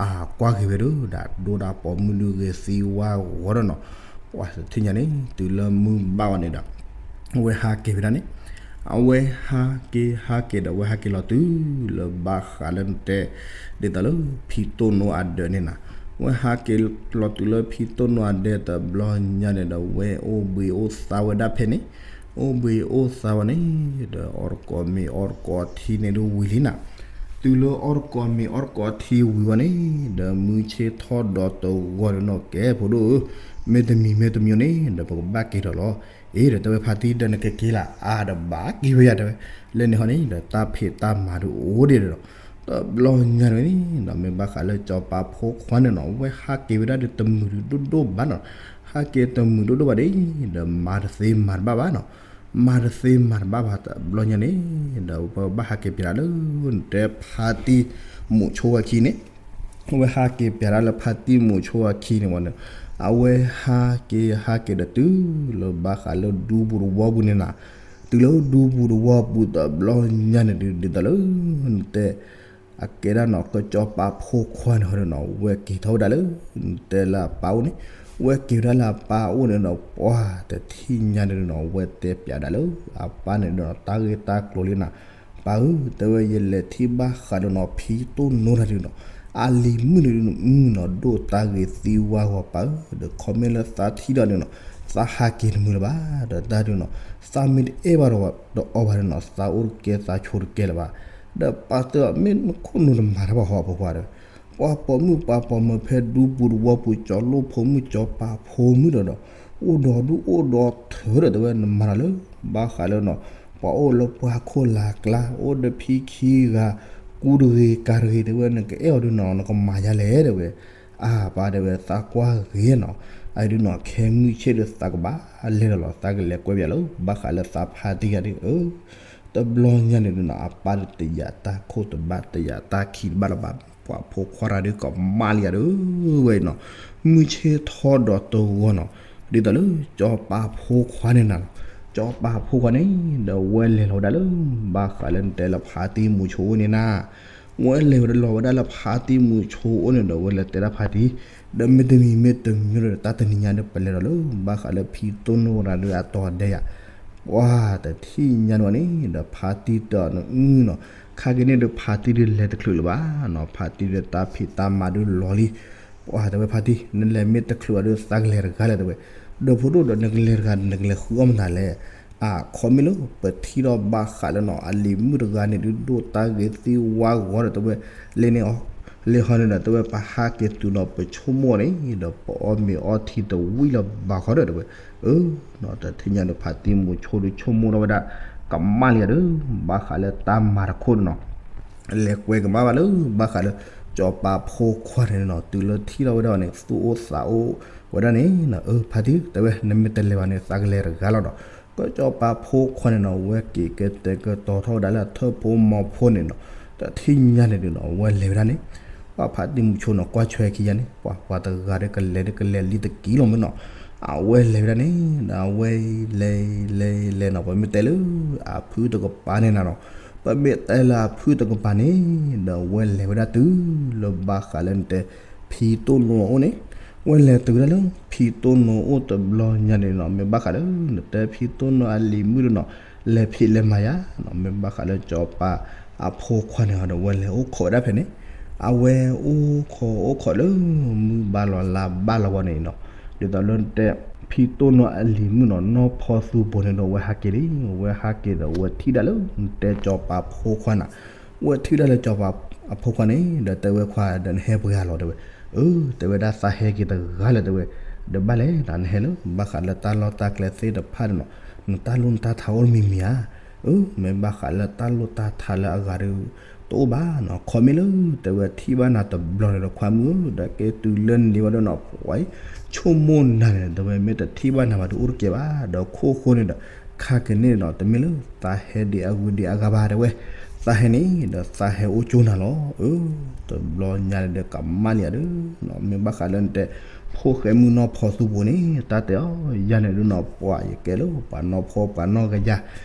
အါ ကွၢ်ဂ့ၤဝဲဒီး ဒၣ်ဒိၣ်တၢ်ပိာ်မုၣ်ဒုးဂ့ၤသံဝါဂီၤဒီးနီၤ, ပှၤတထံၣ်ညါန့ၣ် တုၤလၢမုၢ်ဘၣ်ဝဲန့ၣ်ဒီး အဝဲဟးက့ၤဝဲဒၣ်န့ၣ်, အဝဲဟးက့ၤဟးက့ၤဒီး အဝဲဟးက့ၤလီၤတုၤလၢဘၣ်ဃးလၢနတဲ ဒ်သိးလၢဖံတိၢ်နိအဒၢးန့ၣ်နီၤ, အဝဲဟးက့ၤလီၤတုၤလၢဖံတိၢ်နိအဒၢးတဘျီညါန့ၣ်ဒီး ဝဲအိၣ်ဘှံးအိၣ်သါဝဲဒၣ်ဖဲန့ၣ်, အိၣ်ဘှံးအိၣ်သါဝဲန့ၣ် ဒီးအီၣ်တကိးမ့ၤအီၣ်တကိးထံန့ၣ်ဒုးဝံၤလံနီၤ, တုၤလၢအီၣ်တကိးမ့ၤအီၣ်တကိးထံဝံၤဝဲန့ၣ် ဒီးမုၢ်ဆ့ၣ်ထီၣ်ဒီးတဂီၤဒီးနီၤ ကဲဖိဒိၣ်ဧၢ, မ့ၢ်တမံၤမ့ၢ်တမံၤန့ၣ် ဒီးပကဘၣ်က့ၤထီၣ်လီၤ. အ့ ဒီးတဲဝဲဖါတံၢ်ဒီးနကက့ၤလၢ် အါ ဒီးဘၣ်က့ၤဝဲယၤတဲဝဲ, လၢန့ၣ်ဟီန့ၣ်ဒီးတၢ်ဖံးတၢ်မၤဒုးအိၣ်ဒံးဒီး တဘျီညါန့ၣ်ဒီး မ့ၢ်ဘၣ်ဃးလၢစီၤပၤဖိခွါန့ၣ်နီၤ အဝဲဟးက့ၤဝဲဒၣ်ဒီးတမုာ်ဒုးဒိၣ်ဒိၣ်ဘၣ်နီၤ, ဟးက့ၤတမုာ်ဒိၣ်ဒိၣ်ဘၣ်ဒံး ဒီးမၤတသ့မၤတဘၣ်ဘၣ်နီၤ, မၤတသ့မၤတဘၣ်ဘၣ်တဘျီညါန့ၣ် ဒီးပဘၣ်ဟးက့ၤပၠးဒၣ်လၢ နတဲဖါတံၢ်မူးဆိအခံန့ၣ် အဝဲဟးက့ၤပၠးဒၣ်လၢဖါတံၢ်မူးဆိအခံန့ၣ်ဝဲန့ၣ်, အဝဲဟးက့ၤဟးက့ၤဒီးတုၤလၢဘၣ်ဃးလၢဒူပူၤတဝီပူၤန့ၣ်နီၤ, တုၤလၢဒူပူၤတဝီပူၤတဘျီညါန့ၣ်ဒုး ဒ်သိးလၢ နတဲ အကဲဒၣ်နီၤ ကစီၤပၤဖိခွါန့ၣ်ဟီဒီးနီၤ ဝဲက့ၤထီၣ်ဝဲဒၣ်လၢ နတဲလၢအပၢ်အိၣ်န့ၣ်, ဝဲက့ၤဝဲဒၣ်လၢအပၢ်အိၣ်န့ၣ်ဒီး ပှၤတထံၣ်ညါန့ၣ်နီၤ ဝဲတဲပၠးဒၣ်လၢ အပၢ်န့ၣ်ဒီး တၢ်ဂ့ၢ်တၢ်ကျိၤလံနီၤ, ပၢ်ဧၢ တဲဝဲ ယလဲၤထံၣ်ဘၣ်ဃးဒီးနီၤ ဖံတိၢ်နိတၢ်ဒုးနီၤ, အလံၤမုၣ်န့ၣ်ဒုး အုနီၤ ဒိၣ်တၢ်ဂ့ၤသံဝါဂီၤပၢ်ဧၢ, ဒီးခီမ့ၢ်လၢသးထံၣ်ဒီးန့ၣ်နီၤ သးဟးက့ၤတမုာ်လၢၤဘၣ်, ဒီးတၢ်ဒုးနီၤ သးမ့ၢ်တအဲၣ်ဘၣ်ဒီးအီၤဘၣ်န့ၣ်နီၤ သးအိၣ်တကဲသးဆိးတကဲလၢၤဘၣ်, ဒီးပၢ်တဲအီၤမ့ၢ်နခိၣ်နူာ်တမၤတၢ်ဘၣ်ဟီဖိခွါဒီး ပှၤပိာ်မုၣ်ပှၤပိာ်မၢၤဖဲဒူပူၤတဝီပူၤ ကၠီၤလိၣ်ဖိမုၣ်ကၠီၤပၤဖိမုၣ်ဒီးဒီး အိၣ်ဒီးဒူၣ်အိၣ်ဒီးထၢဒီးတဲဝဲ နမၤတၢ်လၢ ဘၣ်ဃးလၢနီၤ ပှၤအိၣ်လၢပှၢ်ခိၣ်လၢ်ကျါ အိၣ်ဒီးဖံခံဂၤ ကူတဂ့ၤကၤတဂ့ၤတဲဝဲ နကအဲၣ်အီၤဒုးနီၤ နကမၤယါလဲၣ်တဲဝဲ, အါ ပၢ်တဲဝဲ သးကွၢ်ဂ့ၤနီၤ, အဒုးနီၤ ခဲမုၢ်ဆ့ၣ်ဒီးသးကဘၣ်လဲၤလီၤလီၤ သးကလဲၤကွဲပၠးလၢ ဘၣ်ဃးလၢသးဖါတံၢ်ယၤဒုး အၢ တဘျီညါန့ၣ်ဒုးနီၤ အပၢ်ဒီးတယာ်တၢ်ခိၣ်တဘၣ် တယာ်တၢ်ခံးတဘၣ်လၢၤဘၣ်, ပှၤဖိခွါတၢ်ဒုးကမၣ်လံယၤဒုးဝဲနီၤ, မုၢ်ဆ့ၣ်ထီၣ်ဒီးတဂီၤနီၤ, ဒ်သိးလၢ စီၤပၤဖိခွါန့ၣ်နၤလီၤ, စီၤပၤဖိခွါန့ၣ် ဒီးဝဲလဲၤလီၤဝဲဒၣ်လၢ ဘၣ်ဃးလၢနတဲလၢဖါတံၢ်မူးဆိအိၣ်န့ၣ်နၤ, ဝဲလဲၤဝဲဒၣ်လီၤဝဲဒၣ်လၢဖါတံၢ်မူးဆိအိၣ်န့ၣ်ဒီး ဝဲလဲၤတဲဒၣ်ဖါတံၢ်, ဒီးမ့ၢ်တမံၤမ့ၢ်တမံၤဒီး တၢ်တနံၤညါဒီး ပလဲၤဒီးလၢ ဘၣ်ဃးလၢဖံတိၢ်နိရၤဒုးအတီၤဒဲးယၤ, ပှၤတထံၣ်ညါန့ၣ်ဝဲန့ၣ် ဒီးဖါတံၢ်တနီၤအုနီၤ, ခါက့ၤန့ၣ်ဒီး ဖါတံၢ်ဒုးလဲၤတချုးလၢၤဘၣ်နီၤ, ဖါတံၢ်ဒီးတၢ်ဖံးတၢ်မၤဒုးလီၤလံ, ပှၤတဲဝဲဖါတံၢ် နလဲၤမ့ၢ်တချုးဘၣ်ဒီး သးကလဲၤတဂၤလဲၣ်တဲဝဲ, ဒီးဖိဒိၣ်ဒီး နကလဲၤတဂၤ နကလဲၤဃုအီၣ်မနုၤလဲၣ်, အါ ခီမ့ၢ်လၢပထံၣ်ထီၣ်ဘၣ်ဃးလၢနီၤ အလံၤမုၣ်တဂၤန့ၣ်ဒုး ဒိၣ်တၢ်ဂ့ၤသံဝါဂီၤဒီးတဲဝဲ, လဲၤန့ၣ်အီၤ, လဲၤဟီန့ၣ်ဒီး တဲဝဲ ပဟးက့ၤတုၤနီၤ ပဆိကမိၣ်န့ၣ်ဒီး ပအီၣ်မ့ၤအီထံတဝံၣ်လၢၤဘၣ်ဃီဒီးတဲဝဲ, အၢ နီၤ တထံၣ်ညါဒီး ဖါတံၢ်မူးဆိဒီး ဆိကမိၣ်ထီၣ်ဝဲဒၣ် ကမၣ်လံယၤဒီး ဘၣ်ဃးလၢတၢ်မၤတခိၣ်န့ၣ်နီၤ လဲၤကွဲကမၣ်ဘၣ်လၢ ဘၣ်ဃးလၢ စီၤပၤဖိခွါန့ၣ်နီၤ တုၤလၢထံၣ်ထီၣ်ဝဲဒၣ်န့ၣ် သူၣ်အိၣ်သးအိၣ်ဝဲဒၣ်န့ၣ်နီၤ, အၢ ဖါတံၢ် တဲဝဲ နမ့ၢ်တလဲၤဘၣ်န့ၣ် သးကလဲၤတဂၤလီၤဒီး, ကစီၤပၤဖိခွါန့ၣ်နီၤ ဝဲက့ၤကတဲာ်ကတီၤထီၣ်ဝဲဒၣ်လၢအထၢၣ်ဖိမီၤဖိန့ၣ်နီၤ, တထံၣ်ညါန့ၣ်ဒုးနီၤ ဝဲလဲၤဝဲဒၣ်န့ၣ်, ပှၤဖါတံၢ်မူးဆိနီၤ ကွၢ်ဆွဲခံယါန့ၣ် ပှၤ ပှၤတဂၤဒီးကလဲၤဒီးကလဲၤလံတကံလိၤမ့ၢ်နီၤ, အဝဲလဲၤဝဲဒၣ်န့ၣ် အဝဲလဲၤလဲၤလဲၤနီၤ ပမ့ၢ်တဲလၢ အဖုတကပၤန့ၣ်နၤနီၤ, ပမ့ၢ်တဲလၢအဖုၣ်တကပၤန့ၣ် ဒီးဝဲလဲၤဝဲဒၣ်တုၤလၢဘၣ်ဃးလၢနတဲ ဖံတိၢ်နိအအိၣ်န့ၣ်, ဝဲလဲၤတုၤဝဲဒၣ်လၢ ဖံတိၢ်နိအအိၣ်တဘျီညါန့ၣ်နီၤ, မ့ၢ်ဘၣ်ဃးလၢနတဲဖံတိၢ်နိအလံၤမုၣ်ဒီးနီၤ, လဲၤဖံးလဲၤမၤယါနီၤ, မ့ၢ်ဘၣ်ဃးလၢစီၤပၤအဖိခွါန့ၣ်ဒီး ဝဲလဲၤအိၣ်ခိးဝဲဒၣ်ဖဲန့ၣ်, အဝဲအိၣ်ခိးအိၣ်ခိးလၢ မုၢ်ဘၣ်လီၤလါဘၣ်လီၤဝဲန့ၣ်နီၤ, ဒ်သိးလၢနတဲ ဖံတိၢ်နိအလံၤမုၣ်နီၤ, နီၢ်ဖီသူပူၤန့ၣ်ဒီး ဝဲဟးက့ၤလံ, ဝဲဟးက့ၤဒီး ဝဲထံၣ်ဒၣ်လၢနတဲစီၤပၤအဖိခွါနၤ, ဝဲထံၣ်ဒၣ်လၢစီၤပၤအဖိခွါန့ၣ် ဒီးတဲဝဲခွါဒီး နဟဲပှဲၤဂၤလီၤ တဲဝဲ, အၢ တဲဝဲဒၣ် သးဟဲက့ၤတဂၤလၢၤ တဲဝဲ, ဒီးဘၣ်လဲၣ်နၤ နဟဲလၢ ဘၣ်ဃးလၢတၢ်လီၢ်တၢ်ကျဲသ့ၣ်တဖၣ်န့ၣ်နီၤ, နတၢ်လိၣ်နတၢ်ထးအိၣ်တမံၤမံၤဧါ, အၢ မ့ၢ်ဘၣ်ဃးလၢတၢ်လိၣ်တၢ်ထးလၢအဂၤဒီး တအိၣ်ဘၣ်နီၤ, ခီမ့ၢ်လၢတဲဝဲထံၣ်ဘၣ်နၤတဘျီန့ၣ်ဒီး ခွါမုၣ်ဧၢ ဒီးကဲတုၤလၢနလံၤဝဲဒီးနီၤ, ပှၤဆိကမိၣ်နၤန့ၣ် တဲဝဲ မ့ၢ်တထံၣ်ဘၣ်နၤဘၣ်ဒီး အိၣ်တကဲဘၣ်, ဒီးခိၣ်ဃိန့ၣ်ဒီး ခါက့ၤန့ၣ်နီၤ, တမ့ၢ်လၢ သးဟဲဒံးအဂုၤဒံးအဂၤဘၣ် တဲဝဲ, သးဟဲန့ၣ်ဒီး သးဟဲအိၣ်ကၠိနၤလီၤ, အၢ တဘျီညါန့ၣ်ဒီး ကမၣ်လံဧါဒီး မ့ၢ်ဘၣ်ဃးလၢနတဲ ဖိၣ်ဃဲမုၣ်နီၢ်ဖီသူပူၤန့ၣ် တၢ်တဲအီၤယၤန့ၣ်ဒုးနီၤ, ပှၤယကဲလၢပှၤနီၢ်ဖီပှၤနီၢ်ကယၤ,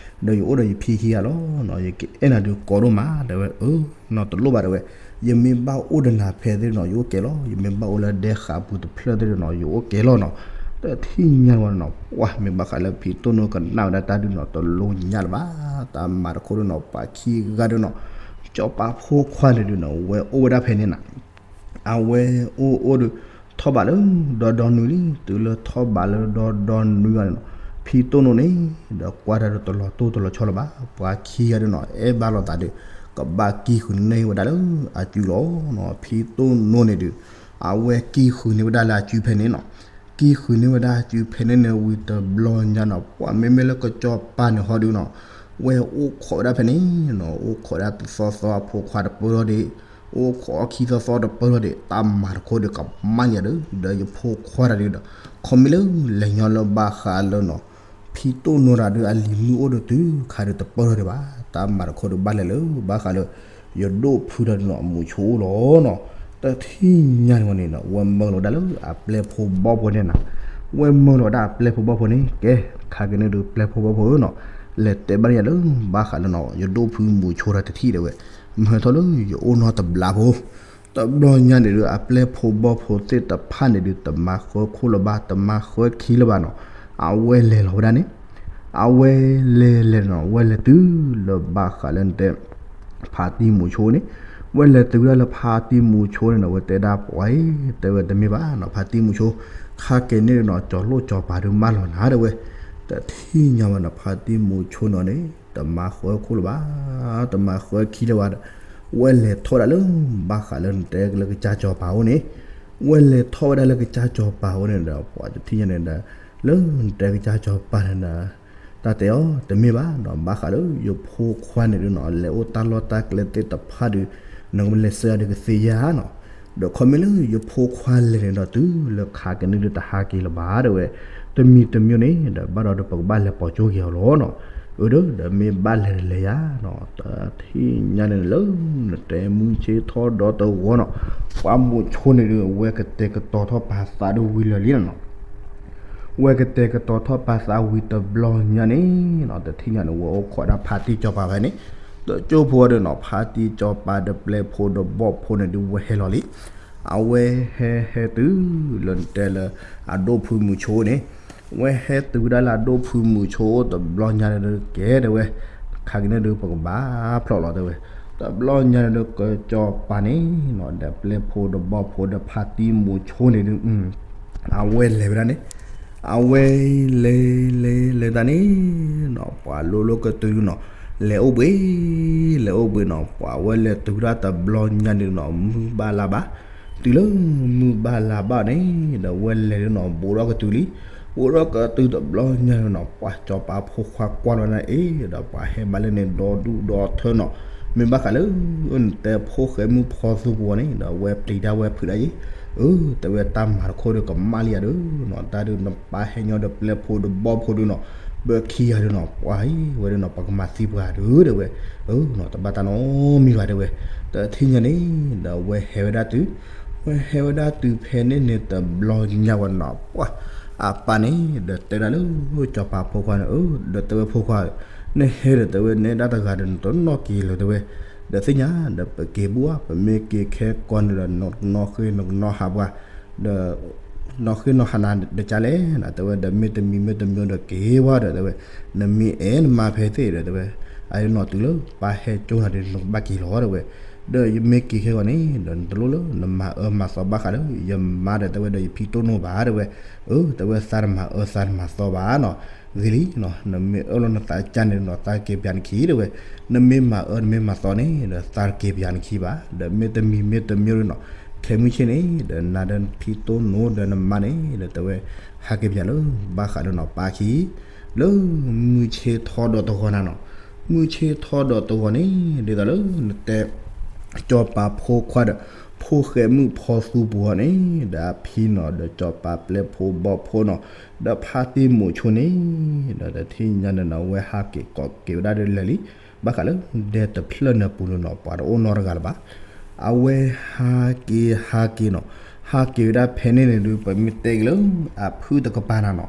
ဒီးယအိၣ်ဒီးယဖံခံဂၤလီၤနီၤ, ယကအဲၣ်နၤဒုးကိးဒိၣ်မး တဲဝဲ, အၢ နီၤတလိၣ်ဘၣ် တဲဝဲ, ယမ့ၢ်ဘၣ်အိၣ်ဒီးနၤဖဲသ့ၣ်နီၤ ယအိၣ်ကဲလီၤ, ယမ့ၢ်ဘၣ်အိၣ်လၢဒဲဃးပူၤတဖျၢၣ်သ့ၣ်နီၤ ယအိၣ်ကဲလီၤနီၤ, တထံၣ်ညါဝဲနီၤ, ပှၤမ့ၢ်ဘၣ်ဃးလၢဖံတိၢ်နိကနၣ်ဝဲဒၣ်တၢ်ဒုးနီၤ တလိၣ်ညါလၢၤဘၣ်, တၢ်မၤတခိၣ်ဒုးနီၤ ပှၤခံဂၤဒုးနီၤ, စီၤပၤဖိခွါန့ၣ်ဒုးနီၤ ဝဲအိၣ်ဝဲဒၣ်ဖဲန့ၣ်နၤ အဝဲအိၣ်အိၣ်ဒီး ထီၣ်ဘးလၢဒီဒီနွံလံ, တုၤလၢထီၣ်ဘးလၢဒီဒီနွံဂၤန့ၣ်နီၤ, ဖံတိၢ်နိန့ၣ် ဒီးကွၢ်တၢ်ဒီးတလီၤတိၢ်တလီၤဆီလၢၤဘၣ်, ပှၤခံဂၤဒုးနီၤ အဲၣ်ဘၣ်လိာ်သးဒီး ကဘၣ်ကံဃုာ်န့ၢ်ဝဲဒၣ်လၢအစုလီၤနီၤ, ဖံတိၢ်နိန့ၣ်ဒုး အဝဲကံဃုာ်န့ၢ်ဝဲဒၣ်လၢအစုဖဲန့ၣ်နီၤ, ကံဃုာ်န့ၢ်ဝဲဒၣ်အစုဖဲန့ၣ်န့ၣ် ဝံၤတဘျီညါနီၤ, ပှၤမ့မ့ၢ်လၢကစီၤပၤန့ၣ်ဟီဒုးနီၤ, ဝဲအိၣ်ခိးဝဲဒၣ်ဖဲန့ၣ်နီၤ, အိၣ်ခိးဒၣ်တသီသီအဖိခွါတပၢၢ်ထီၣ်ဒံး, အိၣ်ခိးခံသီသီတပၢၢ်ထီၣ်ဒံး, တၢ်မၤတခိၣ်ဒီးကမၣ်ညါဒီး ဒီးယဖိခွါတၢ်ဒုးဒီး ခီမ့ၢ်လၢလဲၤညီလၢဘၣ်ဃးလၢနီၤ ဖံတိၢ်နိတၢ်ဒုးအလံၤမုၣ်အိၣ်ဒီးတုၤခါဒီးတပၢၢ်ထီၣ်ဒံးဘၣ်, တၢ်မၤတခိၣ်ဒီးဘၣ်လဲၤလၢ ဘၣ်ဃးလၢ ယဒိၣ်ဖုတၢ်ဒုးနီၤ မူၤဆိအိၣ်လီၤနီၤ, တထံၣ်ညါန့ၣ်ဝဲန့ၣ်နီၤ ဝဲမၢလီၤဝဲဒၣ်လၢအပျဲၢ်ဖိဘီၣ်ဖိန့ၣ်နၤ, ဝဲမၢလီၤဝဲဒၣ်အပျဲၢ်ဖိဘီၣ်ဖိန့ၣ် ကဲ ခါက့ၤန့ၣ်ဒုးပျဲၢ်ဖိဘီၣ်ဖိဧၢနီၤ, လဲၤတဲဘၣ်န့ၢ်ယၤလၢ ဘၣ်ဃးလၢနီၤ ယဒိၣ်ဖုမူၤဆိတၢ်တထံၣ်တဲဝဲ, မၢထီၣ်လၢယအိၣ်နီတဘျီဖိ တဘျီညါန့ၣ်ဒုး အပျဲၢ်ဖိဘီၣ်ဖိသ့ၣ်တဖၣ်န့ၣ်ဒုး တမၤဃၢခိၣ်လၢၤဘၣ် တမၤဃၢခံလၢၤဘၣ်နီၤ, အဝဲလဲၤလီၤဝဲဒၣ်န့ၣ်, အဝဲလဲၤလဲၤနီၤ ဝဲလဲၤတုၤလၢဘၣ်ဃးလၢနတဲ ဖါတံၢ်မူၤဆိန့ၣ်, ဝဲလဲၤတုၤဝဲဒၣ်လၢဖါတံၢ်မူၤဆိန့ၣ်နီၤ ဝဲတဲဒၣ်ပှၤအံၤ တဲဝဲတမ့ၢ်ဘၣ်နီၤ ဖါတံၢ်မူၤဆိ, ခါက့ၤန့ၣ်နီၤ စီၤလိၣ်စီၤပၤဒုးမၢလီၤနၤတဲဝဲ, တထံၣ်ညါဝဲနီၤ ဖါတံၢ်မူၤဆိနီၤန့ၣ် တမၤဃၢခိၣ်လၢၤဘၣ်, တမၤဃၢခံလၢၤဘၣ်ဒီး ဝဲလဲၤထီၣ်ဝဲဒၣ်လၢ ဘၣ်ဃးလၢနတဲလၢကစၢ်စီၤပၤအအိၣ်န့ၣ်, ဝဲလဲၤထီၣ်ဝဲဒၣ်လၢကစၢ်စီၤပၤအအိၣ်န့ၣ်ဒီး ပှၤတထံၣ်ညါန့ၣ်ဒီး လၢနတဲကစၢ်စီၤပၤန့ၣ်ဒီး တၢ်တဲအီၤတမ့ၢ်ဘၣ်နီၤ ဘၣ်ဃးလၢယဖိခွါန့ၣ်ဒုးနီၤ လဲၤအိၣ်တၢ်လီၢ်တၢ်ကျဲသ့ၣ်တဖၣ်ဒီး နကမ့ၢ်လဲၤဆှၢအီၤဒီးကသ့ဧါနီၤ, ဒီးခီမ့ၢ်လၢယဖိခွါလဲၤန့ၣ်ဒီး တုၤလၢခါက့ၤန့ၣ်ဒုးတဟးက့ၤလၢၤဘၣ်တဲဝဲ, တမံၤတမံၤန့ၣ်ဒီး ဘၣ်ဒီးဒီးပကဘၣ်လဲၤပိာ်ကၠိက့ၤအီၤလီၤနီၤ, အၢ ဒီး ဒီးမ့ၢ်ဘၣ်လဲၤတလဲၤယါနီၤ တထံၣ်ညါန့ၣ်လၢ နတဲမုၢ်ဆ့ၣ်ထီၣ်ဒီတဂီၤနီၤ, ပှၤမူၤဆိန့ၣ်ဒုး ဝဲကတဲာ်ကတီၤထီၣ်ပာ်သးဒုးဝံၤလၢာ်လံနီၤ ဝဲကတဲာ်ကတီၤထီၣ်ပာ်သးဝံၤတဘျီညါန့ၣ်နီၤ တထံၣ်ညါန့ၣ် ဝဲအိၣ်ခိးဒၣ်ဖါတံၢ်စီၤပၤဖဲန့ၣ်, တကၠိဖိဒီးနီၤ ဖါတံၢ်စီၤပၤဒီးပျဲၢ်ဖိဒီးဘီၣ်ဖိန့ၣ်ဒုးဝဲဟဲလီၤလံ, အဝဲဟဲဟဲတုၤလၢနတဲလၢ အဒိၣ်ဖုမူၤဆိန့ၣ်, ဝဲဟဲတုၤဝဲဒၣ်လၢအဒိၣ်ဖုမူၤဆိတဘျီညါန့ၣ်ဒုးကဲတဲဝဲ, ခါက့ၤန့ၣ်ဒုး ပကဘၣ်ဖျိးလီၤတဲဝဲ, တဘျီညါန့ၣ်ဒုး ကစီၤပၤန့ၣ်နီၤ ဒီးပျဲၢ်ဖိဒီးဘီၣ်ဖိဒီးဖါတံၢ်မူၤဆိန့ၣ်ဒုး အဝဲလဲၤဝဲဒၣ်န့ၣ်, အဝဲလဲၤလဲၤလဲၤတၢ်န့ၣ်နီၤ ပှၤလိလိကတုၤနီၤ, လဲၤအိၣ်ဘှံး လဲၤအိၣ်ဘှံးနီၤ ပှၤဝဲလဲၤတုၤဝဲဒၣ်တဘျီညါန့ၣ်နီၤ မုၢ်ဘၣ်လါဘၣ်, တုၤလၢမုၢ်ဘၣ်လါဘၣ်န့ၣ် ဒီးဝဲလဲၤဒုးနီၤ ဘူးထီၣ်ကတုၤလံ, ဘူးထီၣ်ကတုၤတဘျီညါန့ၣ်နီၤ ပှၤစီၤပၤဖိခွါကွၢ်လီၤန့ၣ်အ့ၣ် ဒီးပှၤဟဲဘၣ်လၢန့ၣ် ဒီဒူၣ်ဒီထၢနီၤ, မ့ၢ်ဘၣ်ဃးလၢ နတဲဖိၣ်ဃဲမုၣ်ဖီသူပူၤန့ၣ် ဒီးဝဲပျံၤတၢ်ဝဲဖုးတၢ်အံၤ, အၢ တဲဝဲတၢ်မၤတခိၣ်ဒီးကမၣ်လံယၤဒီးနီၤ တၢ်ဒုးနပၢ်ဟဲညီဒီးပျဲၢ်ဖိဒီးဘီၣ်ဖိဒုးနီၤ, ပၢခံဂၤဒုးနီၤ ပှၤအံၤဝဲဒုးနီၤ ပကမၤသံပှၤဒုးတဲဝဲ, အၢ နီၤ တဘၣ်တၢ်နီတမံၤဘၣ်တဲဝဲ, တထံၣ်ညါန့ၣ် ဒီးဝဲဟဲဝဲဒၣ်တုၤ, ဝဲဟဲဝဲဒၣ်တုၤဖဲန့ၣ်န့ၣ်တဘျီညါဝဲနီၤ ပှၤ အပၢ်န့ၣ် ဒီးတဲဒၣ်လၢ စီၤပၤဖိခွါန့ၣ် အၢ ဒီးတဲဝဲဖိခွါ နဟဲဒီးတဲဝဲ နဲဒၣ်တဂၤဒီး နတနီၣ်က့ၤလၢၤတဲဝဲ, ဒီးသ့ၣ်ညါဒီး ပက့ၤဘူၣ်ဧါ, ပမ့ၢ်က့ၤခဲကိးန့ၣ်ဒီး နကနီၣ်ဃ့နကနီၣ်ဟးပှၤ, ဒီး နီၣ်ဃ့နီၣ်ဟးနၤဒီးကလဲၣ် တဲဝဲ, ဒီးမ့ၢ်တမံၤမ့ၢ်တမံၤဒီးက့ၤဝဲဒီးတဲဝဲ, နမ့ၢ်အဲၣ်နမါဖဲသ့ၣ်ဒီးတဲဝဲ, အနီၢ်တုၤလၢပၢ်ဟဲကၠိနၤဒီး နကဘၣ်က့ၤလီၤတဲဝဲ, ဒီးယမ့ၢ်က့ၤခဲကိးန့ၣ်ဒီး နတလိၣ်လၢနမၤအၢမၤသီဘၣ်ဃးလၢ ယမါဒီးတဲဝဲဒီး ယဖံတိၢ်နိဘၣ်တဲဝဲ, အၢ တဲဝဲ သးတမၤအၢသးတမၤသီဘၣ်နီၤ, ဂ့ၤလံနီၤ, နမ့ၢ်အၢၣ်လီၤနသးကၢ်န့ၣ်နီၤ သးက့ၤပယၤနခံတဲဝဲ, နမ့ၢ်မၤအၢနမ့ၢ်မၤသီန့ၣ်ဒီး သးတက့ၤပယၤနခံဘၣ်, ဒီးမ့ၢ်တမံၤမ့ၢ်တမံၤဒီးနီၤ, ခဲမုၢ်ဆ့ၣ်န့ၣ်ဒီး နၤဒီးနဖံတိၢ်နိဒီးနမါန့ၣ်ဒီးတဲဝဲ, ဟးက့ၤပယၤလၢ ဘၣ်ဃးလၢနီၤ ပၢ်ခံ လၢမုၢ်ဆ့ၣ်ထီဒီးတဂီၤနၤနီၤ, မုၢ်ဆ့ၣ်ထီဒီးတဂီၤန့ၣ် ဒ်သိးလၢနတဲ ကၠီၤပၤဖိခွါဒီး ဖိၣ်ဃဲမုၣ်ဖီသူပူၤအီၤန့ၣ် ဒီးအဖံနီၤ ဒီးကၠီၤပၤပျဲၢ်ဖိဘီၣ်ဖိနီၤ, ဒီးဖါတံၢ်မိၤဆိန့ၣ် ဒီးတထံၣ်ညါန့ၣ်နီၤ အဝဲဟးက့ၤကိးက့ၤဝဲဒၣ်ဒီးလၢာ်လံ, ဘၣ်ဃးလၢဒဲတဖျၢၣ်န့ၣ်ပူၤန့ၣ်နီၤ ပှၤတအိၣ်နီတဂၤလၢၤဘၣ်. အဝဲဟးက့ၤဟးက့ၤနီၤ, ဟးက့ၤဝဲဒၣ်ဖဲန့ၣ်န့ၣ်ဒုး ပမ့ၢ်တဲက့ၤလၢအဖုၣ်တကပၤနၤနီၤ,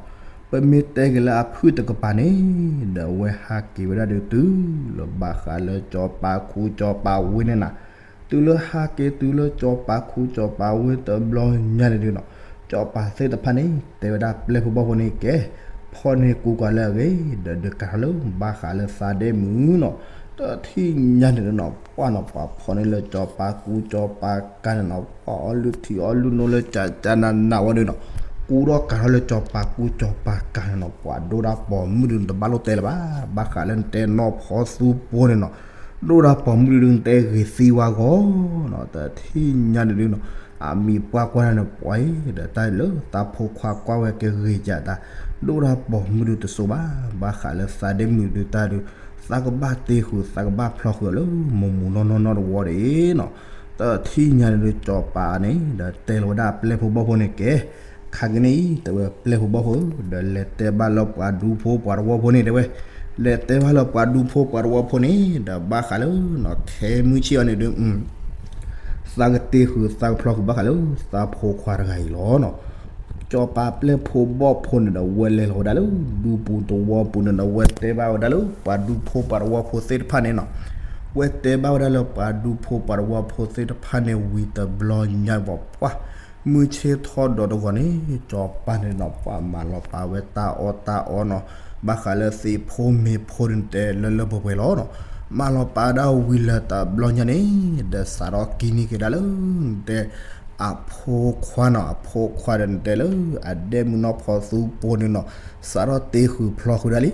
ပမ့ၢ်တဲက့ၤလၢအဖုၣ်တကပၤန့ၣ် ဒီးအဝဲဟးက့ၤဝဲဒၣ်ဒုးတုၤလၢဘၣ်ဃးလၢကၠီၤပၤခူကၠီၤပၤဝ့န့ၣ်နၤ, တုၤလၢဟးက့ၤတုၤလၢကၠီၤပၤခူကၠီၤပၤဝ့တဘျီညါန့ၣ်ဒုးနီၤ, ကၠီၤပၤသ့ၣ်တဖၣ်န့ၣ် တဲဝဲဒၣ်ပျဲၢ်ဖိဘီၣ်ဖိန့ၣ်ကဲ, ဖီၣ်န့ၢ်ကူကၤလၢအဂ့ၤ, ဒီးဒုးကၤထီၣ်လၢဘၣ်ဃးလၢသးဒဲမုၣ်နီၤ, တထံၣ်ညါန့ၣ်ဒုးနီၤ ပှၢ်နီၤ ပှၤဖီၣ်န့ၢ်လၢကၠီၤပၤခူကၠီၤပၤကၤန့ၣ်နီၤ ပှၤအီလုၢ်ထံအီလုၢ်နိလၢကကနနဝဲဒုးနီၤ, ကူထီၣ်ကၤထီၣ်လၢကၠီၤပၤခူကၠီၤပၤကၤန့ၣ်နီၤ ပှၤဒိၣ်ဒၣ်ပိာ်မုၣ်ဒုးနတဘၣ်လိၣ်တဲလၢၤဘၣ်, ဘၣ်ဃးလၢနတဲနီၢ်ဖီသူပိၤန့ၣ်နီၤ, ဒိၣ်ဒၣ်ပိာ်မုၣ်ဒုး နတဲဂ့ၤသံဝဲဂီၢ်နီၤ, တထံၣ်ညါန့ၣ်ဒုးနီၤ, အမံၤပှၢ်ကွၢ်န့ၣ်ပှၤအံၤ ဒီးတၢ်လၢသးဖိခွါကွၢ်ဝဲကဂ့ၤကးတၢ်, ဒိၣ်ဒၣ်ပိာ်မုၣ်ဒုးတစိၤဘၣ်, ဘၣ်ဃးလၢသးဒဲမုၣ်ဒုးတၢ်ဒုး, သးကဘၣ်တ့ဃုာ် သးကဘၣ်ဖျီဃုာ်လၢမိၢ်မိၢ်နီၢ်နီၢ်နီၢ်တဝီဒၣ်နီၤ, တထံၣ်ညါန့ၣ်ဒုး ကၠီၤပၤန့ၣ် ဒီးတဲလီၤဝဲဒၣ်ပျဲၢ်ဖိဘီၣ်ဖိန့ၣ်ကဲ, ခါက့ၤန့ၣ်အံၤ တဲဝဲပျဲၢ်ဖိဘီၣ်ဖိ, ဒီးလဲၤတဲဘၣ်လၢပှၤဒူဖိပှၤတဝီဖိန့ၣ်တဲဝဲ, လဲၤတဲဘၣ်လၢပှၤဒူဖိပှၤတဝီဖိန့ၣ် ဒီးဘၣ်ဃးလၢနီၤ ခဲမုၢ်ဆ့ၣ်အီၤန့ၣ်ဒုး သးကတ့ဃုာ်သးကဖျီဃုာ်ဘၣ်ဃးလၢသးဖိခွါတဂၤအံၤလီၤနီၤ, ကၠီၤပၤပျဲၢ်ဖိဘီၣ်ဖိန့ၣ်ဒီး ဝဲလဲၤလီၤဝဲဒၣ်လၢဒူပူၤတဝီပူၤန့ၣ်ဒီး ဝဲတဲဘၣ်ဝဲဒၣ်လၢပှၤဒူဖိပှၤတဝီဖိသ့ၣ်တဖၣ်န့ၣ်နီၤ, ဝဲတဲဘၣ်ဝဲဒၣ်လၢပှၤဒူဖိပှၤတဝီဖိသ့ၣ်တဖၣ်န့ၣ်ဝံၤတဘျီညါဘၣ်ပှၢ်, မုၢ်ဆ့ၣ်ထီဒီးတဂီၤန့ၣ် ကၠီၤပၤန့ၣ်နီၤ ပှၤမၤလီၤပာ်ဝဲတၢ်အီၣ်တၢ်အီနီၤ, ဘၣ်ဃးလၢသ့ၣ်ဖိမ့ၢ်ဖိဒုးတဲလၢလၢပှဲၤပှဲၤလီၤနီၤ, မၤလီၤပာ်ဒၣ်ဝံၤလၢတဘျီညါန့ၣ် ဒီးစးထီၣ်ကံၣ်န့ၢ်က့ၤဒၣ်လၢ နတဲ အဖိခွါနီၤ, အဖိခွါဒီးနတဲလၢ အဒဲမုၣ်နီၢ်ဖီသူပိၤန့ၣ်နီၤ, စးထီၣ်တ့ဃုာ်ဖျီဃုာ်ဒၣ်လံ,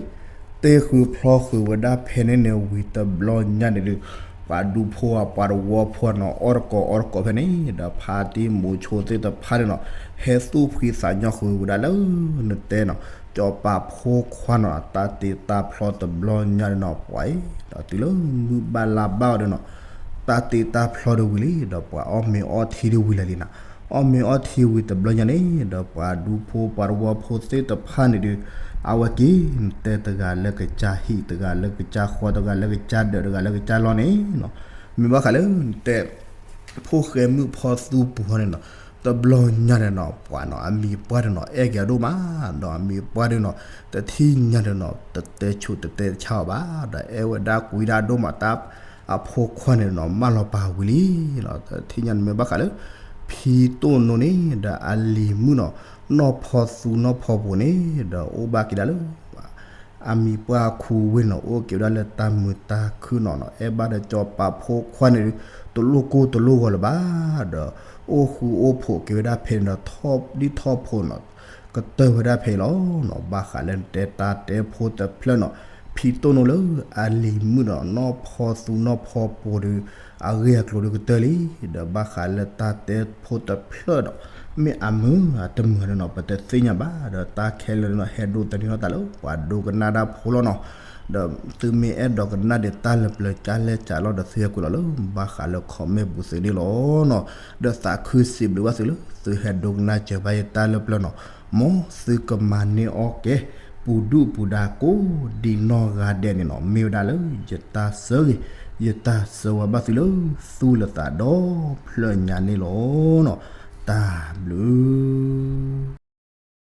တ့ဃုာ်ဖျီဃုာ်ဝဲဒၣ်ဖဲန့ၣ်န့ၣ်ဝံၤတဘျီညါန့ၣ်ဒုး, ပှၤဒူဖိအပှၤတဝီဖိနီၤ အီၣ်တကိးအီတကိးဖဲန့ၣ် ဒီးဖါတံၢ်မိၤဆိသ့ၣ်တဖၣ်န့ၣ်နီၤ, ဟဲသူၣ်ဖှံသးညီဃုာ်ဝဲဒၣ်လၢ နတဲနီၤ, ကၠီၤပၤဖိခွါနီၤ တၢ်တ့တၢ်ဖျီတဘျီညါန့ၣ်နီၤ ပှၤအံၤ ဒီးတုၤလၢမုၢ်ဘၣ်လါဘၣ်အီၤဒီးနီၤ, တၢ်တ့တၢ်ဖျီဒီးဝံၤလံ ဒီးပှၤအီၣ်မ့ၤအီထံဒီးဝံၤလၢာ်လံနီၤ, အီၣ်မ့ၤအီထံဝံၤတဘျီညါန့ၣ် ဒီးပှၤဒူဖိပှၤတဝီဖိသ့ၣ်တဖၣ်န့ၣ်ဒုး, အဝဲက့ၤ နတဲတဂၤလၢကစၢ်ဟံၣ် တဂၤလၢကစၢ်ဃီ တဂၤလၢကစၢ်ဒၢး တဂၤလၢကစၢ်လီၢ်န့ၣ်နီၤ, မ့ၢ်ဘၣ်ဃးလၢနတဲ ဖိၣ်ဃဲမုၣ်ဖီသူပူၤဟီန့ၣ်နီၤ, တဘျီညါန့ၣ်နီၤ ပှၤနီၤ အမံၤပှၢ်ဒုးနီၤ အဲၣ်က့ၤအဒိၣ်မး, ဒီးအမံၤပှၢ်ဒုးနီၤ တထံၣ်ညါဒုးနီၤ တတဲဆူးတတဲဆါအီၤဘၣ်, ဒီးအဲၣ်ဝဲဒၣ်ကွံဒၣ်ဒိၣ်မးတၢ်, အဖိခွါန့ၣ်နီၤ မၢလီၤပာ်ဝံၤလံနီၤ, တထံၣ်ညါန့ၣ်မ့ၢ်ဘၣ်ဃးလၢ ဖံတိၢ်နိန့ၣ် ဒီးအလံၤမုၣ်နီၤ နီၢ်ဖီသူနီၢ်ဖီပူၤန့ၣ် ဒီးအိၣ်ဘၣ်က့ၤဒၣ်လၢ အမံၤပှၢ်ခူဝ့ၢ်နီၤ အိၣ်က့ၤဝဲဒၣ်လၢတၢ်မုာ်တၢ်ခုၣ်နီၤနီၤ, အဲၣ်ဘၣ်ဒီးကၠီၤပၤဖိခွါန့ၣ်ဒုး တလိၣ်ကိၢ်တလိၣ်ဂီၤလၢၤဘၣ်, ဒီးအိၣ်ဃူအိၣ်ဖိးက့ၤဝဲဒၣ်ဖဲန့ၣ်ဒီး ထီၣ်ဒံၣ်ထီၣ်ဖိးနီၤ ကတၢၢ်ဝဲဒၣ်ဖဲအံၤလီၤနီၤ, ဘၣ်ဃးလၢနတဲတၢ်တဲဖိတဖျၢၣ်နီၤ, ဖံတိၢ်နိလၢအလံၤမုၣ်နီၤ နီၢ်ဖီသူနီၢ်ဖီပူၤဒုး အဂ့ၢ်အကျိၤဒုးကတၢၢ်လံ, ဒီးဘၣ်ဃးလၢတၢ်တဲဖိတဖျၢၣ်ဒီး မ့ၢ်အမုာ်အတမုာ်န့ၣ်နီၤ ပတသ့ၣ်ညါဘၣ်, ဒီးတၢ်ခဲလၢာ်န့ၣ်နီၤ ဟဲဒိးသန့ၤထီၣ်သးလၢပှၤဒိကနၣ်တၢ်ဖိလီၤနီၤ, ဒီးသုမ့ၢ်အဲၣ်ဒိးကနၣ်ဒံးတၢ်လၢပျၢၤကၢ်လဲၢ်ကၢ်လီၢ်ဒီး သုဟဲကွဲးလီၤလၢ ဘၣ်ဃးလၢ comment ပူၤသ့န့ၣ်လီၤနီၤ, ဒီးသးခုစံးဘျုးဘၣ်သုလၢ သုဟဲဒိကနၣ်စၢၤဘၣ်ယတၢ်လၢပျၢၤနီၤ, မ်သုကမၤန့ၢ်အီၣ်ကဲ ပူၤဒုၣ်ပူၤဒါကိးဒံနီၢ်ဂၤဒဲးန့ၣ်နီၤ, မ့ၢ်ဝဲဒၣ်လၢယတၢ်ဆၢဂ့ၤ ယတၢ်ဆၢဝါဘၣ်သုလၢ သူၣ်လၢသးဒီဖျၢၣ်ညါန့ၣ်လီၤနီၤ, တၢ်ဘျုး